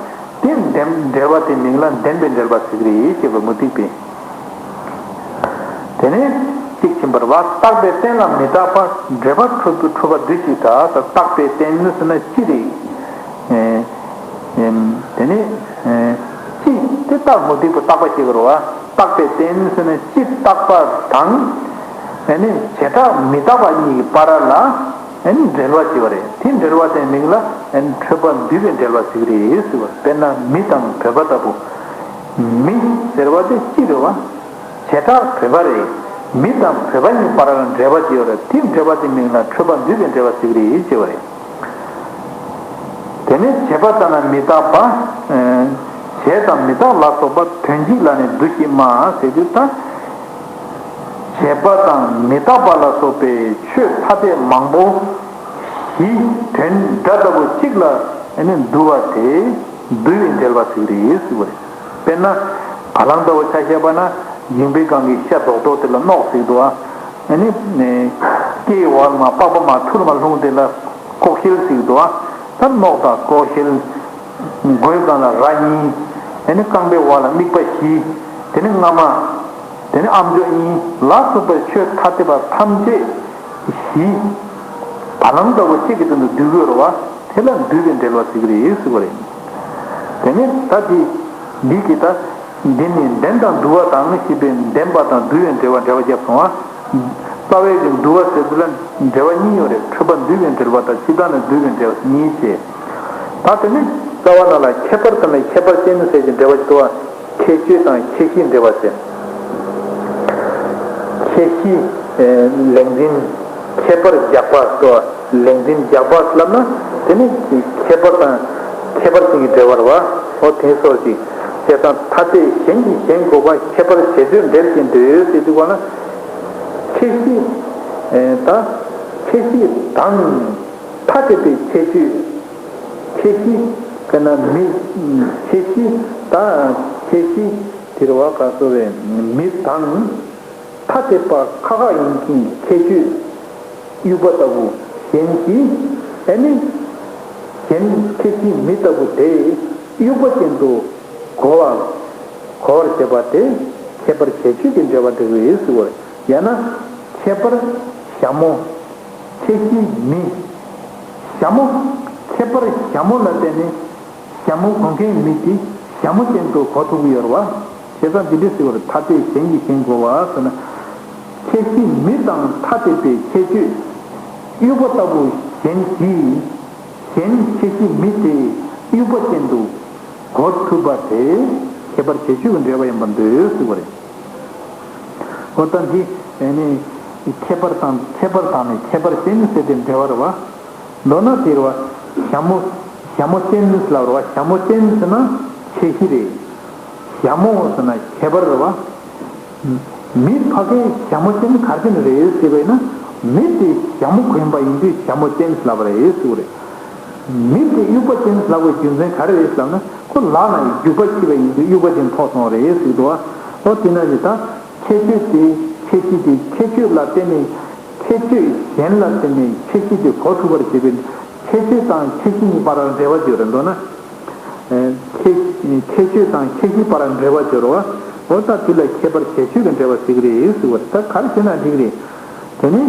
བ། དེ་ལྡན་འབྲེལ་བ་དེ་མིང་ལ་ལྡན་པའི་འབྲེལ་བ་ཟེར་གྱི་རེད་ཅེས་པ་མུ་སྟེགས་པས། དེ་ནས་གཅིག་ཕྱིན་པར་བ། རྟག་པའི་རྟེན་ལ་མི་རྟག་པ། འབྲེལ་པ་འཁྲུལ་འཁྲུལ་པ་འདུས་ཤིག་གྲགས། རྟག་པའི་རྟེན་ནི་ཟེར་ན་སྤྱི་རེད། ཨེ་ཨེམ། དེ་ནས་ཨེ་སྤྱི་དེ་རྟག་མུ་སྟེགས་པ་རྟག་པ་ཞིག་རེད་བ། རྟག་པའི་རྟེན་ནི་ཟེར་ན་སྤྱི་རྟག་པ་དང་། ཨེ་ནི་བྱེ་བྲག་མི་རྟག་པ་གཉིས་ཀྱི་བར་ལ་ཨེ་ནི་འབྲེལ་བ་ཅིག་ཡོད་རེད། དེ་འབྲེལ་བ་དེའི་མིང་ལ་ཨེ་ནི་འཁྲུལ་པ་འདུས་པའི་འབྲེལ་བ་ཟེར་གྱི་རེད་ཟེར་བ། དཔེར་ན་མི་དང་བོད་པ་ལྟ་བུ། མི་ཟེར་བ་དེ་གཅིག་རེད་བ། བྱེ་བྲག་བོད་པ་རེད། མི་དང་བོད་པ་གཉིས་བར་ལ་འབྲེལ་བ་ཅིག་ཡོད་རེད། དེ་འབྲེལ་བ་དེ་མིང་ལ་འཕྲོད་པ་འདུས་པའི་འབྲེལ་བ་ཟེར་གྱི་རེད་ཅེས་པ་རེད། དེ་ནས་བྱས་པ་ལྟར་ན་མི་རྟག་པ། བྱས་དང་མི་རྟག་ལ་སོགས་པ་དོན་གཅིག་ལ་ནི་འདུ་ཤེས་སྨྲ་ཟེར་དུས་ད། བྱས་པ་དང་མི་རྟག་པ་ལ་སོགས་པའི་ཆོས་ཐ་དད་མང་པོ་བཞི་དོན་སྒྲ་ལྟ་བུ་གཅིག་ལ་ནི་འདུ་བ་དེ་འདུ་བའི་འབྲེལ་བ་ཟེར་གྱི་རེད་ཟེར་བ་རེད། དཔེར་ན། བ་ལང་ལྟ་བུ་ཆ་བཞག་པ་ན་མཇིང་པའི་སྒང་གི་ཤ་རྡོག་རྡོག་དེ་ལ་རྣོག་ཟེར་གྱི་འདུག་ཨ། ཨ་ནི། སྐེའི་འོག་ལ་མར་པགས་པ་མར་ཐུར་མར་ལྷུང་དེ་ལ་ལྐོག་ཤལ་ཟེར་གྱི་འདུག་ཨ། ད་རྣོག་དང་ལྐོག་ཤལ། མགོའི་སྒང་ལ་རྭ་གཉིས། དེ་ནི་རྐང་པའི་འོག་ལ་རྨིག་པ་བཞི། དེ་ནི་རྔ་མ། དེ་ནི་ཨམ་ཅོག་གཉིས་ལ་སོགས་པའི་ཆོས་ཐ་དད་པ་ཐམས་ཅད་བཞི། བ་ལང་ལྟ་བུ་གཅིག་གི་སྟེང་དུ་འདུས་དགོས་རེད་བ། དེ་ལ་འདུས་པའི་འབྲེལ་བ་ཟེར་གྱི་རེད་ཟེར་བ་རེད། དེ་ནི་ད་འདི། འདི་གི་ད། འདི་ནི་ལྡན་དང་འདུ་བ་དང་ཞེས་པའི་ལྡན་པ་དང་འདུ་བའི་འབྲེལ་བ་འབྲེལ་བ་བརྒྱབ་སོང་བ། རྩ་བའི་གི་འདུ་བ་ཟེར་དུས་ལ་འབྲེལ་བ་གཉིས་ཡོད་རེད། འཕྲོད་པ་འདུས་པའི་འབྲེལ་བ་དང་སྤྱི་བཏང་ནས་འདུས་པའི་འབྲེལ་བ་གཉིས་བྱས། ད་དེ་ནི་རྩ་བ་ནང་ལ་ཁྱད་པར་དང་ནི་ཁྱད་པར་ཅན་ཟེར་གྱི་འབྲེལ་བ་ཞིག་འདུག་བ། ཁྱད་ཆོས་དང་ཁྱད་གཞིའི་འབྲེལ་བ་ཟེར། ཁྱད་གཞི། ལེགས་འཛིན། ཁྱད་པར་རྒྱག་པ་སོགས་ལེགས་འཛིན་རྒྱག་པ་ལབ་ན་དེ་ནི་ཁྱད་པར་དང་ཁྱད་པར་ཅན་གྱི་འབྲེལ་བ་རེད་བ། འོ་དེ་སོགས་ཀྱི་བྱས་ཙང་ཐ་དད་གཞན་གྱིས་གཞན་འགོག་པ་ཁྱད་པར་བྱེད་ཚུལ་འབྲེལ་གྱི་འདོད་ཟེར་དུས་གོ་ན། ཁྱད་གཞི། ད། ཁྱད་གཞི་དང་། ཐ་དད་པའི་ཁྱད་ཆོས། ཁྱད་གཞི། དཔེར་ན་མི། ཁྱད་གཞི། ད། ཁྱད་གཞི། དེ་རེད་བ་ག་སོ་བའི་མི་དང་། ཐ་དད་པ་ཁ་ཁ་ཡིན་གྱི་ཁྱད་ཆོས། དབྱུག་པ་ལྟ་བུ་གཞན་གྱིས་ཨ་ནི། གཞན་ཁྱད་གཞི་མི་ལྟ་བུ་དེ་དབྱུག་པ་ཅན་དུ་གོ་བ། གོ་བར་བྱེད་པ་དེ་ཁྱད་པར་བྱེད་ཆོས་ཀྱི་འབྲེལ་བ་འགྲིག་པའི་ཟེར་བ་རེད། ཡང་ན་ཁྱད་པར་ཞྭ་མོ། ཁྱད་གཞི་མི། ཞྭ་མོ། ཁྱད་པར་ཞྭ་མོ་ལ་བརྟེན་ནས་ཞྭ་མོ་གོན་མཁན་མི་དེ་ཞྭ་མོ་ཅན་དུ་གོ་ཐུབ་ཀྱི་ཡོད་རེད་བ། བྱས་ཙང་འདི་འདྲ་ཟེར་བ་རེད། ཐ་དད་གཞན་གྱིས་གཞན་འགོག་པ་ཟེར་ན། ཁྱད་གཞི་མི་དང་ཐ་དད་པའི་ཁྱད་ཆོས་དབྱུག་པ་ལྟ་བུ་གཞན་གྱིས་གཞན་ཁྱད་གཞི་མི་དེ་དབྱུག་པ་ཅན་དུ་གོ་ཐུབ་པ་དེ་ཁྱད་པར་བྱེད་ཆོས་ཀྱི་འབྲེལ་བ་ཡིན་པར་འདོད་ཟེར་བ་རེད། འོ་ད་འདི་ཨ་ནི་ཁྱད་པར་དང་ཁྱད་པར་དང་ནི་ཁྱད་པར་ཅན་ཟེར་ཏེ་འབྲེལ་བ་རེད་བ། མདོར་ན་དེ་རེད་བ། ཞྭ་མོ། ཞྭ་མོ་ཅན་ལབ་རེད་བ། ཞྭ་མོ་ཅན་ཟེར་ན་ཁྱད་གཞི་རེད། ཞྭ་མོ་ཟེར་ན་ཁྱད་པར་རེད་བ། མི་ཕ་གིའི་ཞྭ་མོ་ཅན་ག་རེ་ཅན་རེད་ཟེར་བས་ན། མི་དེ་ཞྭ་མོ་གོན་པ་ཡིན་དུས་ཞྭ་མོ་ཅན་ལབ་པ་རེད་ཟེར་བ་རེད། མི་དེ་དབྱུག་པ་ཅན་ལབ་པའི་རྒྱུ་མཚན་ག་རེ་རེད་ཟེར་ན། ཁོ་ལག་ན་རྒྱུག་པ་འཁྱེར་བ་ཡིན་དུས་དབྱུག་པ་ཅན་ཐོགས་སོང་བ་རེད་ཟེར་འདུག་བ། འོ་དེ་ན་ཡི་ད། ཁྱད་ཆོས་དེ་ཁྱད་གཞི་དེ་ཁྱད་ཆོས་ལ་བརྟེན་ནས་ཁྱད་ཆོས་གཞན་ལ་བརྟེན་ནས་ཁྱད་གཞི་དེ་གོ་ཐུབ་པར་བྱེད་པའི་ཁྱད་ཆོས་དང་ཁྱད་གཞི་གཉིས་བར་ལ་འབྲེལ་བ་ཡོད་རེད་འདུག་ན། ཁྱད་ཁྱད་ཆོས་དང་ཁྱད་གཞི་བར་འབྲེལ་བ་སྦྱོར་བ། འོ་ད་དེ་ལ་ཁྱད་པར་བྱེད་ཆོས་ཀྱི་འབྲེལ་བ་ཟེར་གྱི་རེད་ཟེར་བ་རེད། ད་ག་རེ་བྱས་ན་འགྲིག་རེད། དེ་ནས་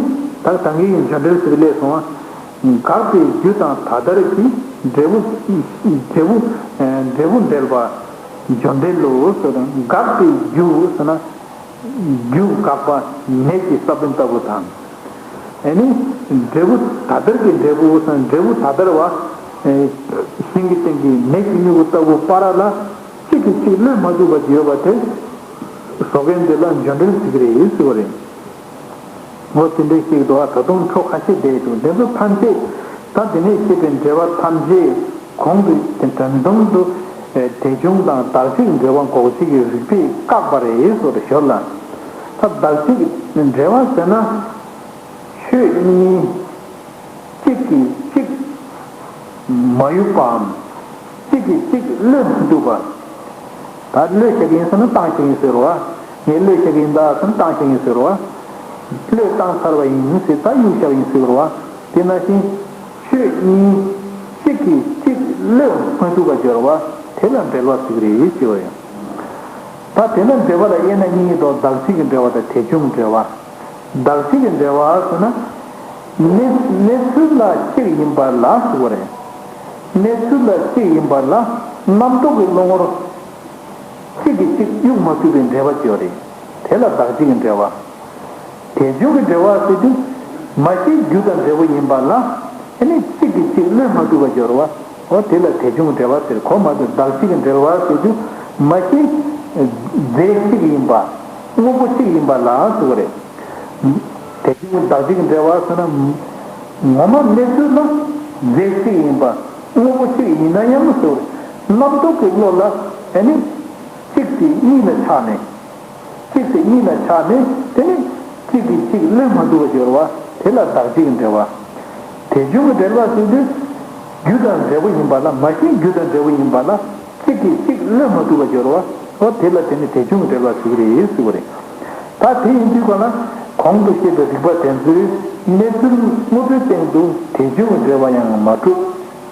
ད་ད་གིན་གྱི་འབྱོར་འབྲེལ་ཟེར་གྱི་སླེབས་སོང་བ། དགག་པའི་རྒྱུ་དང་ད་ལྟར་གྱི་འབྲས་བུ། འབྲས་བུ། འབྲས་བུ་འབྲེལ་བ། འབྱོར་འབྲེལ་ལོ་ཟེར་དང་དགག་པའི་རྒྱུ་ཟེར་ན། རྒྱུ་དགག་པ་ནད་ཀྱི་ས་བོན་ལྟ་བུ་དང་། ཨེ་ནི། འབྲས་བུ་ད་ལྟར་གྱི་འབྲས་བུ་སོང་འབྲས་བུ་ད་ལྟར་བ། ཨེ། ཤིང་གི་སྟེང་གི་ནད་ཀྱི་མྱུ་གུ་ལྟ་བུ་བར་ལ། གཅིག་གིས་གཅིག་བློས་མ་ཐུབ་པ་ཡོད་པ་དེ། བཟོ་མཁན་དེ་ལ་འབྱོར་འབྲེལ་ཟེར་གྱི་རེད་ཟེར་བ་རེད། འོ་དེ་འདྲའི་ཞིག་འདུག་ད་དུང་འཕྲོ་ཁ་ཤས་བསྡད་འདུག་འདི་ཚོ་ཐམས་ཅད། ད་དེ་ནས་བཤད་པའི་འབྲེལ་བ་ཐམས་ཅད། གོང་གི་དོན་དམ་དུ། དེ་བྱུང་དང་བདག་གཅིག་འབྲེལ་བ་འགོག་བྱེད་ཀྱི་རིགས་པས་བཀག་པ་རེད་ཟེར་ཞོར་ལ། ད་བདག་གཅིག་འབྲེལ་བ་ཟེར་ན། ཆོས་གཉིས། གཅིག་གིས་གཅིག་མ་གཡུག་པའམ། གཅིག་གིས་གཅིག་བློས་མི་ཐུབ་པ། ད་བློས་བྱེད་ཀྱི་ཡིན་ཟེར་ན་བཏང་བྱེད་ཀྱི་ཡིན་ཟེར་བ། ངས་བློས་བྱེད་ཀྱི་ཡིན་ད་ཟེར་ན་བཏང་བྱེད་ཀྱི་ཡིན་ཟེར་བ། བློས་བཏང་ཚར་བ་ཡིན་ཟེར་ད་གཡུག་བཞག་ཡིན་ཟེར་བ། དེ་ནང་བཞིན། ཆོས་གཉིས། གཅིག་གིས་གཅིག་བློས་མ་ཐུབ་པ་སྦྱོར་བ། དེ་ལ་འབྲེལ་བ་ཟེར་གྱི་རེད་ཅེས་པ་ཡིན། ད་དེ་ལ་འབྲེལ་བ་ལ་དབྱེ་ན་གཉིས་འདུག་བདག་གཅིག་གི་འབྲེལ་བ་དང་དེ་བྱུང་འབྲེལ་བ། བདག་གཅིག་གི་འབྲེལ་བ་ཟེར་ན། གནས་གནས་ཚུལ་ལ་གཅིག་ཡིན་པ་ལ་ཟེར་བ་རེད། གནས་ཚུལ་ལ་གཅིག་ཡིན་པ་ལ་རྣམ་རྟོག་གི་བློ་ངོར། གཅིག་གིས་གཅིག་གཡུག་མ་ཐུབ་པའི་འབྲེལ་བ་ཅིག་ཡོད་རེད། དེ་ལ་བདག་གཅིག་གི་འབྲེལ་བ། དེ་བྱུང་གི་འབྲེལ་བ་ཟེར་དུས། མ་ཤེས་རྒྱུ་དང་འབྲས་བུ་ཡིན་པ་ལ། ཨ་ནི་གཅིག་གིས་གཅིག་བློས་མ་ཐུབ་པ་སྦྱོར་བ། འོ་དེ་ལ་དེ་བྱུང་གི་འབྲེལ་བ་ཟེར་གོ་མ་ཐུབ། བདག་གཅིག་གི་འབྲེལ་བ་ཟེར་དུས། མ་ཤེས་ རྫས་གཅིག་ཡིན་པ། དངོས་པོ་གཅིག་ཡིན་པ་ལ་ཟེར་བ་རེད། དེ་བྱུང་བདག་གཅིག་གི་འབྲེལ་བ་ཟེར་ན། ངོ་མ་གནས་ཚུལ་ལ་རྫས་གཅིག་ཡིན་པ། དངོས་པོ་གཅིག་ཡིན་ན་ཡང་ཟེར་བ་རེད། རྣམ་རྟོག་གི་བློ་ལ་ཨ་ནི་གཅིག་དེ་གཉིས་ལ་ཆགས་ནས། གཅིག་དེ་གཉིས་ལ་ཆགས་ནས་དེ་ནི་གཅིག་གིས་གཅིག་བློས་མ་ཐུབ་པ་སྦྱོར་བ་དེ་ལ་བདག་གཅིག་གི་འབྲེལ་བ། དེ་བྱུང་གི་འབྲེལ་བ་ཟེར་དུས། རྒྱུ་དང་འབྲས་བུ་ཡིན་པ་ལ་མ་གཞི་རྒྱུ་དང་འབྲས་བུ་ཡིན་པ་ལ་གཅིག་གིས་གཅིག་བློས་མ་ཐུབ་པ་སྦྱོར་བ། འོ་དེ་ལ་དེ་ནི་དེ་བྱུང་གི་འབྲེལ་བ་ཟེར་གི་རེད་ཟེར་བ་རེད། ད་དེ་ཡིན་དུས་ག་ལ་གོང་དུ་བཤད་པའི་རིགས་པ་དེ་ཚོས་གནས་ཚུལ་དངོས་པོའི་སྟེང་དུ་དེ་བྱུང་གི་འབྲེལ་བ་ཡང་མ་གྲུབ།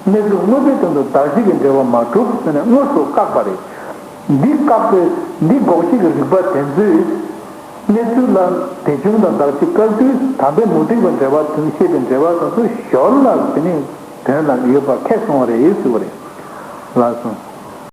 གནས་ཚུལ་དངོས་པོའི་སྟེང་དུ་བདག་གཅིག་གི་འབྲེལ་བ་མ་གྲུབ་ཟེར་ནས་དངོས་སུ་བཀག་པ་རེད། འདི་བཀག་པའི་འདི་འགོག་བྱེད་ཀྱི་རིགས་པ་དེ་ཚོས། གནས་ཚུལ་ལ་དེ་བྱུང་དང་བདག་གཅིག་བཀག་དུས་དམ་པའི་མུ་སྟེགས་པའི་འབྲེལ་བ་དོན་བཤད་པའི་འབྲེལ་བ་དང་དུ་ཞོར་ལ་དེ་ནི་དོན་ལ་ཡོད་པ་ཁེགས་སོང་བ་རེད་ཟེར་བ་རེད། ལགས་སོ།